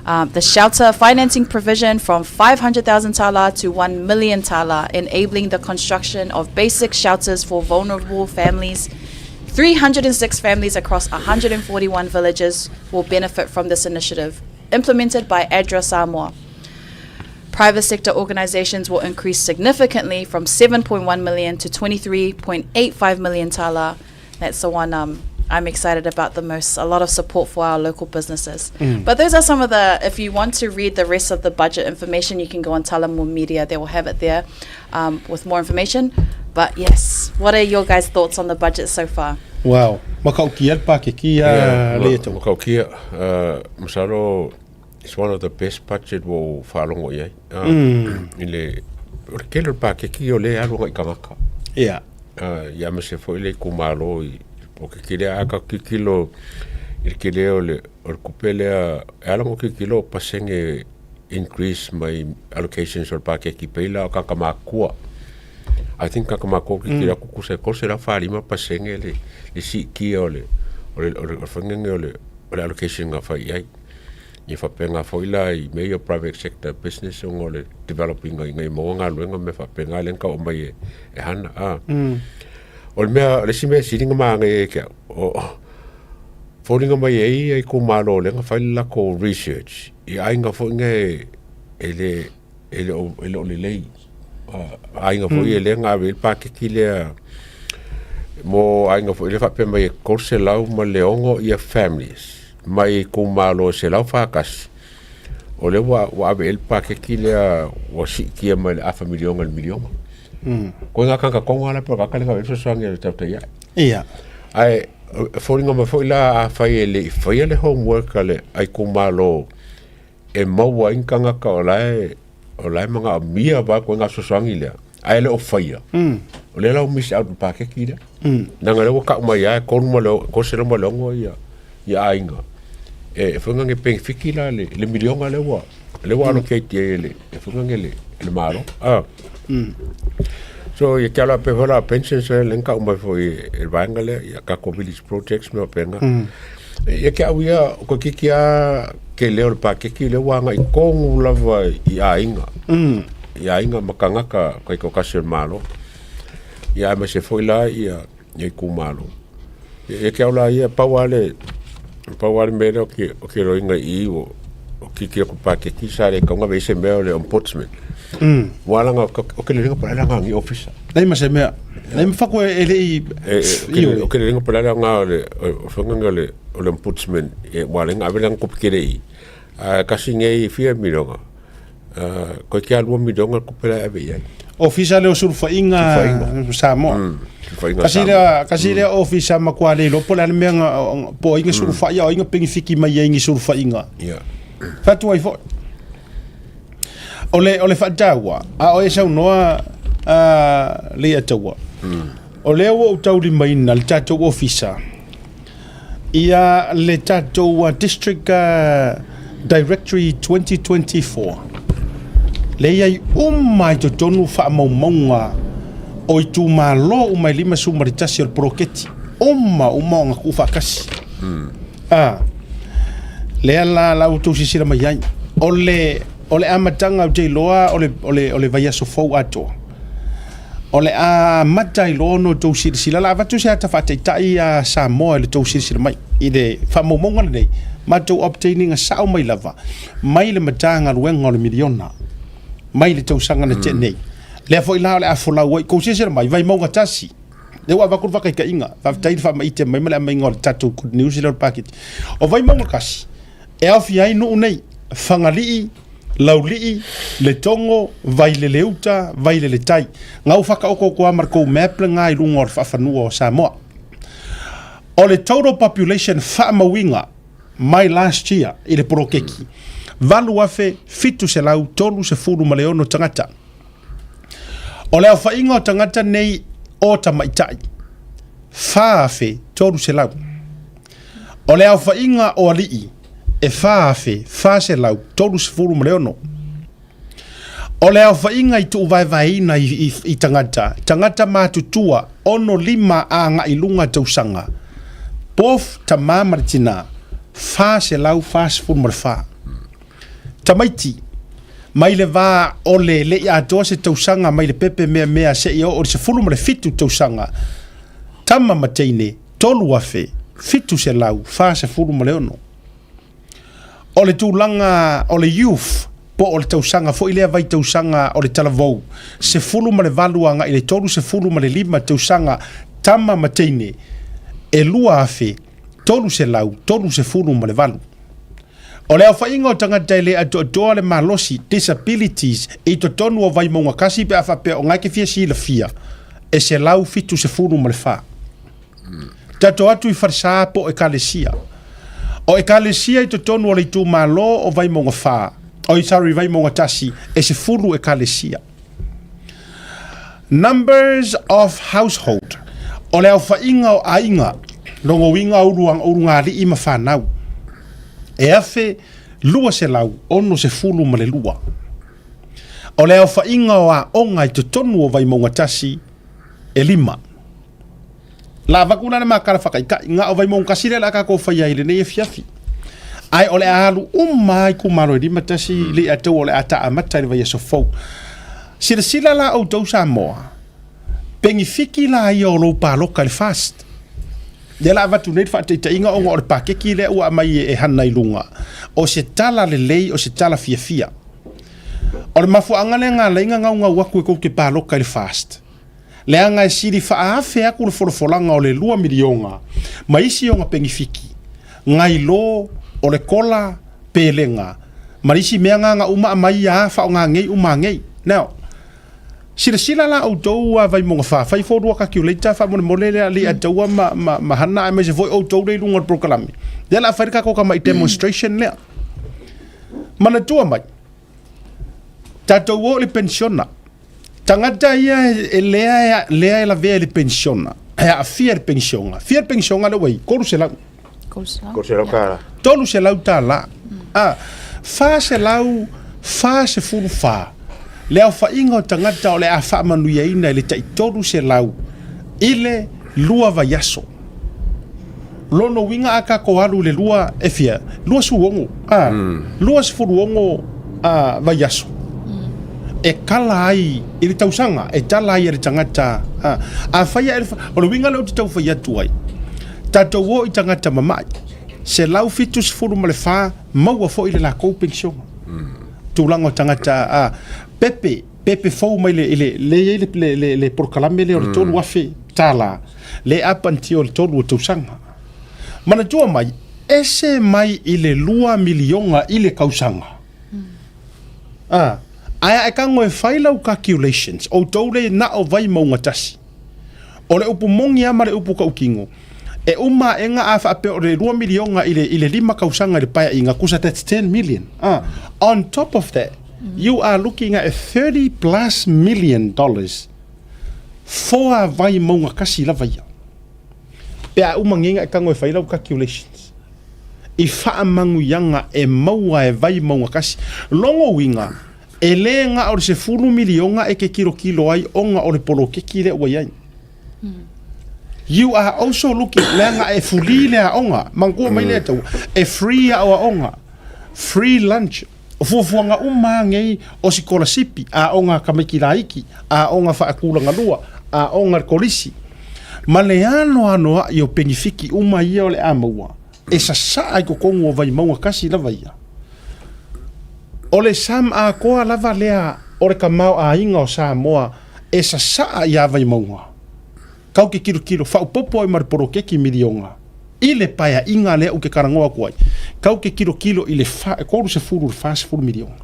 Um, the shelter financing provision from 500,000 tala to 1 million tala, enabling the construction of basic shelters for vulnerable families. 306 families across 141 villages will benefit from this initiative, implemented by ADRA Samoa. Private sector organizations will increase significantly from 7.1 million to 23.85 million tala. That's the one um, I'm excited about the most. A lot of support for our local businesses. But those are some of the, if you want to read the rest of the budget information, you can go on Talamu Media. They will have it there um, with more information. But yes, what are your guys' thoughts on the budget so far? Wow, matautia le pakeki a le tau. Matautia, uh, masalo it's one of the best budget ua ou faalogo i ai. Uh, I le, o le tele o le pakeki o lea e alu agai tagata. Ia. Uh, ia aemaise foi le itumalo i o ke kele a ka tilotilo i le tele o le o le tupe lea e ala ona tilotilo o pasene increase mai allocations o le pakeki pei la o tagata makua. I think tagata makua o tilotilo atu tusa e 345% le le siitia o le o le o le faiga lenei o le o le allocation na fai i ai. Ia faapena foi la i mea ia o private sector business ona o le develop ina ina ia maua galuega ma mea faapena lea na tau aumai e, e Hana. A. O le mea, o le isi mea e sili ona manaia ia te au, o, foliga mai e i ai ia itumalo lea na fai le latou research i aiga foi nei e le, e le o, e le o lelei. Aiga foi e lea na ave i ai le paketi lea mo aiga foi lea faapea mai e 306 ia families mai itumalo e 141, o lea ua, ua ave i ai le paketi lea ua siitia mai le afa miliona i le miliona. Koe ngā tagata tonga la pe o le tagata lea na ave i ai le fesoasoani a le tautai ae. Ia. Ae e foliga mai foi la afai e le i faia le homework a le a itumalo e maua ai ni tagata o la e o la e manaomia vaeatu ai ngā fesoasoani lea, ae le o faia, o lea la ua miss out i le paketi lea. Leaga o lea ua tau mai lava e 306 ia ia aiga e foi lea e penefiti la le, le miliona lea ua lea ua allocate i ai e le e foi lea le, le Malo. Ah. So ia ke ala pe foi la pensions lea na tau mai foi e le vaega lea ia tatou village projects ma faapena. Ia ke au ia o toeitiiti lava tele o le paketi lea ua agai tonu lava i aiga. I aiga ma tagata taitoatasi o le Malo. Ia aemaise foi la ia ia itumalo. Ia te au la ia pau lava le pau lava le mea lea ou te iloaina i i o kiki o ke paketi sa le tatau ona ave i ai se mea o le ombudsman. Aua leaga o ke lelei po o le a le aoga o ni ofisa. Leai ma se mea. Leai ma faku e le i O ke lelei po o le a le aoga o le faiga lea o le ombudsman aua o lea na ave lana tupe tele i i. Ae tasi nei fia miliona, toeitiiti lava 2 miliona le tupe la e ave i ai. Ofisa lea o Sulufaiga Samoa. Tasi lea, tasi lea ofisa matua le iloa po o le a le mea na, po o ai na sulufai a o ai na penefiti mai ai i ni sulufaiga. Fai atu ai foi. O le, o le faataua, a o e saunoa Leiataua, o lea ua ou taulimaina le tatou ofisa ia le tatou District Directory 2024, lea e i ai uma i totonu faamaumauga o itumalo uma e 51 o le poloketi, uma uma ona tuufaatasi. A, lea la la outou silasila mai ai, o le, o le amataga ou te iloa o le, o le, o le vaiaso fou atoa. O le a amata ai loa ona outou silasila, o le a avatu se ata faataitai a Samoa i le tou silasila mai i le faamaumauga lenei, matou obtain ina sao mai lava mai le Matagaluega o le Miliona mai le tausaga na tea nei. Lea foi la o le a folau ai, tou silasila mai, Vaimauga 1, lea ua avatu le faataitaiga, faafetai le faamaite mai ma le aumaiga o le tatou good news lea o le paketi. O Vaimauga 1, E aofia ai nuu nei, Fagalii, Laulii, Letogo, Vaileleuta, Vaileletai. Nga ua whakaokooko a markou map le ngā i lunga o le whaafanua o Samoa. O le total population whaamauinga mai last year i le polokeki, 8,736 tagata. O le aofaiga o tagata nei o tamaitai, 4,300. O le aofaiga o alii e 4,436. O le aofaiga i tuuvaevaeina i, i, i tagata, tagata matutua 65 agai luga tausaga, both tamā ma le tinā, 444. Tamaiti, mai le vā o le le i atoa se tausaga mai le pepe meamea seia oo i le 17 tausaga, tama ma teine, 3,746. O le tulaga o le youth po o le tausaga foi lea vaitausaga o le talavou, 18 agai i le 35 tausaga tama ma teine, e 2,338. O le aofaiga o tagata e le atoatoa le malosi, disabilities, i totonu o Vaimauga 1 pe a faapea o nga e te fia silafia, e 174. Tato atu i Falesā po o Ekalesia. O Ekalesia i totonu o le itumalo o Vaimauga 4, oi sorry Vaimauga 1, e 10 Ekalesia. Numbers of household, o le aofaiga o aiga, lona uiga o ulugalii ma fanau, e 1,262. O le aofaiga o aoga i totonu o Vaimauga 1, e 5. La avatu la le makala whakaitai, ngā o Vaimauga 1 lea la tatou whai ai i lenei afiafi. Ae o le a alu uma lava itumalo e 51 le Ataua o le a taamata i le vaiaso fou. Silasila la outou Samoa, penifiki la ia o lou paloka i le FAST. Lea la avatu nei le faataitaiga ona o le pakeki lea ua aumai e Hana i luga, o se tala lelei, o se tala fiafia. O le mafuaaga lea na ala ai na naunau atu e tou te paloka i le FAST, leaga e sili faaafe atu le folafolaga o le $2 miliona ma isi ona penifiki, nai lo o le kola, pelega, ma isi mea na na uma aumai a faaaoga nei uma nei. Now, Silasila la outou a Vaimauga 4, fai fo lua calculator faamolemole le alii Ataua ma, ma, ma Hana aemaise foi outou le i luga o le polokalame. Lea la fai le tatou tamai demonstration lea. Manatua mai, tatou o i le penisiona. Tagata ia e lea, lea e lavea i le penisiona, e aafia i le penisiona. Fia le penisiona lea ua i? 300. 300 tala. 300 tala. A, 444 le aofaiga o tagata o le a faamanuiaina i le tai 300 i le lua vaiaso. Lona uiga a tatou alu i le lua, e fia? 26, a, 26 a, vaiaso e kala ai i le tausaga, e tala ai e le tagata. A, afai e, o le uiga lea ou te tau fai atu ai, Tatou o i tagata mamai, 174 maua foi le lakou penisiona. Tulaga o tagata a pepe, pepe fou mai le, le, le i ai le, le, le, le polokalame lea o le $3,000 tala, le up until le 3 o tausaga. Manatua mai, ese mai i le 2 miliona i le kausaga. A, ae a e tago e fai lau calculations, outou le na o Vaimauga tasi. O le upu moni lava ma le upu tautino, e uma aega a faapea o le 2 miliona i le, i le 5 tausaga i le paeaiga, tusa that's 10 million. Ah, on top of that, you are looking at 30 plus million dollars for Vaimauga kasi lava ia. Pe a uma nei e tago e fai lau calculations i faamanuiaga e maua e Vaimauga kasi. Logo uiga, E le na o le 10 miliona e ke kilokilo ai ona o le poloketi lea ua i ai. You are also looking, leaga e free le aoga, manatua mai lea taua, e free aoaoga, free lunch, o fuafuaga uma lava nei o sikolasipi, aoga a tamaiti laiti, aoga faatulaga lua, aoga a le kolisi, ma le anoanoai o penifiki uma ia o le a maua. e sasaa i totonu o Vaimauga kasi lava ia. O le sum atoa lava lea o le tamaoaiga o Samoa e sasaa iā Vaimauga. Kau ke kilokilo, faaopoopo ai ma le poloketi miliona i le paeaiga lea ou te talanoa atu ai. Kau ke kilokilo i le 30 i le 40 miliona.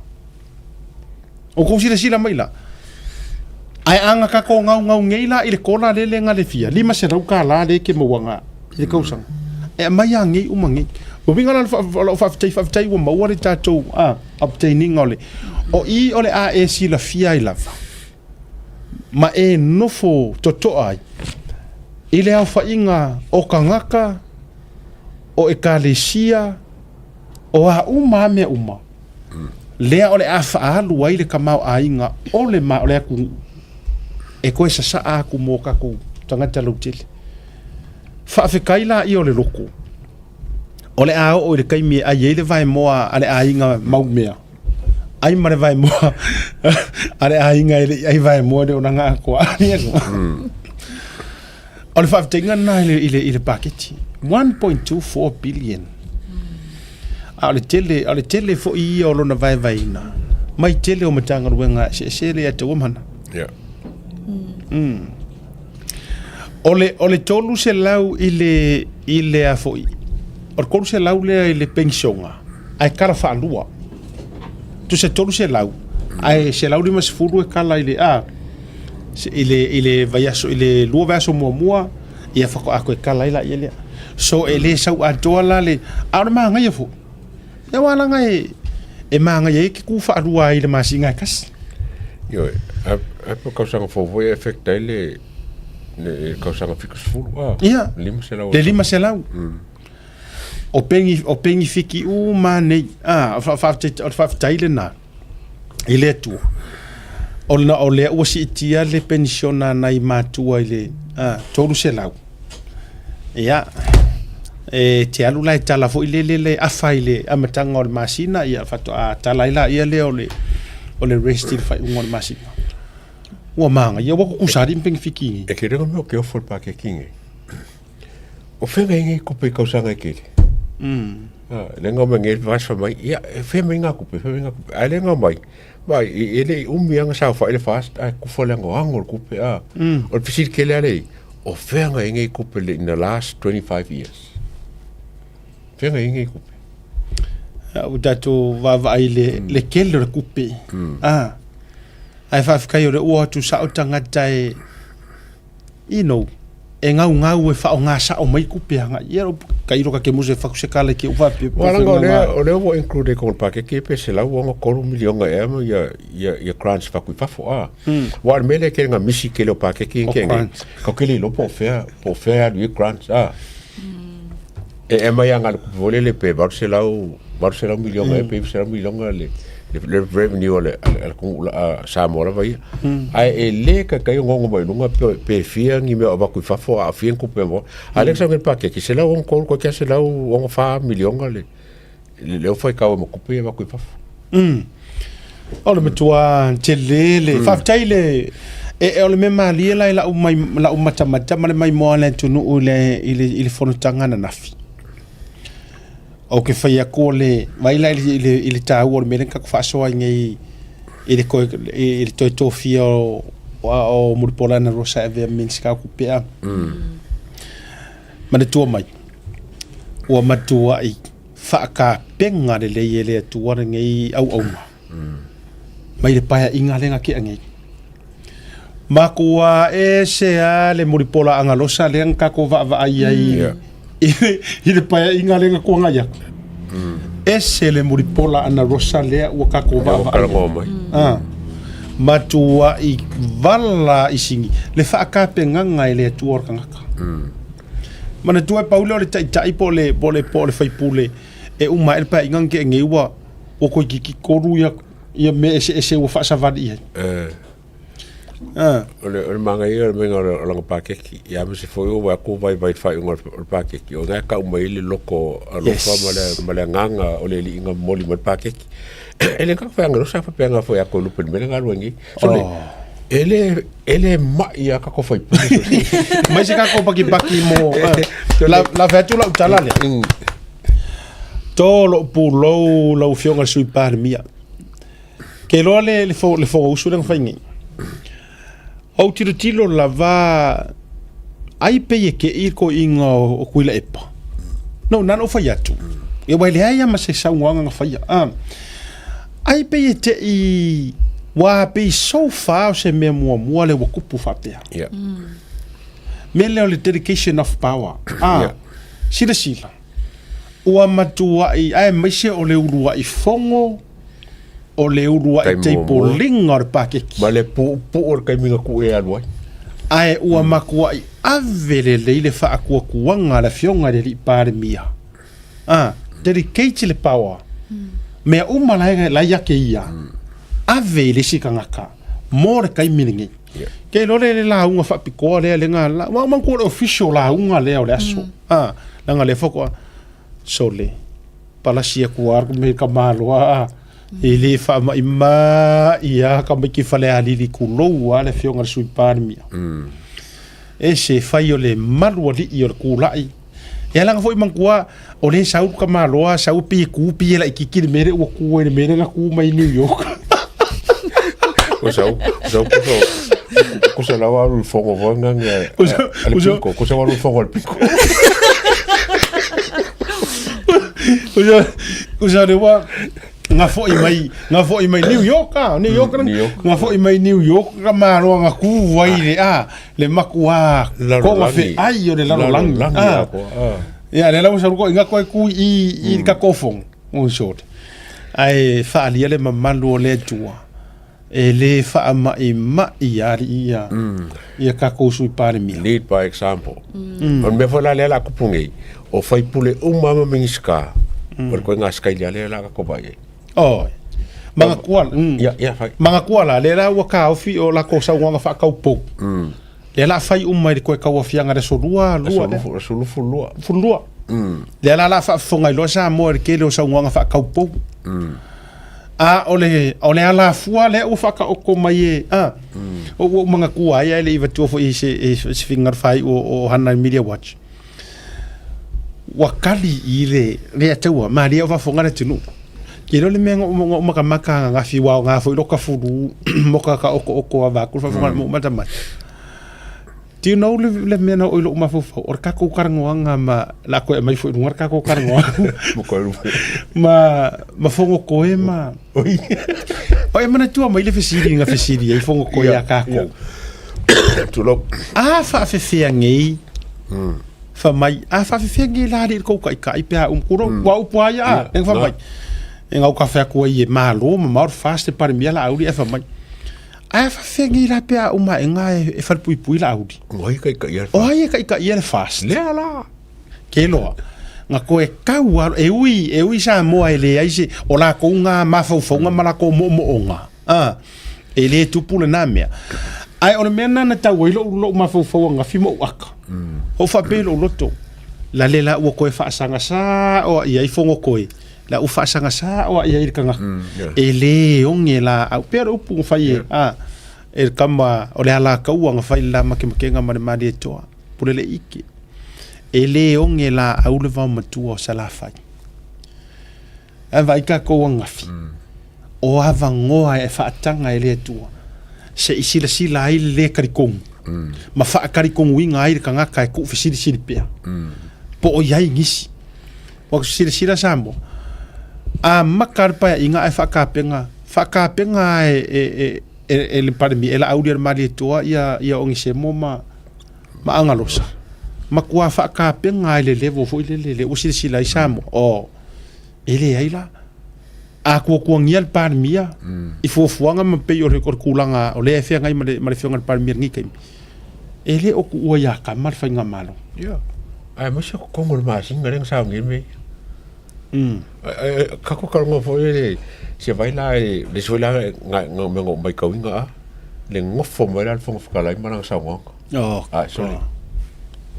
O kou silasila mai la, ae a na tatou gaugau nei la i le kola lele na le fia, $500 tala le ke maua na i le kausaga. E aumai a nei uma nei. O uiga la o lau faafetai, faafetai ua maua le tatou obtaining o le, o i o le a e silafia ai lava, ma e nofo totoa ai i le aofaiga o tagata, o ekalesia, o a uma a mea uma, lea o le a faaalu ai le tamaoaiga o le ma o le atunuu e toe sasaa atu mo tatou tagata lautele. Faafetai laia o le loko o le a oo i le taimi e ai ai le vaemoa a le aiga maumea, ai ma le vaemoa a le aiga e le i ai vaemoa i le olaga atoa. O le faafetaiga lena i le, i le, i le paketi. 1.24 billion. A o le tele, o le tele foi ia o lona vaevaeina mai tele o Matagaluega eseese le ia te ua mana. Yeah. O le, o le 300 i le, i le a foi, o le 300 lea i le penisiona, ae kala faalua. Tusa 300, ae 150 e kala i le, a, i le, i le vaiaso, i le lua vaiaso muamua, ia faatoa toe kala ai laia lea. So e le sau atoa la le, a o le manaia foi, ia aua leaga e, e manaia ai ke kū faalua ai i le masina e tasi. Ioe, a, a pe kausaga fou foi e affect ai le, le kausaga 70, a, Ia, 500. le 500. O peni, o penifiki uma nei, a, o le faafetai lena i le Atua. Ona o lea ua siitia le penisiona a nai matua i le 300. Ia, E te alu la e tala foi lele le afa i le amataga o le masina, ia faatoa tala ai laia lea o le o le rest i le faaiuga o le masina. Ua manaia, ua kukusa alii ma penefiti nei. E kele nga mea o ke ofo le paketi nei. O fea ngai ngai kupe i kausaga e kele. Ah, le nga mai ngai vas fa mai, ia, e fea mai ngā kupe, fea mai ngā kupe. Ai le nga mai, vai, e le i umi anga sa fa ile fast, ai kufa le ngo ango le kupe, ah. O le fisili kele ale, o fea ngai ngai kupe le in the last 25 years. Fea ngai ngai kupe. Ua tatou vaavaai i le, le kele o le kupe. Ah. Ae faafetai o le ua atu sao tagata e you know, e gaugau e faaaoga sao mai tupe agai i ai. Tailo ka ke muse faku se kala ke ufa pe. Wa langa o lea, o lea ua include i kona pakeke pe 163 miliona ea ma ia, ia, ia grants faku i fafo a. Wa o le mea lea kele nga misi kele o pakeke O ke ngai. grants. Ka kele iloa po o fea, po o fea e alu i grants a. E, e mai anga le kupe foi lele pe 800, 800 miliona ea pe 900 miliona le, le, le revenue a le, a le, a le atunuu la, a Samoa lava ia. Ae e le taitai ona ono mai luga pe, pe fia ni mea o avatu i fafo a o fia ni tupe e maua. A o lea e sau nei le paketi, 163 toeitiiti 164 miliona le, le, le ofa i kau ai ma tupe ia e avatu i fafo. O le matua tele le faafetai le e, e o le mea malie la i lau mai lau matamata ma le maimoa a le atunuu i le i le i le fonotaga ananafi. Ou te fai atu o le vai la i le i le, i le taua o le mea lea na tatou faasoa ai nei i le toe i le toe tofia o o Mulipola Anarosa e avea ma Minisita o Tupe a. Manatua mai, ua matuai faatapena lelei e le Atua lenei auauna mai le paeaiga lea na tea nei. Matua ese lava le mulipola agalosa lea na tatou vaavaai ai i le paeaiga lea na tuanai atu. Ese le mulipola anarosa lea ua tatou vaavaai ai. Ah. Matuai vala i sigi le faatapenaga e le Atua o le tagata. Manatua e pau lea o le taitai po o le, po o le, po o le faipule e uma ae le paeaiga na tea nei ua, ua toeitiiti tolu ia, ia mea eseese ua faasavali i ai. Eh. Ah. O le, o le manaia o le mea o le, o lana paketi, ia aemaise foi ua vaai atu vaivai i le faaiuga o le paketi, o lena e tau mai ai le loto alofa Yes. ma le, ma le agaga o le alii na momoli mai le paketi. E le gata foi agalosa faapea foi a koe lupe i le mea lea na alu ai nei. Sole, e le, e le mai a tatou faipule. Mai se tatou pakipaki mo la, la fai atu lau tala lea. To lou pulou lau Afioga i le Sui Palemia. Ke iloa le, le, fo, le Fonousu lea na fai nei. Ou tilotilo lava ai pei e kei le toeaina o, o Tuilaepa. No, na ona ou fai atu. Ia aua e leai lava ma se saunoaga na faia. Ah. Ai pei e tei ua pei so far o se mea muamua lea ua tupu faapea. Yeah. Mea lea o le dedication of power. Ah. Yeah. Silasila. Ua matuai aemaise o le uluai fogo o le uluai Taimi muamua. teipoliga o le paketi. Ma le puupuu o le taimi na tuu e alu ai. Ae ua matuai ave lelei le faatuatuaga a le Afioga i le Alii Palemia. Ah, dedicate le power. Mea uma la e la ia te ia. Ave i le isi tagata mo le taimi lenei. Yeah. Ke iloa le le lauga faapitoa lea le nga la, wa manatua o le official lauga lea o le aso. Ah, leaga lea faatoa sole palasi atu lava me ka maloa a e le faamaimai lava tamaiti Falealili tulou lava le Afioga i le Sui Palemia. E se fai o le malu alii o le tulai. E ala foi manatua o lea e sau le tamaloa sau pei e tu pei e laitiiti le mea lea ua tu ai le mea lea na tu mai New York. Ua sau, sau kusa, kusa lau alu i le fono foi ngange a, a le piko, kusa alu i le fono a le piko. Kusa, kusa le ua nga foi mai nga foi mai New York ah, New York, New York. nga foi mai New York ka maloa nga ku ai le a le makuā Lalolagi. feai o le lalolagi. Lalolagi Ah. atoa, ah. Ia, lea la ua sau koe inga koe ku i, i ka kofoga, in short. Ae faaalia le mamalu o le Atua, e le faamaimai alii ia, ia tatou Sui Palemia. Lead by example. O le mea foi la lea o le a tupu nei, o faipule uma lava ma Minisita, o le ituaiga style lava lea o le a tatou vaai ai. Oi. Manatua, Ia, ia, fai. Manatua la, lea la ua taofi o latou saunoaga faataupou. Lea la fai uma i le toe tauaofiaga i le aso lua, lua, Aso 22. 22. Lea la o le a faafofoga ai loa Samoa i le tele o saunoaga faataupou. A o le, o le alafua lea ua faataoto mai e, a, ua ou manatua ai ae le i avatua foi i se, i se finagalo faaiu o, o Hana i Media Watch. Ua kali i le, le ataua, malie o faafofoga le atunuu. Ke iloa le mea na ou, na ou matamata ananafi, ua aoga foi lota fulu moka ka okooko a vaku le faafofoga mo matamata. Do you know le, le mea na oo i lou mafaufau, o le tatou talanoaga ma, o le a toe aumai foi i luga le tatou talanoaga ma, ma Fonotoe ma, o e manatua mai le fesili na fesili ai Fonotoe ia tatou. Tulou. A faafefea nei, fai mai, a faafefea nei la alii le tou taitai pe a uma, tulou, ua upu lava ia a, lea na fai mai. E na ou ka fai atu ai e malo mamao le FAST e Palemia Laauli ae fai mai, Ae a faafefea nei la pe a uma aega e falepuipui Laauli? O ai e taitaia le O ai e taitaia le FAST? Lea la. Ke loa. Na toe tau lava, e ui, e ui Samoa e leai se, o latou na mafaufauga ma latou moomooga, a, e le tupu lena mea. Ae o le mea lena na tau ai lou, lou mafaufau ananafi ma ou aka. Ou faapea i lou loto, lale la ua toe faasaga sao i ai Fonotoe. La ua faasaga sao i ai le tagata. E le oge laau. Pei o le upu na fai e, a, e le tama o le Alataua na fai i le la makemakega ma le Malietoa, Puleleike. E le oge laau le vaomatua o Salafai. Ae vaai tatou ananafi, o avanoa e faataga e le Atua se i silasila ai le lē talitonu ma faatalitonuina ai le tagata e tuufesilisili pea po o i ai nisi. Ua silasila Samoa, amata le paeaiga ae faatapena, faatapena e, e, e, e, e le Palemia, e Laauli a le Malietoa ia, ia Onesemo ma, ma Agalosa. Matua faatapena i le level foi lele, lea ua silasila ai Samoa. Oh, e leai la. A tuatuagia le Palemia i fuafuaga ma pei o le, o le tulaga o lea e feagai ma le, ma le afioga i le Palemia i lenei taimi. E le o tuua ia Kama le faigamalo. Ia. Aemaise o totogi o le masina lea na sauni ai mea ia. Kako ka rongo foi le se vai la e le isi foi la na na mea na ou matauina a le nofo mai la le Fofoga Fetalai ma lana saunoaga. Oh, Ai sorry.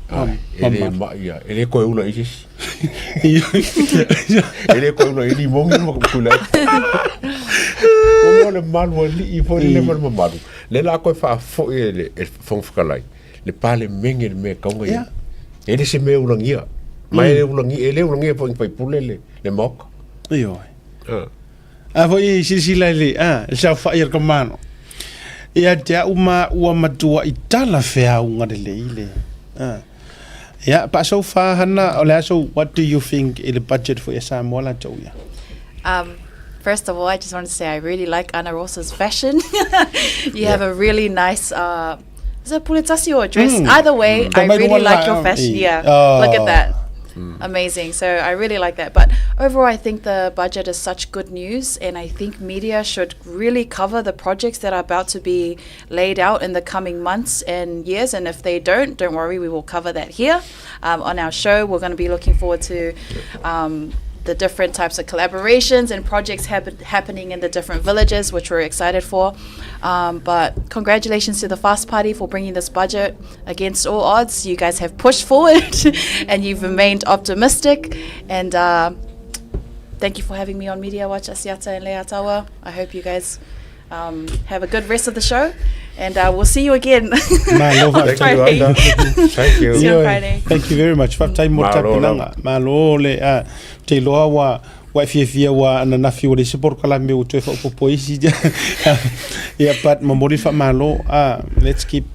Ai, e le mai ia, e le toe ula i se isi. E le toe ula i limogi ma kula. O mea o le malu alii foi lele ma le mamalu. Lea la koe faafoi e le Fofoga Fetalai, le Palemene le mea e tatau ona i ai. E le se mea ulagia. Ma e le ulagia, e le ulagia foi i ni faipule le, le Maota. Ioe. A foi silasila i le, a, le saofai a le tamano. Ia te au ma ua matuai talafeauga lelei le, a. Ia, but so far, Hana, o le a so, what do you think i le budget foi a Samoa latou ia? First of all, I just want to say I really like Ana Rosa's fashion. You have a really nice, is it puletasi or a dress? Either way, I really like your fashion. Yeah, look at that. Amazing. So I really like that. But overall, I think the budget is such good news, and I think media should really cover the projects that are about to be laid out in the coming months and years. And if they don't, don't worry, we will cover that here on our show. We're going to be looking forward to the different types of collaborations and projects happening in the different villages, which we're excited for. But congratulations to the FAST Party for bringing this budget against all odds. You guys have pushed forward and you've remained optimistic. And thank you for having me on Media Watch Asiata and Leiataua. I hope you guys have a good rest of the show. And we'll see you again Malo on Friday. Thank you. See you on Friday. Thank you very much. Faafetai mo le tapenaga. Malo le a te iloa ua ua e fiafia ua ananafi ua leai se polokalame ua toe faaopoopo isi. Yeah, but momoli le faamalo. Let's keep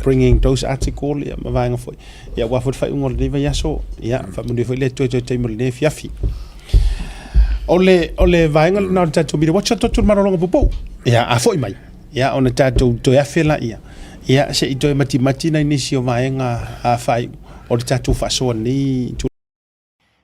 bringing those article ia ma vaega foi. Ia aua foi le faaiuga o lenei vaiaso. Ia faamanuia foi le Atua i toe taimi o lenei afiafi. O le, o le vaega lena o le tatou media watch atu atu le malologa puupuu. Ia, a foi mai, ia, ona tatou toe afe laia, ia, se i toe matimati nai nisi o vaega a faaiu o le tatou faasoa nei tulaga.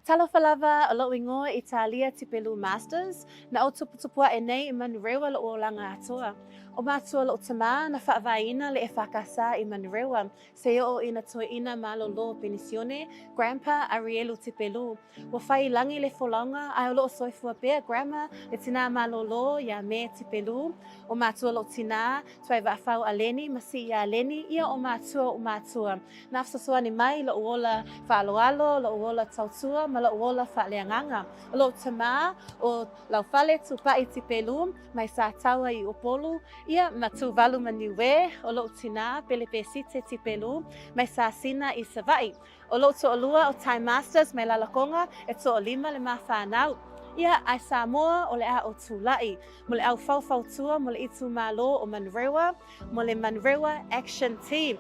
Talofa lava, o lou ingoa Italia Tipelu Masters, na ou tuputupu aʻe nei i Manurewa loʻu olaga atoa. ʻO mātua loʻu tamā na faavaeina le EFKS i Manurewa, seia oo ina toeʻina malōlō penisione, Grandpa Arielu Tipelu. Ua fai i lagi le folaoga ae o loo soifua pea Grandma le tinā malōlō iā Me Tipelu. ʻO mātua loʻu tinā, Tuaivaafau Aleni ma Sii Aleni, ia ʻo mātua oʻu mātua. Na fesoasoani mai loʻu ola faaaloalo, loʻu ola tautua ma loʻu ola faaleagaga. ʻO loʻu tamā, ʻo Laufale Tupaʻi Tipelu, mai Sataua i Upolu, ia ma Tuvalu ma Niue, ʻo loʻu tinā, Pelepesite Tipelu, mai Sasina i Savaʻi. ʻO loʻu toʻolua ʻo Ty Masters mai Lalakoga, e toʻolima le ma whānau. Ia, ae Samoa, o le a o Tulaʻi, mo le au faufautua mo le itumalo o Manurewa, mo le Manurewa Action Team.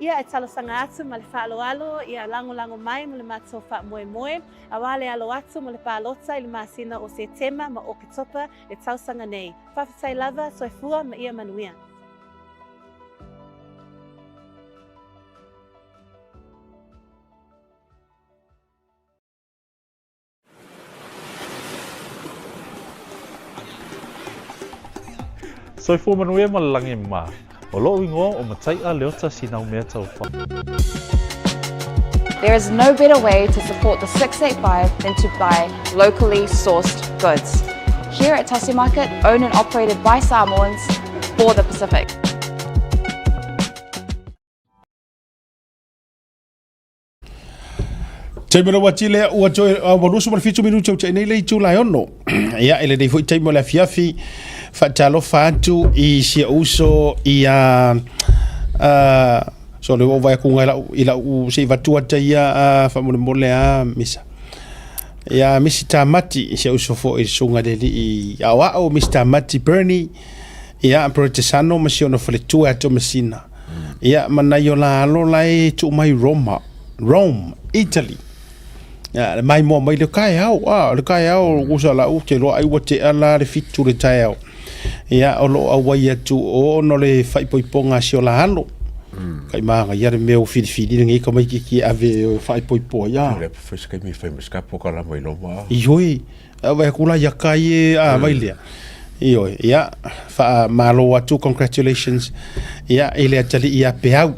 Ia e talosaga atu ma le faaaloalo ia lagolago mai mo le matou faamoemoe, auā le alo atu mo le palota i le masina o Setema ma Oketopa le tausaga nei. Faafetai lava, soifua ma ia manuia. Soifua manuia ma le lagi ma. O loʻu ingoa o Mataiʻa Leota Sinaumea Taufa. There is no better way to support the 685 than to buy locally sourced goods. Here at Tasi Market, owned and operated by Samoans for the Pacific. Taimi o le uati lea ua toe ua 27 minute o nei le itu la ono. Ia e lenei foi taimi o le afiafi faatalofa atu i si ou uso i a so le ua vai aku ngai lau i lau se i vatu ata ia a faamolemole a misa. Ia Misi Tamati si ou uso foi i susuga i le alii aoao Misi Tamati Bernie Ia, Proetesano ma si ona faletua e Tomasina. Ia, ma nai o la alo la e tuu mai Roma, Rome, Italy. Ia, le mai moa mai le kaeao, a, le kaeao, usa la u te loa ai ua tea la le fitu le taeao. Ia, o loo auai atu o ona o le faaipoipoga a si o la alo. Kai maga ia le mea ua filifili lenei tamaititi e ave e faaipoipo ai, a. Le fai se kaimi fai ma se ka pokalama i Roma. Ioe, A vai aku la ia kai e a vai lea. Ioe, ia, faamalo atu, congratulations, ia, i le atalii ia Peau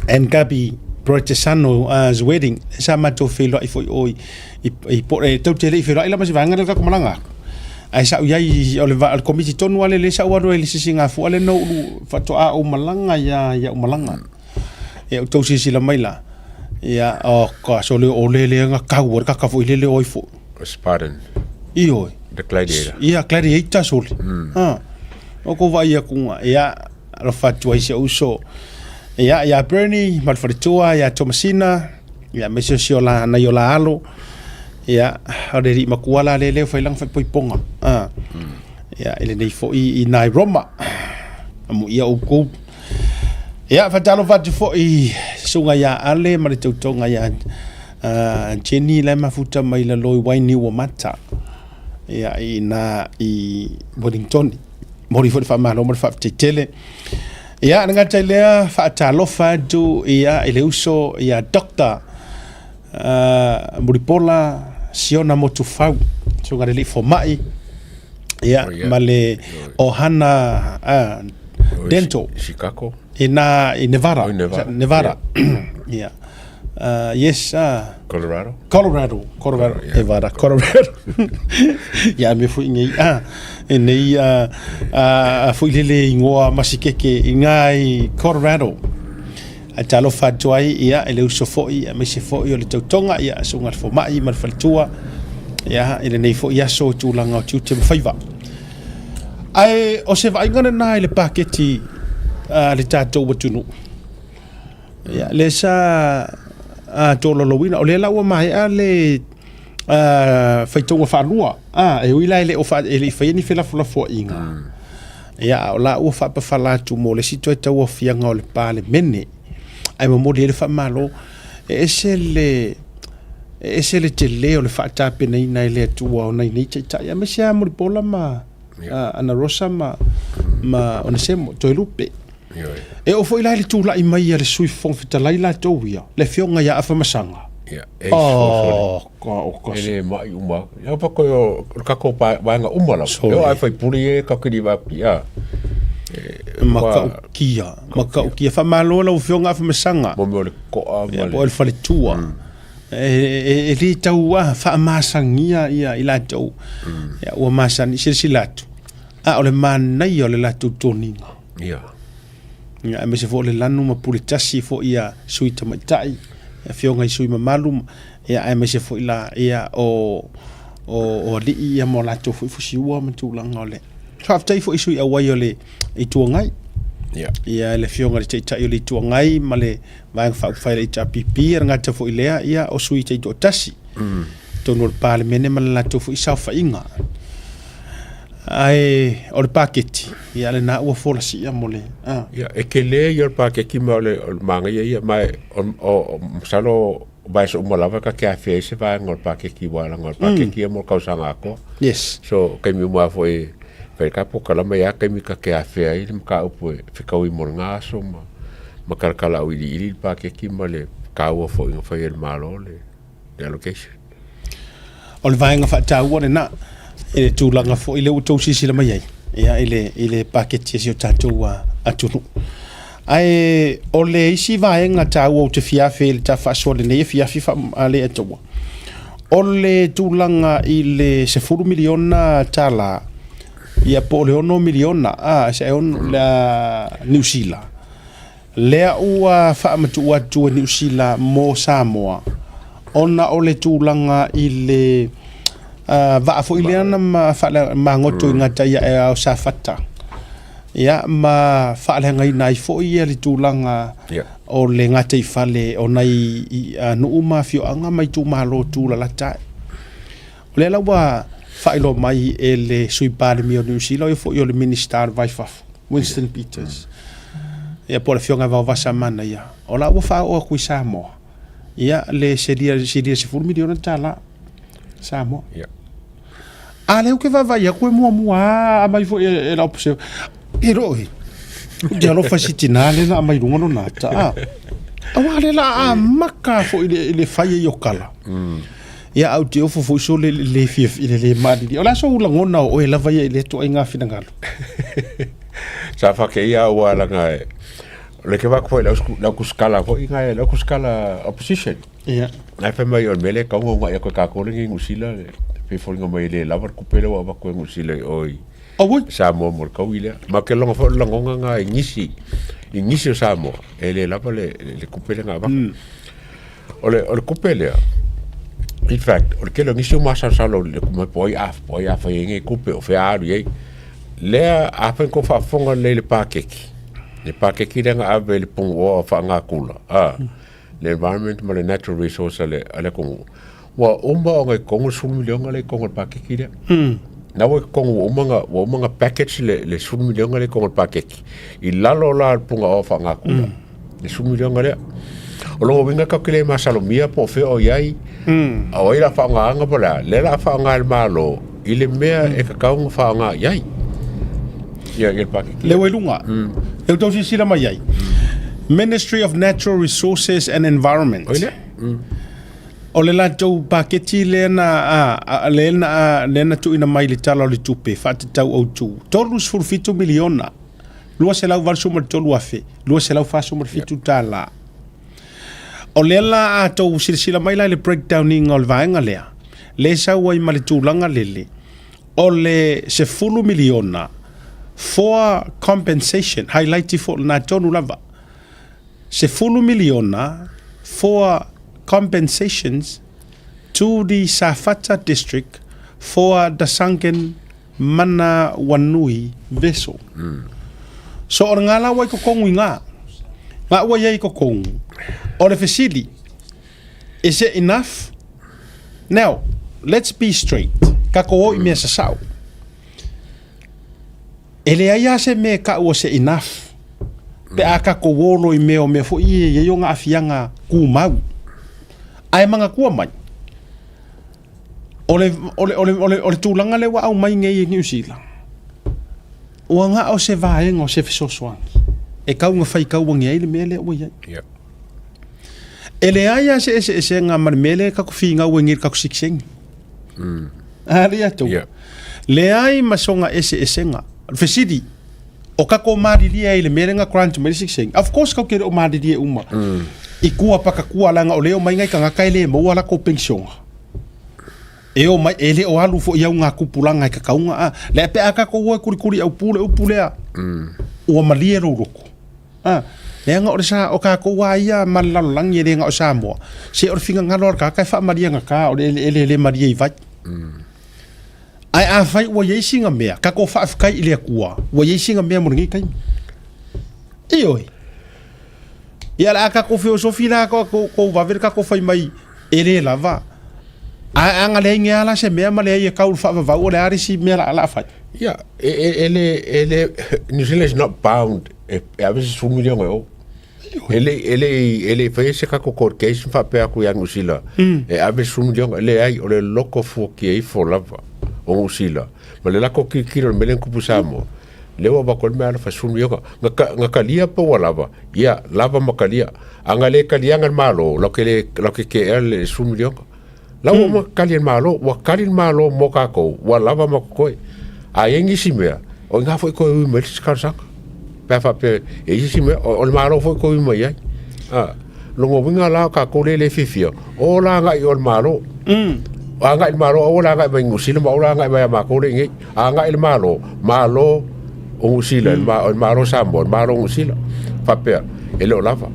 and Gabi Proetesano uh, wedding. Sa matou feiloai foi o i, i, i po, e tau te le i feiloai la ma se vaega le kako malanga aku. Ai sa u iai o le, va, o le komiti tonu ale le sa u alu ai le sisi ngā fua le no ulu whatoa o malanga ia, ia u malanga. Ia u tau silasila mai la. Ia, oh gosh, o le, o le le nga kau, o le kaka foi le le oi fo. Spartan. Ioe. The Gladiator. Ia, Gladiator sole. Ha. O ko vai aku nga. Ia, alofa atu ai si ou uso. Ia, ia Bernie, ma le faletua, ia Thomasina, ia me se o la nai o la alo. Ia, o le ri makua la le le fai langa fai poiponga. Ha. Ia, i lenei foi i nai Roma. Amu ia oukou. Ia, faatalofa atu foi i susuga ia Ale ma le tautoga ia uh, Jenny la e mafuta mai lalo i Wainiuamata. Ia, i nā i Wellington. Mori foi le faamalo ma le faafetai tele. Ia, le gata i lea, faatalofa atu ia i le uso ia Dr. Uh, Mulipola Siona Motufau, susuga le alii fomai. Ia, oh, yeah. ma le ohana uh, dental. Chicago. I nā, i Nevada. Oh, Nevada. Nevada. Yeah. yeah. Yes, Colorado. Colorado, Colorado, yeah. Nevada, Colorado. Ia me foi nei a e nei a a foi lele ingoa masikeke i ngā i Colorado. Ae talofa atu ai ia i le uso foi aemaise foi o le tautoga ia susuga i le fomai ma le faletua ia i lenei foi aso i tulaga o tiute ma faiva. Ae o se vaaiga lena i le paketi a le tatou atunuu. Ia lea sa a tolaulauina o lea la ua maea le a faitauga faalua a e ui la e le o fa, e le i faia ni felafolafoaiga. Ia, a o la ua faapafala atu mo le isi toe tauaofiaga o le Palemene. Ae momoli ai le faamalo, e ese le, e ese le tele o le faatapenaina e le Atua o nai nei taitai, aemaise lava Mulipola ma Ana Rosa ma, ma Onesemo, Toelupe. E oo foi la i le tulai mai a le Sui Fofoga Fetalai latou ia, le Afioga ia Afamasaga. Ia, e oh, oh, e le mai uma. Ia pa koe o le kako vaenga uma lava. E o ai whai puri e kakiri wa pia. Matautia, matautia. Faamalo lau Afioga Afamasaga. Mo mea o le koa ma Ia, le... po o le faletua. E le tau faamasagia ia i latou. Ia, ua masani, silasila atu, a o le manaia o le latou toniga. Ia. Ia, aemaise foi o le lanu ma pule tasi foi ia sui tamaitai, ia afioga i sui mamalu, ia aemaise foi la ia o o alii ia ma o latou foi fusiua ma tulaga o le Faafetai foi i sui auai o le Itu Agai. Ia. Ia le afioga i le Taitai o le Itu Agai ma le Vaega Faaupufai a le HRPP, e le gata foi lea, ia o sui taitoatasi. Totonu o le Palemene ma le latou foi saofaiga. Ae o le paketi, ia lena ua folasia mo le... A. Ia, e tele ia o le paketi ma o le, o le manaia ia, ma e, o, o, masalo vaiaso uma lava ta te afea ai se vaega o le paketi aua leaga o le paketi ia mo le tausaga atoa. Yes. So, taimi uma lava foi e fai le ta polokalame ia taimi ta te afea ai le mataupu e fetaui mo lena aso ma ma talatala auiliili le paketi ma le taua foi na fai e le Malo le le allocation. O le vaega faataua lena i le tulaga foi lea ua outou silasila mai ai ia, i le, i le paketi a si o tatou atunuu. Ae o le isi vaega taua ou te fia afe i le ta faasoa lenei afiafi faale ataua, o le tulaga i le $10 miliona tala ia po o le 6 miliona a, se ono, la, Niu Sila lea ua faamatuu atu e Niu Sila mo Samoa ona o le tulaga i le vaa foi lea na magoto i gatai ae o Safata. Ia, ma faaleagaina ai foi ia le tulaga o le gataifale o nai nuu ma afioaga ma itumalo tulalata ai. O lea la ua faailoa mai e le Sui Palemia o Niu Sila, o ia foi o le Minisita o le Va i Fafo, Winston Peters, ia po o le Afioga ia Vaovasa Manaia, o la ua faaoo atu i Samoa, ia le silia $10 miliona Samoa. A lea ou te vaavaai atu e muamua lava aumai foi e lau puse. E lo e. Ou te alofa i si tinā lea na aumai i luga lona ata. A. Aua lea la a maka foi i le fai ai o kala. Ia au te ofo foi so le le fia i le le malili. O le a sou lagona o oe lava ia i lea ituaiga finagalo? Sa faakeia au a laga e o le ke vaku foi lau lau kuskala foi ngai lau kuskala opposition. Ia. Ae fai mai o le mea lea e tatau ona uunai atu e tatou lenei i Niu Sila, e pei e foliga mai e le lava le tupe lea ua avatu e Niu Sila i o i Auoi. Samoa mo le taui lea. Ma ou te lagona foi o le lagona lena i nisi, i nisi o Samoa, e le lava le, le tupe lea na avatu. O le, o le tupe lea, in fact, o le tele o nisi o masalosalo i le mai po o ai a, po o ai a fai ai nei tupe, o fea a alu i ai. Lea, afai na tou faafofoga lelei i le paketi, le paketi lea na ave i le punuoa faagakula, a, le environment ma le natural resource a le, a le atunuu, ua uma ona i totonu le 10 miliona lea i totonu o le paketi lea. Na ua i totonu ua uma ona, ua uma ona package le, le 10 miliona lea i totonu o le paketi. I lalo la o le pungaoa faagakula, le 10 miliona lea. O lona uiga tatou te le masalomia po o fea o i ai, a o ai la faaaogaina po o le a, lea o le a faaaoga e le Malo i le mea e tatau ona faaaoga i ai. Ia, ia le paketi. Lea ua i luga. Lea ua tau silasila mai ai. Ministry of Natural Resources and Environment. Oi lea. O le latou paketi lea na, a, a, lea na, a, lea na tuuina mai i le Tala o le Tupe faatatau autu, 37 miliona, 283 afe, 247 tala. O lea la a tou silasila mai la i le breakdown ina o le vaega lea, lea e sau ai ma le tulaga lele, o le 10 miliona for compensation, highlight ifo lena tonu lava, 10 miliona for compensations to the Safata District for the sunken Manawanui vessel. So o le ngā la ua i kokongu i ngā. Ngā ua i ai i kokongu. O le fesili, is it enough? Now, let's be straight. Kako o i mea sasao. E leai lava se mea e kau o se enough. Pe a kako olo i mea o mea foi e i ai o ngā afianga kūmau. Ae manatua mai, O le, o le, o le, o le, o le tulaga lea ua aumai nei e Niu Sila, ua na o se vaega o se fesoasoani e tau ina faitauagi ai le mea lea ua i ai. Yeah. E leai lava se eseesega ma le mea lea e tatou finau ai nei i le tatou sitiseni. A lea tou. Yeah. Leai ma sona eseesega. O le fesili, O kakou malilie ai i le mea lea na grant mai le sikiseini, of course katou te le o malilie uma i kua pakakua leaga o lea e omai nai tagata e le maua a latou penisiona. E omai, e le o alu foi i augatupulaga e tatau ona, a, lea pe a tatou o e kulikuli aupu le upu lea, ua malie lou loto. A, leaga o le sa, o tatou lava ia ma le lalolagi e le na o Samoa, se o le finagalo lava o le tagata e faamaliegata o le eleele e le malie i vai. Ae afai ua i ai sina mea, tatou faafetai i le Atua, ua i ai sina mea mo lenei taimi. Ioe. Ia o le a tatou feosofi la tou vave le tatou fai mai e le lava. Ae a na leai nei lava la se mea ma leai e tau i le faavavau o le a le isi mea o le a fai? Ia, e le, e le, New Zealand is not bound e ave se 10 miliona e o. E le, e le, e le faia se tatou court case ma faapea atu ia Niu Sila e ave le 10 miliona. Leai, o le loko fuatia ifo lava o Niu Sila ma le latou tilotilo i le mea lea na tupu i Samoa, lea ua avatu ai le meaalofa e 10 miliona. Na, na talia pe ua lava? Ia, lava ma talia. A na le taliaga le Malo, latou te le, latou te kea le 10 miliona. La ua uma tali e le Malo, ua tali le Malo mo tatou, ua lava ma totoe. A i ai nisi mea, o i ina foi toe ui mai le isi talosaga. Pe a faapea e i ai se isi mea, o le Malo foi toe ui mai ai. A, lona uiga la o tatou lea e le fiafia, o la agai i o le Malo. Agai i le Malo, aua le agai mai i Niu Sila ma aua le agai mai ia matou lea i inei. Agai i le Malo, Malo o Niu Sila, o le Malo o Samoa, o le Malo o Niu Sila. Faapea, e le o lava.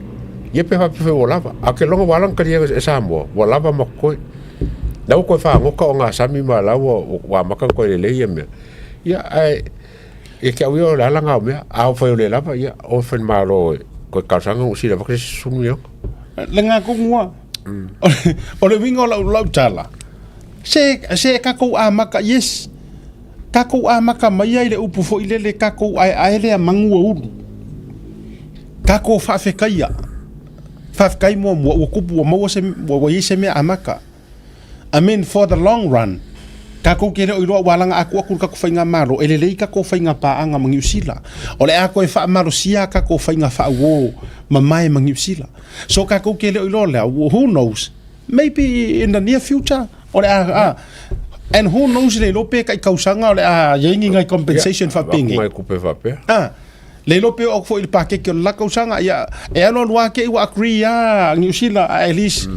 Ia pe faapea foi ua lava. A ke loga ua ala ona talia e Samoa, ua lava ma totoe. La ua toe fagota o gasami ma la ua ua amata ona toe lelei ia mea. Ia ae ia te au ia o le ala na o mea. A fai o le lava, ia o fai le Malo e toe talosaga Niu Sila avatu se isi 10 miliona. Le ga tonu lava. O le uiga o lau lau tala, se se tatou amata, yes, tatou amata mai ai le upu foi lele tatou aeae lea manu e ulu. Tatou faafetaia, faafetai muamua ua tupu ua maua se ua i ai se mea amata. I mean for the long run, tatou te le o iloa ua alaga a tuu atu i le tatou faigamalo, e lelei tatou faiga paaga ma Niu Sila. O le a toe faamalosia a tatou faiga faauo mamae ma Niu Sila. So tatou te le o iloa lea, who knows, maybe in the near future, o le a, and who knows le iloa pe tai tausaga o le a i ai ni nai compensation faapenei. Avatu nai tupe faapea. Ah. Le iloa pe oo atu foi i le paketi o le la tausaga, ia, e alu alu lava te i ua agree lava Niu Sila, at least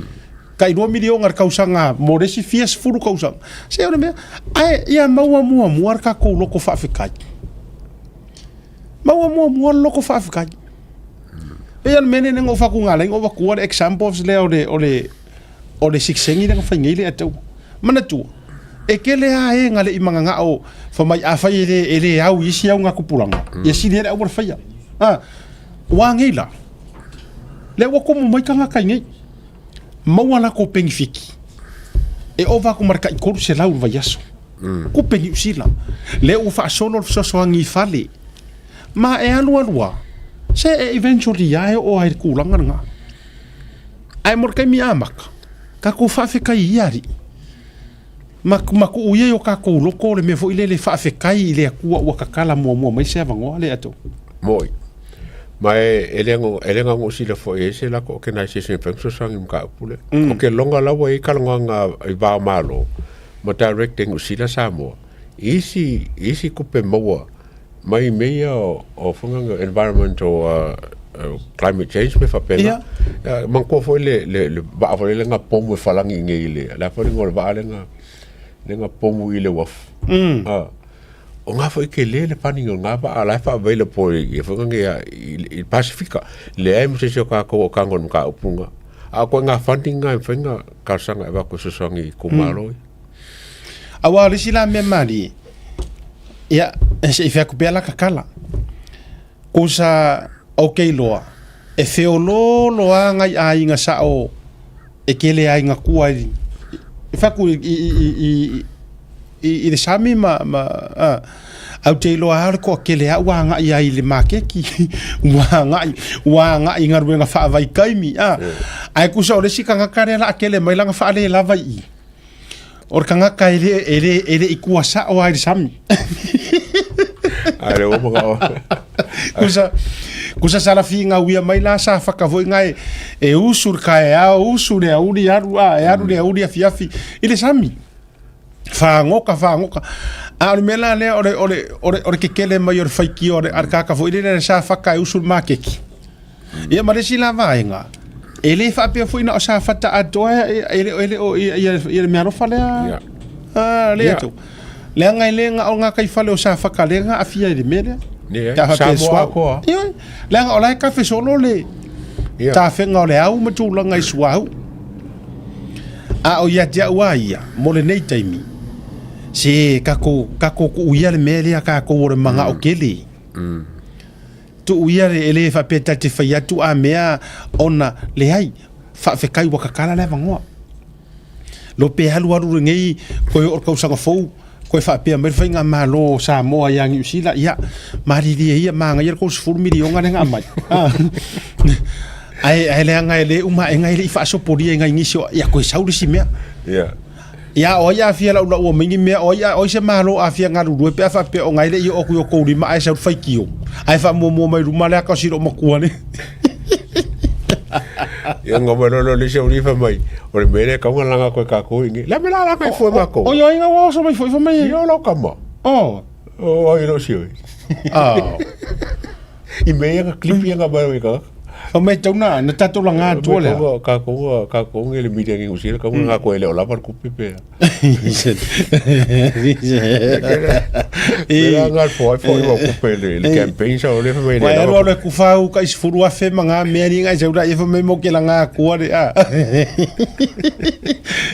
tai 2 miliona le tausaga mo le isi fia sefulu tausaga. Se o le mea, ae ia maua muamua le tatou loto faafetai. Maua muamua le loto faafetai. Pei o le mea lenei na ou faatuga ai na ou avatua le examples lea o le, o le, o le sikiseini lea na fai nei le Atua. Manatua, e tele lava e na le i mananao fai mai afai e le, e le au i isi augatupulaga, ia sili ai le aua le faia. A, ua anei la? Lea ua komo mai tagata i nei, maua latou penifiti, e ova atu ma le tai 300 i le vaiaso. Kupe Niu Sila. Lea ua faasolo le fesoasoani i fale. Ma e alu alu lava, se e eventually lava e oo lava i le tulaga lena. Ae mo le taimi amata, tatou faafetai i ia alii, ma, ma tuu ia i o tatou loto le mea foi lele faafetai i le Atua ua tatala muamua mai se avanoa lea tou. Moi. Ma e, e le go, e le ga sila foi e se la ko ke nai se se feng so sang im ka pule. O ke longa la wa i kalonga i va malo ma directing u sila Samoa. Isi isi kupe maua Mai mea ia o whanganga environment o climate change me whapena. Yeah. Uh, manatua foi le, le, le vaa foi le nga pomu e whalangi i ngei le. Le foi le vaa le nga, le nga pomu i le wafu. Uh, o ngā foi ke le le pani o ngā vaa la e wha-available i, i whanganga ia i, i Pasifika. Le ai mo se se o kākou o kango no ka upunga. A koe ngā funding ngā e whainga kausanga e wako sosoangi i kumalo. Aua o le isi la mea malie, ia, se i fai atu pea la kakala. Kusa ok loa, e feololo lava nai aiga sao e kele aiga kua i, e fai atu i, i, i, i, i, i le sami ma, ma a, au te iloa lava o le toatele lava ua agai ai i le maketi, ua agai, ua agai i galuega faavaitaimi, a. Ae kusa o le isi tagata lea o le a tele mai lana faalelava i i. O le tagata e le, e le, e le i kua sao lava i le sami. Ai le ua maka o. Kusa, kusa sa la figauia mai la sa whaka foi ngai e usu le kaeao, usu le auli alu a, e alu le auli afiafi i le sami. Whangoka, whangoka. A o le mea la lea o le, o le, o le, o le kekele mai o le faitio a le, a le kaka foi lele sa faka e usu le makeki. Ia ma le isi la vaega, e le faapea foi na o Safata atoa e, e, le, e le o ia, ia, ia le mealofa lea. Ia. Ah, lea Ia. tau. Leaga e le ga o ngā kaifale o Safaka lea ga afia i le mea lea. Leai, Pe a faapea e Samoa suau. atoa. Ioe. Leaga o la e kafe solo le Ia. tafega o le au ma tulaga i suauu. A o ia te au a ia, mo lenei taimi, se kako, kako kuu ia le mea lea kākou o le mangao kele. Tuu ia le, e le faapea ta te fai atu a mea ona leai, faafekai ua kakala le avanoa. Lo pe alualu lenei koe oo le kausaga fou, koe faapea mai le faigamalo o Samoa ia Niu Sila, ia, malilie ia, manaia le 30 miliona lea na aumai. Ae, ae leaga e le uma aega e le i faasopolia i nai nisi o, ia koe sau le isi mea. Ia. Ia, o ai a fia laulaua mai ni mea, o ai, o ai se malo a fia galulue pe a faapea o ngai le i oo atu i o tou lima ae sau le faitio, ae faamuamua mai luma le ata o si loomatua le. Ia nga mai lolo le isi au fai mai, o le mea lea e tatau ona laga atu e tatou i inei. Le a mea la laga ai fua e matou? Oi, oi, ua oso mai foi fai mai. Ia o lau tama. Oh. O ai lo sio. Oh. I mea ia ka clip ia nga mai i ka. Fai mai tau na, na tatou laga atua lea. Ka ka ka ka nge le media nge usira ka nga ko ele o lava le kupe pe. Mea nga fo ai fo i kupe le le campaign sa o le fai mai le. Wa alu alu e kufa au kai 10,000 ma ngā mea ni ngai sau la ia fai mai mo ke laga atua le a.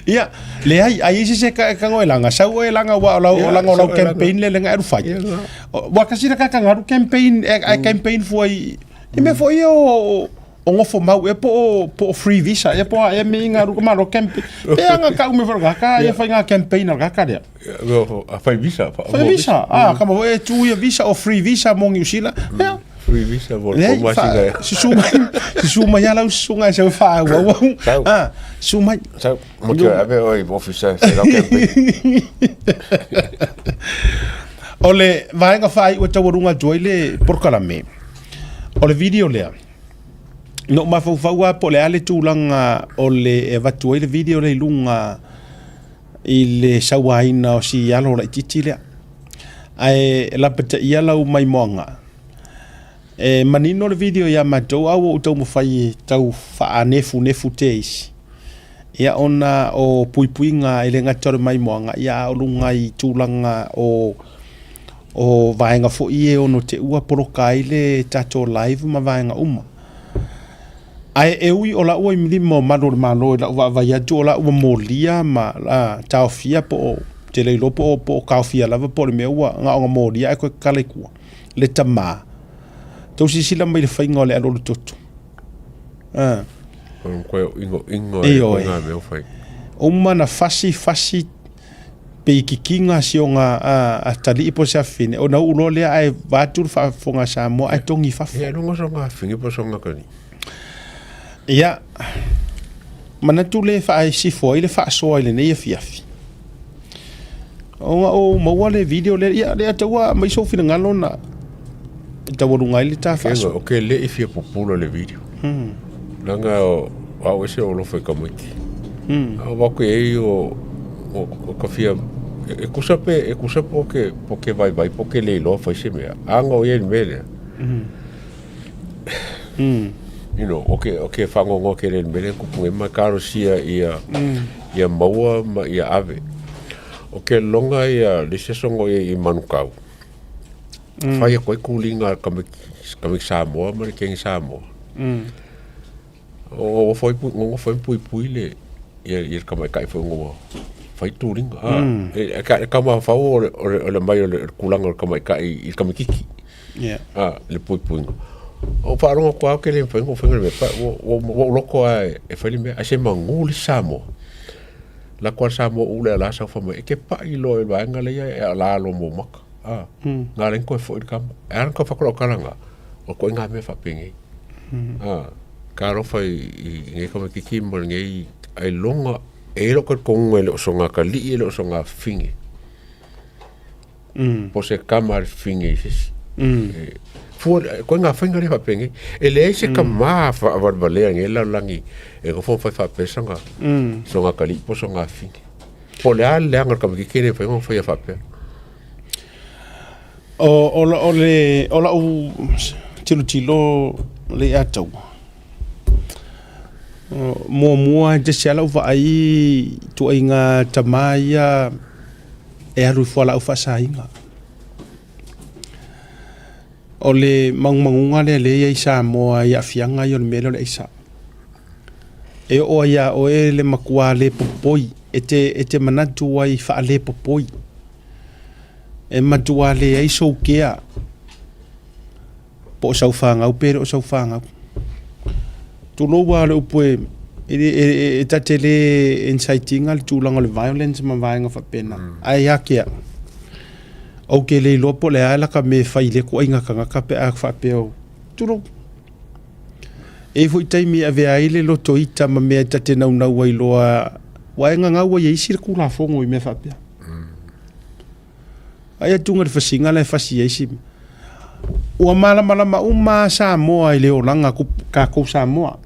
Ia, leai, ai isi se ka ka ngoe langa, sau oe langa wa o lau o langa o lau campaign le lenga e fai. Wa kasi na ka ka ngaru campaign e campaign fua i i mea foi ia o o ngofo mau e po o po o free visa e po a e me inga ruka malo campaign pe anga ka ume fo ka e fai nga campaign al ka lea A fai visa. Fai visa ah kama foi e tu ia visa o free visa mo New Zealand ia Free visa mo Leai, mo fa, masinga. susu mai, susu mai ala ususunga e sau wha au au au. Sau. Ah, susu mai. Sau mo te ave oi officer fai lau campaign. O le vaega whaai ua taualuga atu ai le porokalame, o le video lea, na ou mafaufau lava po o le a le tulaga o le e avatu ai le video lea i luga i le sauaina o si alo laitiiti lea. Ae lapataia lau maimoaga, e manino le video ia matou a ua ou taumafai e tau faanefunefu te isi. Ia ona o puipuiga e le gata o le maimoaga, ia a o luga i tulaga o o vaega foi e ono teua poloka ai le tatou live ma vaega uma. Ae e ui o la'u ai lima o malu o le Malo i la'u vaavaai atu o la'u ua molia ma a, taofia po o te le iloa po o, po o kaofia lava po o le mea ua gaoga molia ae koe kala i tua le tamā. Tou silasila mai i le faiga o le alualu toto. A. O le koe ingoingo e Ioe. ngā mea o fai. Uma na fasi fasi peikikiga si ona atalii po o se afafine, ona uu loa lea ae vaeatu le faafofoga a Samoa ae togi i fafo. Ia luga so ngā finge po so ngā kani. Ia, manatu le faaisifo ai le faasoa i lenei afiafi. Ona o maua le video lea, ia lea taua mai sou finagalo na taualuga ai le ta faasoa. O ke le i fia pupula le video. Langa o au ese o lofa i tamaiti. A o wako e o o ka fia e kusa pe e kusa po ke po ke vaivai po ke le iloa fai se mea. Anga o ia i le mea lea. You know, o ke o ke whangongo ke le mea lea kupu e mai kalosia ia ia maua ma ia ave. O ke longa ia le se songo ia i Manukau. Whai a koe kulinga ka me ka me Samoa ma le Kengi Samoa. O o foi pu ngo foi pui pui le ia ia ka mai kai foi ngo fai tulinga. Ah, e ka ka ma fa o le o le mai o le kulanga o ka mai kai i ka me kiki. Yeah. Ah, le pui pui. O whaaronga ko au ke le whai ngo whai le pa o o loko a e whai le mea a se mangu le Samoa. La koa Samoa u le ala sa fa mai e ke pa i lo e vaenga le ia e ala lo mo maka. Ah, ngā leng koe fo i le kama. E ana koe whakora o karanga, o koe ngā mea whapengi. Ah, ka alofa i, i, i ngei kama kiki mo le ngei ai longa, e ilo koe konga e le oso ngā kalii e le oso ngā finge. Po se kama le finge i sisi. E, fua, koe ngā whainga le whapengi. E leai se kama whaawalewalea ngei lalagi e ngofo whai whapesa ngā, so ngā kalii po so ngā finge. Po le a leanga le kama kiki ne whainga whaia whapea. O, o, o, le, o lau tilotilo le ia taua, muamua e tasi lava lau vaai i ituaiga tama ia e alu i fualaau faasaina. O le magumaguga lea lea e i ai i Samoa i aafiaga ia o le mea lea o le aisa. E oo ai ia oe le matua le popoi, e te, e te manatu ai faalepopoi. E matua leai sou kea po o sau fanau pe le o sau fanau. Tulou lava o le upu e, e, e, e ta te le incite ina le tulaga o le violence ma vaega faapena. Mm. Ae ia te au, ou te le iloa po o le a laka mea e fai i lea ituaiga tagata pe a faapea o, tulou. E i ai foi taimi e avea ai le loto ita ma mea ta te naunau ai loa, ua e gagau ai e isi le Tulafono i mea faapea. Ai atu le fasiga la e fasi ai si ua malamalama uma Samoa i le olaga tatou Samoa.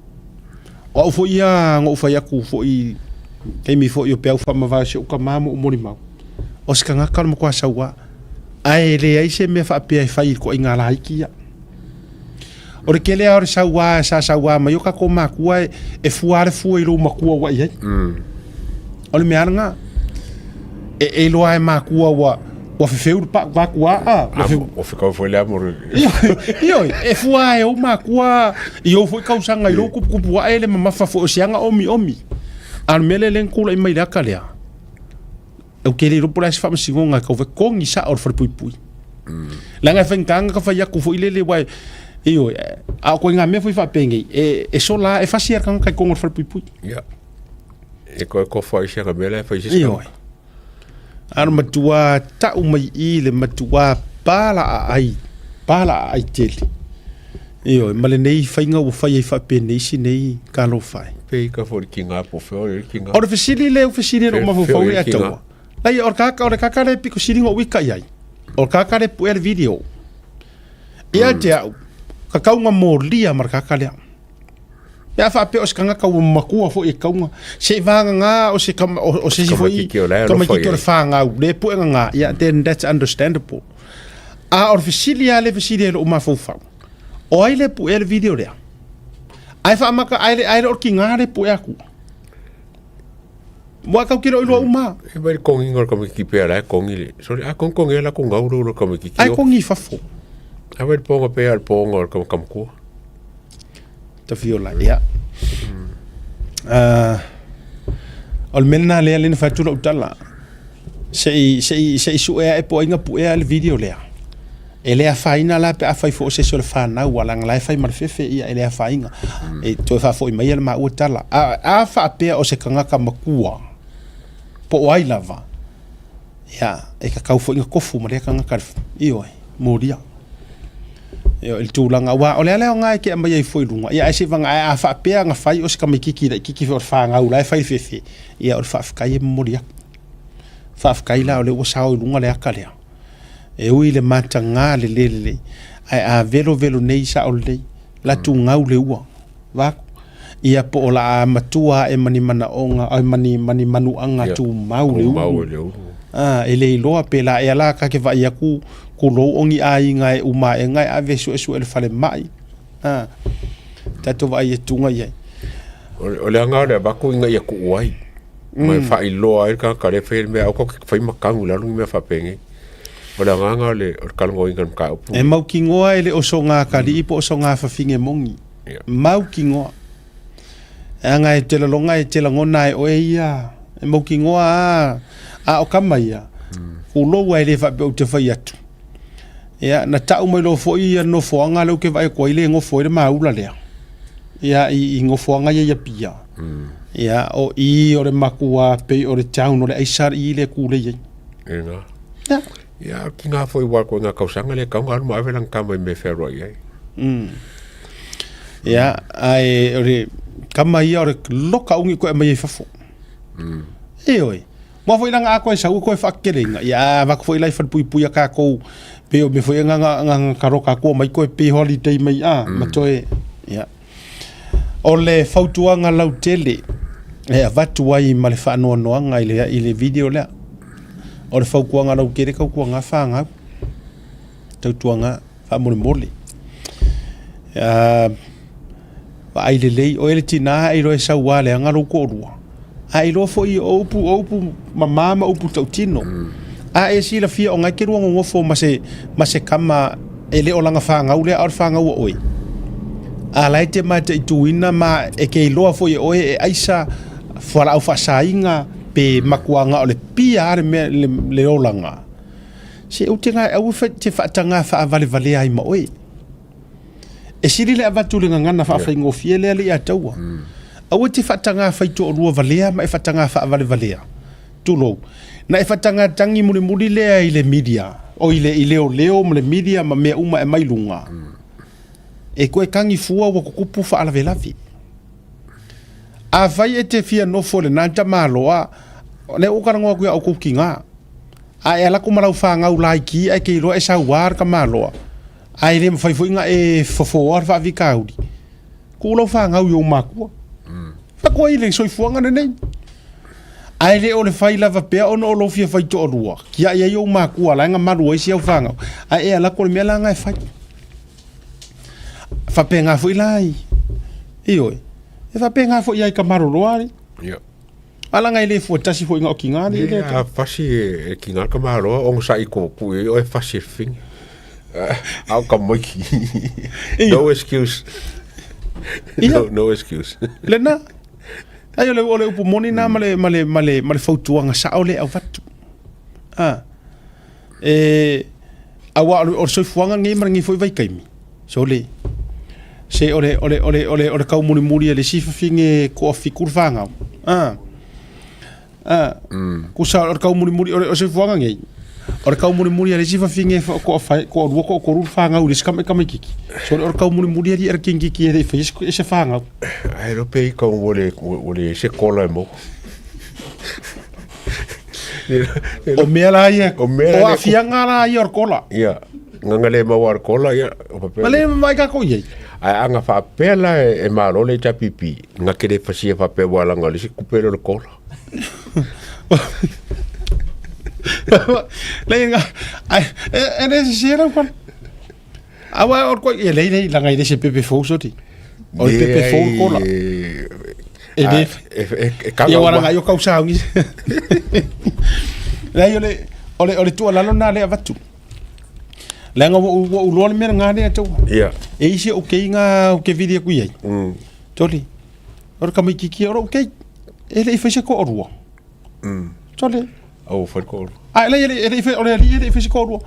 O au foi ia na ou fai atu foi taimi foi o peau faamavae o si ou tama ma ou molimau. O se tagata o le matua saua. Ae leai se mea faapea e fai i le ituaiga laiti ia. O le tele lava o le saua sa saua mai o tatou matua e fua lava le fua i lou matua ua i ai. O le mea lava lena. E iloa e matua ua ua fefeu le pau vaku a a. Ua fekau foi le amo. Ioe, e fua e ou matua i ou foi tausaga i lou kupukupu ae le mamafa foi o se aga omiomi. A o le mea lea lea na tulai mai i le ata lea, Ou te le iloa po o le a se faamasinoga e tau fai kogi sao o le falepuipui. Leaga e faigata ona fai atu foi lele aua ioe, a o ituaiga mea foi faapenei, e, e sola e fasi lava le tagata i totonu o le falepuipui. Ia. E koe kofo ai se mea la e fai se Ioe. A o le matua tau mai i i le matua pala aai, pala aai tele. Ioe, ma lenei faiga ua fai ai faapenei si nei talofa e. Pe ika foi le kinga po feo le kinga. O le fesili lea ua fesili ai lou mafaufau ia te au. Lai o le kaka o le kaka lea piko sili na uika i ai. O le kaka lea puea le video. Ia te au, ka kauga molia ma le kaka lea. Pe a faapea o se tagata ua matua foi e kauga, se i vagana o se kama, o, o se isi foi tamaitiiti o le fanau, le pue gagā, ia, then that's understandable. A o le fesili lava lea e fesili ai i lou mafaufau, o ai le puea le video lea? Ae faamata, ae le, ae le o le tiga le puea atu. Ua tau te le o iloa uma. E mai le kongiga o le tamaitiiti pea la e kongi le. Sorry, a kongi kongi la ku ngau lo le tamaitiiti. Ai kongi i fafo. A vai le ponga pea le ponga o le kamatua. Tafiola, ia. Uh, o le mea lena lea lea na fai atu lau tala. Se i, se i, se i sue ae po o ai na puea le video lea. E le afaina la pe afai foi o se isi o le fanau a leaga la e fai ma le fefe ia e le afaina. E toe faafoi mai le maua tala. A, a faapea o se tagata matua po o ai lava, ia, e tatau foi ona tofu ma lea tagata, ioe, molia. Ioe, i le tulaga, aua o le ala lena e te aumai ai fua i luga, ia ae seivaga, ae a faapea na fai o se tamaitiiti laitiiti foi o le fanau la e fai le fefe, ia o le faafetai e momoli atu. Faafetai la o lea ua sao i luga le ata lea. E ui i le mataga le le lelei, ae a velovelo nei sao lelei, latu gau le ua, vaku. Ia po o la a matua ae ma ni manaoga, ai ma ni, ma ni manuaga Ia, tumau le tumau ulu. le ulu. A, e le iloa pe la ea la ka ke vaai atu kulou o ni aiga e uma aega e ave e suesue i le falemai. A, tatou vaai atuga i ai. O, o le aga o le avatu ina ia tuu ai. Ma e faailoa ai le tagata lea e faia le mea, aua tatou te fai ma tanu i lalo ni mea faapenei. O le agaga o le, o le talanoaina o le mataupu. E mautinoa e le o soga atalii po o soga fafine moni. Mautinoa. Leaga e te laloga e te lagona e oe ia, e mautinoa a, a o kama ia, kulou a e le faapea ou te fai atu. Ia, na tau mai loa foi ia nofoaga lea ou te vaai atu ai le nofo ai le maula lea. Ia, i, i nofoaga ia i Apia. Ia, o i o le matua pei o le town o le aisa i le kulei ai. E ngā. Ia. Ia, o ki ngā foi wā koe ngā kausaga le kau ngā alu ma ave langa kama i me whearoa i ai. Ia, ae o le kama ia o le loka ungi koe mai ai fafo. Ioe. Mua foi langa a koe sau koe whakekelenga. Ia, avatu foi lai whalepuipui a kākou. Pe o me foi nga nga nga nga karoka kua mai koe pe holiday mai a, ma toe. Ia. O le fautuaga lautele e avatu ai ma le faanoanoaga i le, i le video lea. O le fautuaga lautele tautuaga fanau. Tautuaga, faamolemole. Vaai lelei, oe le tina a e iloa e saua leaga lou toalua, a e iloa foi o upu, o upu mama ma upu tautino. A e silafia o na e te lua nonofo ma se, ma se tama e le o lana fanau lea a o le fanau a oe. A la e te mataituina ma e te iloa foi e oe e aisa fualaau faasaina pe matua na o le pia lava le mea le, le olaga. Se ou te gae aua te faataga faavalevalea ai ma oe. E sili le avatu le gagana faafaigofie lea le ia taua. Aua te faataga faitoalua valea ma e faataga faavalevalea. Tulou. Na e faataga tagi mulimuli lea i le media, o i le i leoleo ma le media ma mea uma e aumai luga. E toe tagi fua ua tutupu faalavelave. Afai e te fia nofo i lena tamaloa, o lea ua ou talanoa atu ia outou tina. A e alu atu ma lau fanau laiti ae te iloa e saua le tamaloa, ae le mafai foi ona e fofoa le faafitauli, tuu lau fanau i ou matua. Faatoa i le soifuaga lenei. Ae le o le fai lava pea ona o lou fia fai toalua, tiai ai ou matua la e gamalu ai si au fanau, ae e alu atu o le mea la lena e fai. Faapena foi la i, ioe, e faapena foi ia i Kamaloloa alii. Ia. A laga e le fua tasi foi na o tiga alii lea. A fasi e tiga ka malo onosai ko ku i oe fasi e fafine. A o ka maiki. No excuse. No, no excuse. Lena. Ai o le o le upu moni na ma le ma le ma le ma le fautuaga sao le avatu. A. E aua o le soifuaga lenei ma lenei foi vaitaimi. Sole. Se o le o le o le o le o le taumulimuli a le isi fafine toafitu le fanau. A. A. Tusa o le taumulimuli o le soifuaga nei. O le taumulimuli a le isi fafine toafai toalua toatolu le fanau i le isi tamaitiiti. Sole o le taumulimuli alii a le tamaitiiti e le i faia se fanau. Ae iloa pe ika ua le ua leai se kola e maua. O mea la ia, o mea o aafiaga la ia o le kola. Ia, gaga le maua le kola, ia, o faapea. Ma le mai kākou i ai. Ae a na faapea la e malo le HRPP, na te le fasia faapea ua laga o le isi kupe lea o le kola. Leai, nga, ai, e le sese lau pala. Aua o le koi, e lei lei, laga e le se pepe fou soti. O le pepe fou le kola. E le, e kanga ia wala ngai o kau saungi. Leai o le, o le, o le tuualalo na lea avatu. Leaga ua ou, ua ou iloa le mea lena lea taua. Ia. E isi ou keiga ou te vili atu i ai. Toli, o le tamaitiiti o lou keiki, e le i fai se toalua. Toli. Au fai le toalua. A e le, e le i fai, o le alii e le i fai se toalua.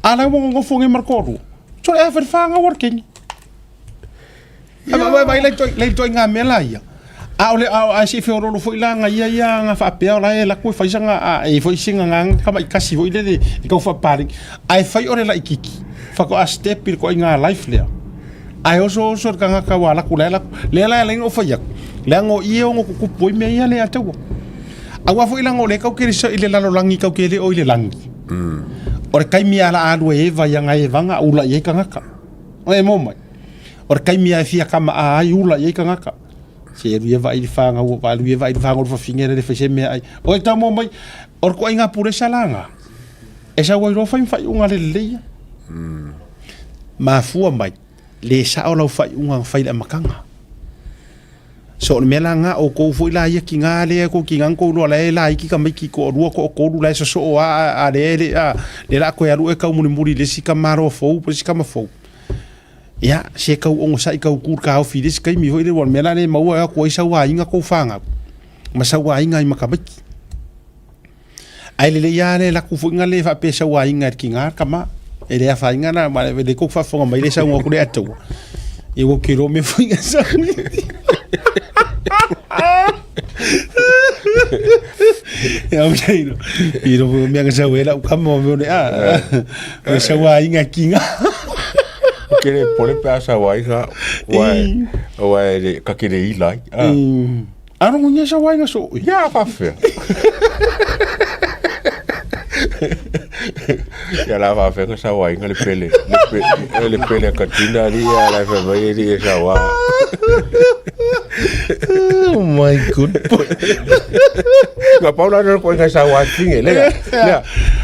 A la ua nonofo nei ma le toalua. Toli, a fai le fanau a le keiki. Vai lai ituaiga mea la ia. A o le a se i feoloolo foi la aga ia ia aga faapea o la e alu atu e fai sana a e i ai foi sina agaga tamaitasi foi lele e tau faapaleni. Ae fai o le laitiiti faatoa step i le ituaiga life lea. Ae osooso le tagata ua alu atu la e alu atu. Lea la e ala ai ona ou fai atu, leaga o i e ono tutupu ai mea ia lea taua. Aua foi leaga o lea tatou te i le lalolagi tatou te le o i le lagi. O le taimi lava o le a alu e Eva i ana evaga ula i ai tagata. E moa mai. O le taimi lava e fia kama'a ai ula i ai tagata. Se alu ia vaai i le fanau, alu ia vaai i le fanau o le fafine lea e fai se meaai. O e tau moa mai, o le ituaiga pulesa la lena, e sau ai loa fai ma faaiuga le lelei ia. Mafua mai, le sao lau faaiuga na fai i le amataga. So o le mea la lena, o outou foi la ia tiga lea, tou tiga na tou iloa la e laiti tamaiti toalua toatolu la e sosoo lava a lea e le a, lea o le a toe alu oe taumulimuli i le isi tamaloa fou po o le isi tama fou. Ia, se tau onosai tau tu le taofi i le isi taimi foi lea, aua o le mea la lea e maua e o atu ai sau aiga tou fanau ma sau aiga ai ma tamaiti. Ae lelei lava le alu atu foi na le faapea e sau aiga e le tiga le tama. E le afaina la, ma o lea tou te faafofoga mai le saunoa atu le Ataua. Ia ua ou te iloa mea foi na sau. Ia ou te iloa, iloa foi mea na sau ai lau tama ma mea o le a. O le sau aiga e tiga. Ou te le popole pe a sau aiga, aua e le, ka te le ila ai. A rongo sau aiga so. Ia faafefea. Ia la faafefea ka sau aiga le pele. Le pele, le pele a Katrina ali ia la fai mai ali e sau a. Oh my god. Nga paula na ko ngai sau a tinge le. Le.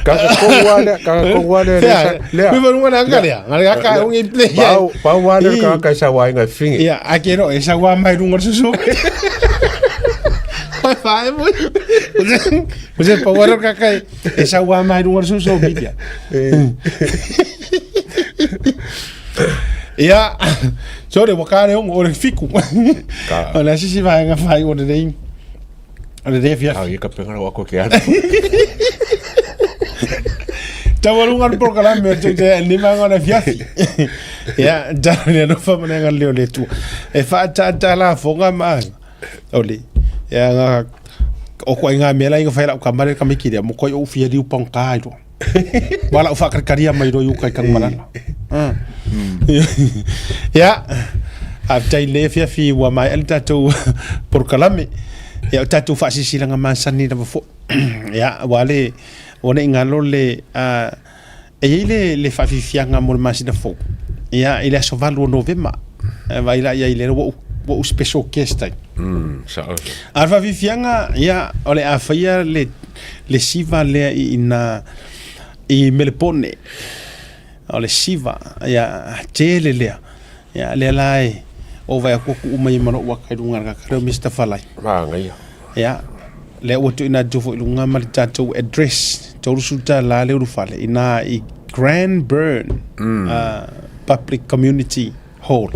Kaka tonu lava lea, kaka tonu lava lea, lea, lea. Kui valunga le aka lea, ngale aka e ungi play. Pau, pau lava lea o le tagata e sauaina e finge. Ia, a ke no, e saua mai lunga le susu. Pai whae mo. O se pau lea o le kaka e saua mai lunga le susu o media. Ia, sorry, ua kare ongo, o le fiku. O le asisi vaenga whai o le nei. O le afiafi. Au ia ka penga lau ako ke ana. Taualuga le polokalame o te e lima ngo le afiafi. Ia, tau le alofa ma le agalelei o le Atua. E faataata lafoga ma aga. O le, ia nga, o koe ngā mea la inga whai lau kamare ka miki rea, mo koe o fia riu pang kā iroa. Wa lau whaakarikaria mai roi ukai kang malala. Ia, faafetai i lenei afiafi ua maea le tatou polokalame. Ia, o tatou faasilasilaga masani lava foi. Ia, aua le, ua ne i galo le, e i ai le, le faafiafiaga mo le masina fou. Ia, i le aso 8 o Novema. Vaai la i ai lea ua ou, ua ou special guest ai. Sao. A o le faafiafiaga, ia, o le a faia le, le siva lea i ina i Melepone. O le siva, ia, tele lea. Ia, lea la e o vai aku aku uma i ma lou aka i luga le kaka lea o Mister Falai. Manaia. Ia, lea ua tuuina atu foi i luga ma le tatou address, $30 le ulufale, ina i Cranbourne Public Community Hall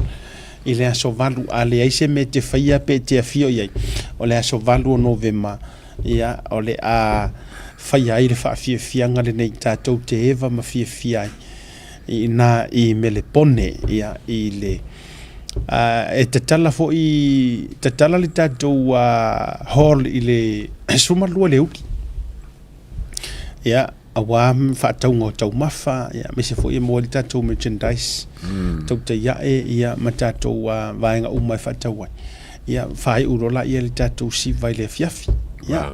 i le aso 8, a leai se mea e te faia pe e te afio i ai, o le aso 8 o Novema, Ia, o le a faia ai le faafiafiaga lenei tatou te eva ma fiafia ai i ina i Melepone, ia, i le, a, e tatala foi, tatala le tatou hall i le 12 le uli. Ia, aua faatauga o taumafa, ia, aemaise foi e maua ai le tatou merchandise, tautai ae, ia, ma tatou vaega uma e faatau ai. Ia, faaiu loa laia le tatou siva i le afiafi. Ia,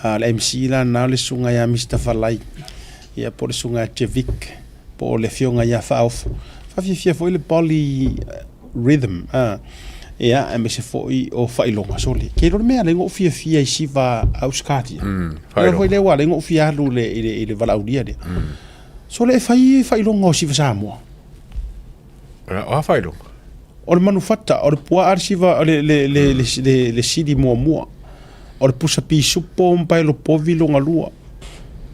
a le MC la na o le susuga ia Mister Falai, ia po o le susuga ia Jevic, po o le afioga ia Faaofo. Faafiafia foi le Poly Rhythm, a, ia, aemaise foi o Faailoga. Sole, ke iloa le mea lea ua ou fiafia i siva a Auscaria. Mm, foi lea ua ala ai ona ou fia alu i le, i le, i le valaaulia lea. Sole, e fai faailoga o siva Samoa. O a faailoga? O le manufata, o le puaa le siva, le, le, le, le, le, le sili muamua. O le pusa pisupo ma paelo povi loga lua.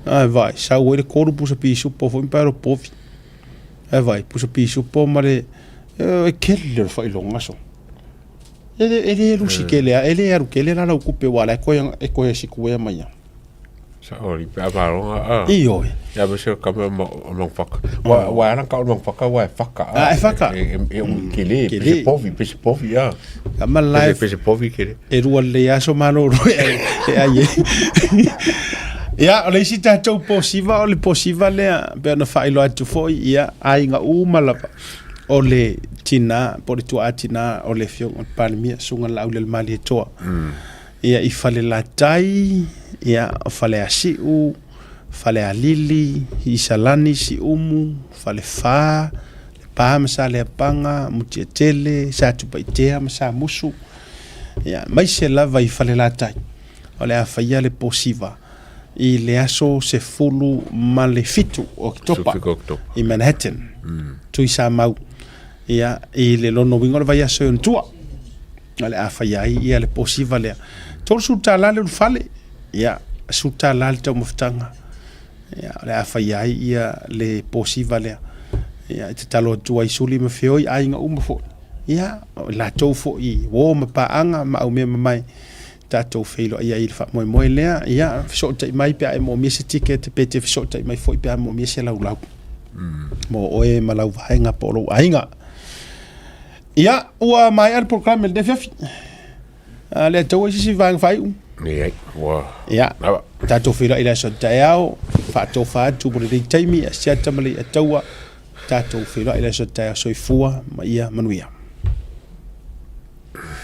Ae vai, sau ai le kolu pusa pisupo foi ma paelo povi. Ae vai, pusa pisupo ma le, e kele o le faailoga so. E le, e le lusi kele a, e le alu kele la lau kupe wa la e koe, e koe sikuea mai ia. Sa pe a malonga a. Ioe. Ia ma se kame ma ma whaka. Wa wa ana ka ma whaka wa e whaka. Ah, e whaka. E e e kele pe se povi pe se povi a. Kama live. Pe se povi kele. E rua le aso malolo e e ai e. Ia, o le isi tatou posiva, o le posiva lea, pe ona faailoa atu foi, ia, aiga uma lava, o le tina, po o le tuaa tina, o le afioga o le Palemia, Susuga Laaulialemalietoa. Ia i Falelatai, ia o Faleasiu, Falealili, Isalani, Siumu, Falefa, Lepa ma Saleapaga, Mutiatele, Satupaitea ma Samusu, ia aemaise lava i Falelatai, o le a faia le posiva i le aso 17 o Oketopa i Manhattan, Tuisamau, ia i le lona uiga o le vaiaso e ona tua. O le a faia ai ia le posiva lea. $30 le ulufale, ia, $10 le taumafataga. Ia, o le a faia ai ia le posiva lea. Ia, e tatalo atu ai suli ma feoi aiga uma foi. Ia, o latou foi uo ma paaga ma aumea mamae tatou feiloai ai i le faamoemoe lea. Ia, fesootai mai pe a e moomia se ticket, pe te fesootai mai foi pe a moomia se laulau. Mo oe ma lau vaega po o lou aiga. Ia, ua maea le polokalame i lenei afiafi. A le taua i se isi vaega faaiu. Leai, ua Ia, lava. tatou feiloai i le aso taeao, faatofa atu mo lenei taimi, a siata ma le taua, tatou feiloai i le aso taeao soifua ma ia manuia.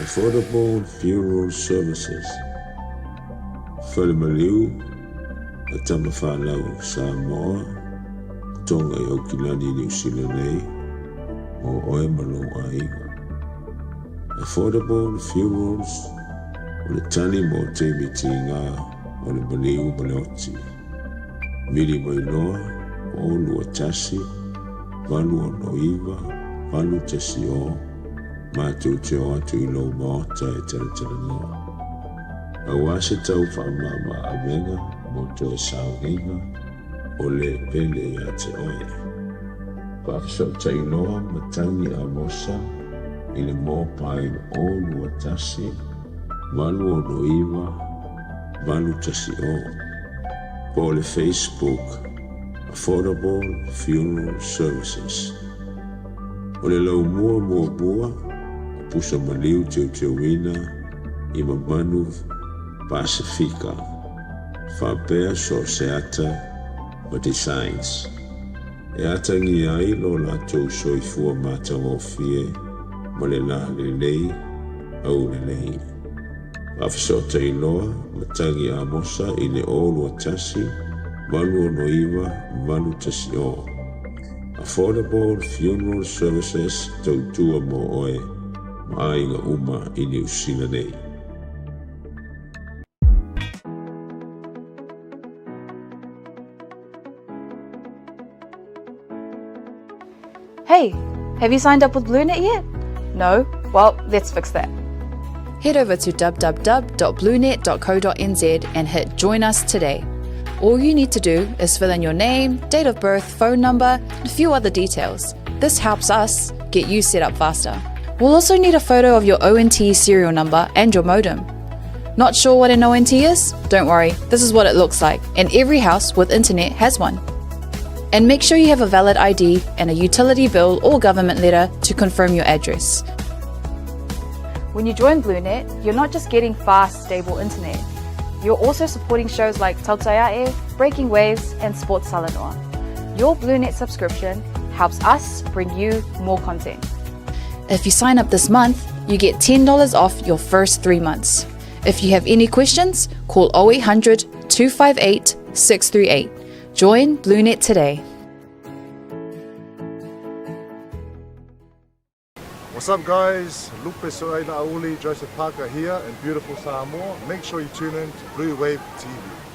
Affordable Funeral Services, Fale Maliu a Tama Whanau Samoa, Tonga i Aukilani, Niu Sila nei, mō oe ma lou aiga. Affordable Funerals o le tali mō taimi tīngā o le maliu ma le oti. Vili mai loa, 0 2 1 8 6 9 8 1 0, matou te o atu i lou maota e talatalanoa. Auā se tau faamāmā-avega mo toe sauniga o le pele iā te oe. Faafesootai loa Matagi Amosa i le mobile 0 2 1 8 6 9 8 1 0 po o le Facebook Affordable Funeral Services. O le laumua muamua o pusa maliu teuteuina i mamalu Pasefika faapea so o se ata ma designs e atagia ai lo latou soifua matagofie ma le lalelei aulelei. Faafesootai loa Matagi Amosa i le 0 2 1 8 6 9 8 1 0. Affordable Funeral Services, tautua mo oe ma aiga uma i Niu Sila nei. Hey, have you signed up with BlueNet yet? No? Well, let's fix that. Head over to www.bluenet.co.nz and hit Join Us today. All you need to do is fill in your name, date of birth, phone number, and a few other details. This helps us get you set up faster. We'll also need a photo of your ONT serial number and your modem. Not sure what an ONT is? Don't worry, this is what it looks like, and every house with internet has one. And make sure you have a valid ID and a utility bill or government letter to confirm your address. When you join BlueNet, you're not just getting fast, stable internet. You're also supporting shows like Tautai A'e, Breaking Waves, and Sports Talanoa. Your BlueNet subscription helps us bring you more content. If you sign up this month, you get $10 off your first 3 months. If you have any questions, call 0800 258 638. Join BlueNet today. What's up, guys? Lupe Soaila Auli, Joseph Parker here in beautiful Samoa. Make sure you tune in to Blue Wave TV.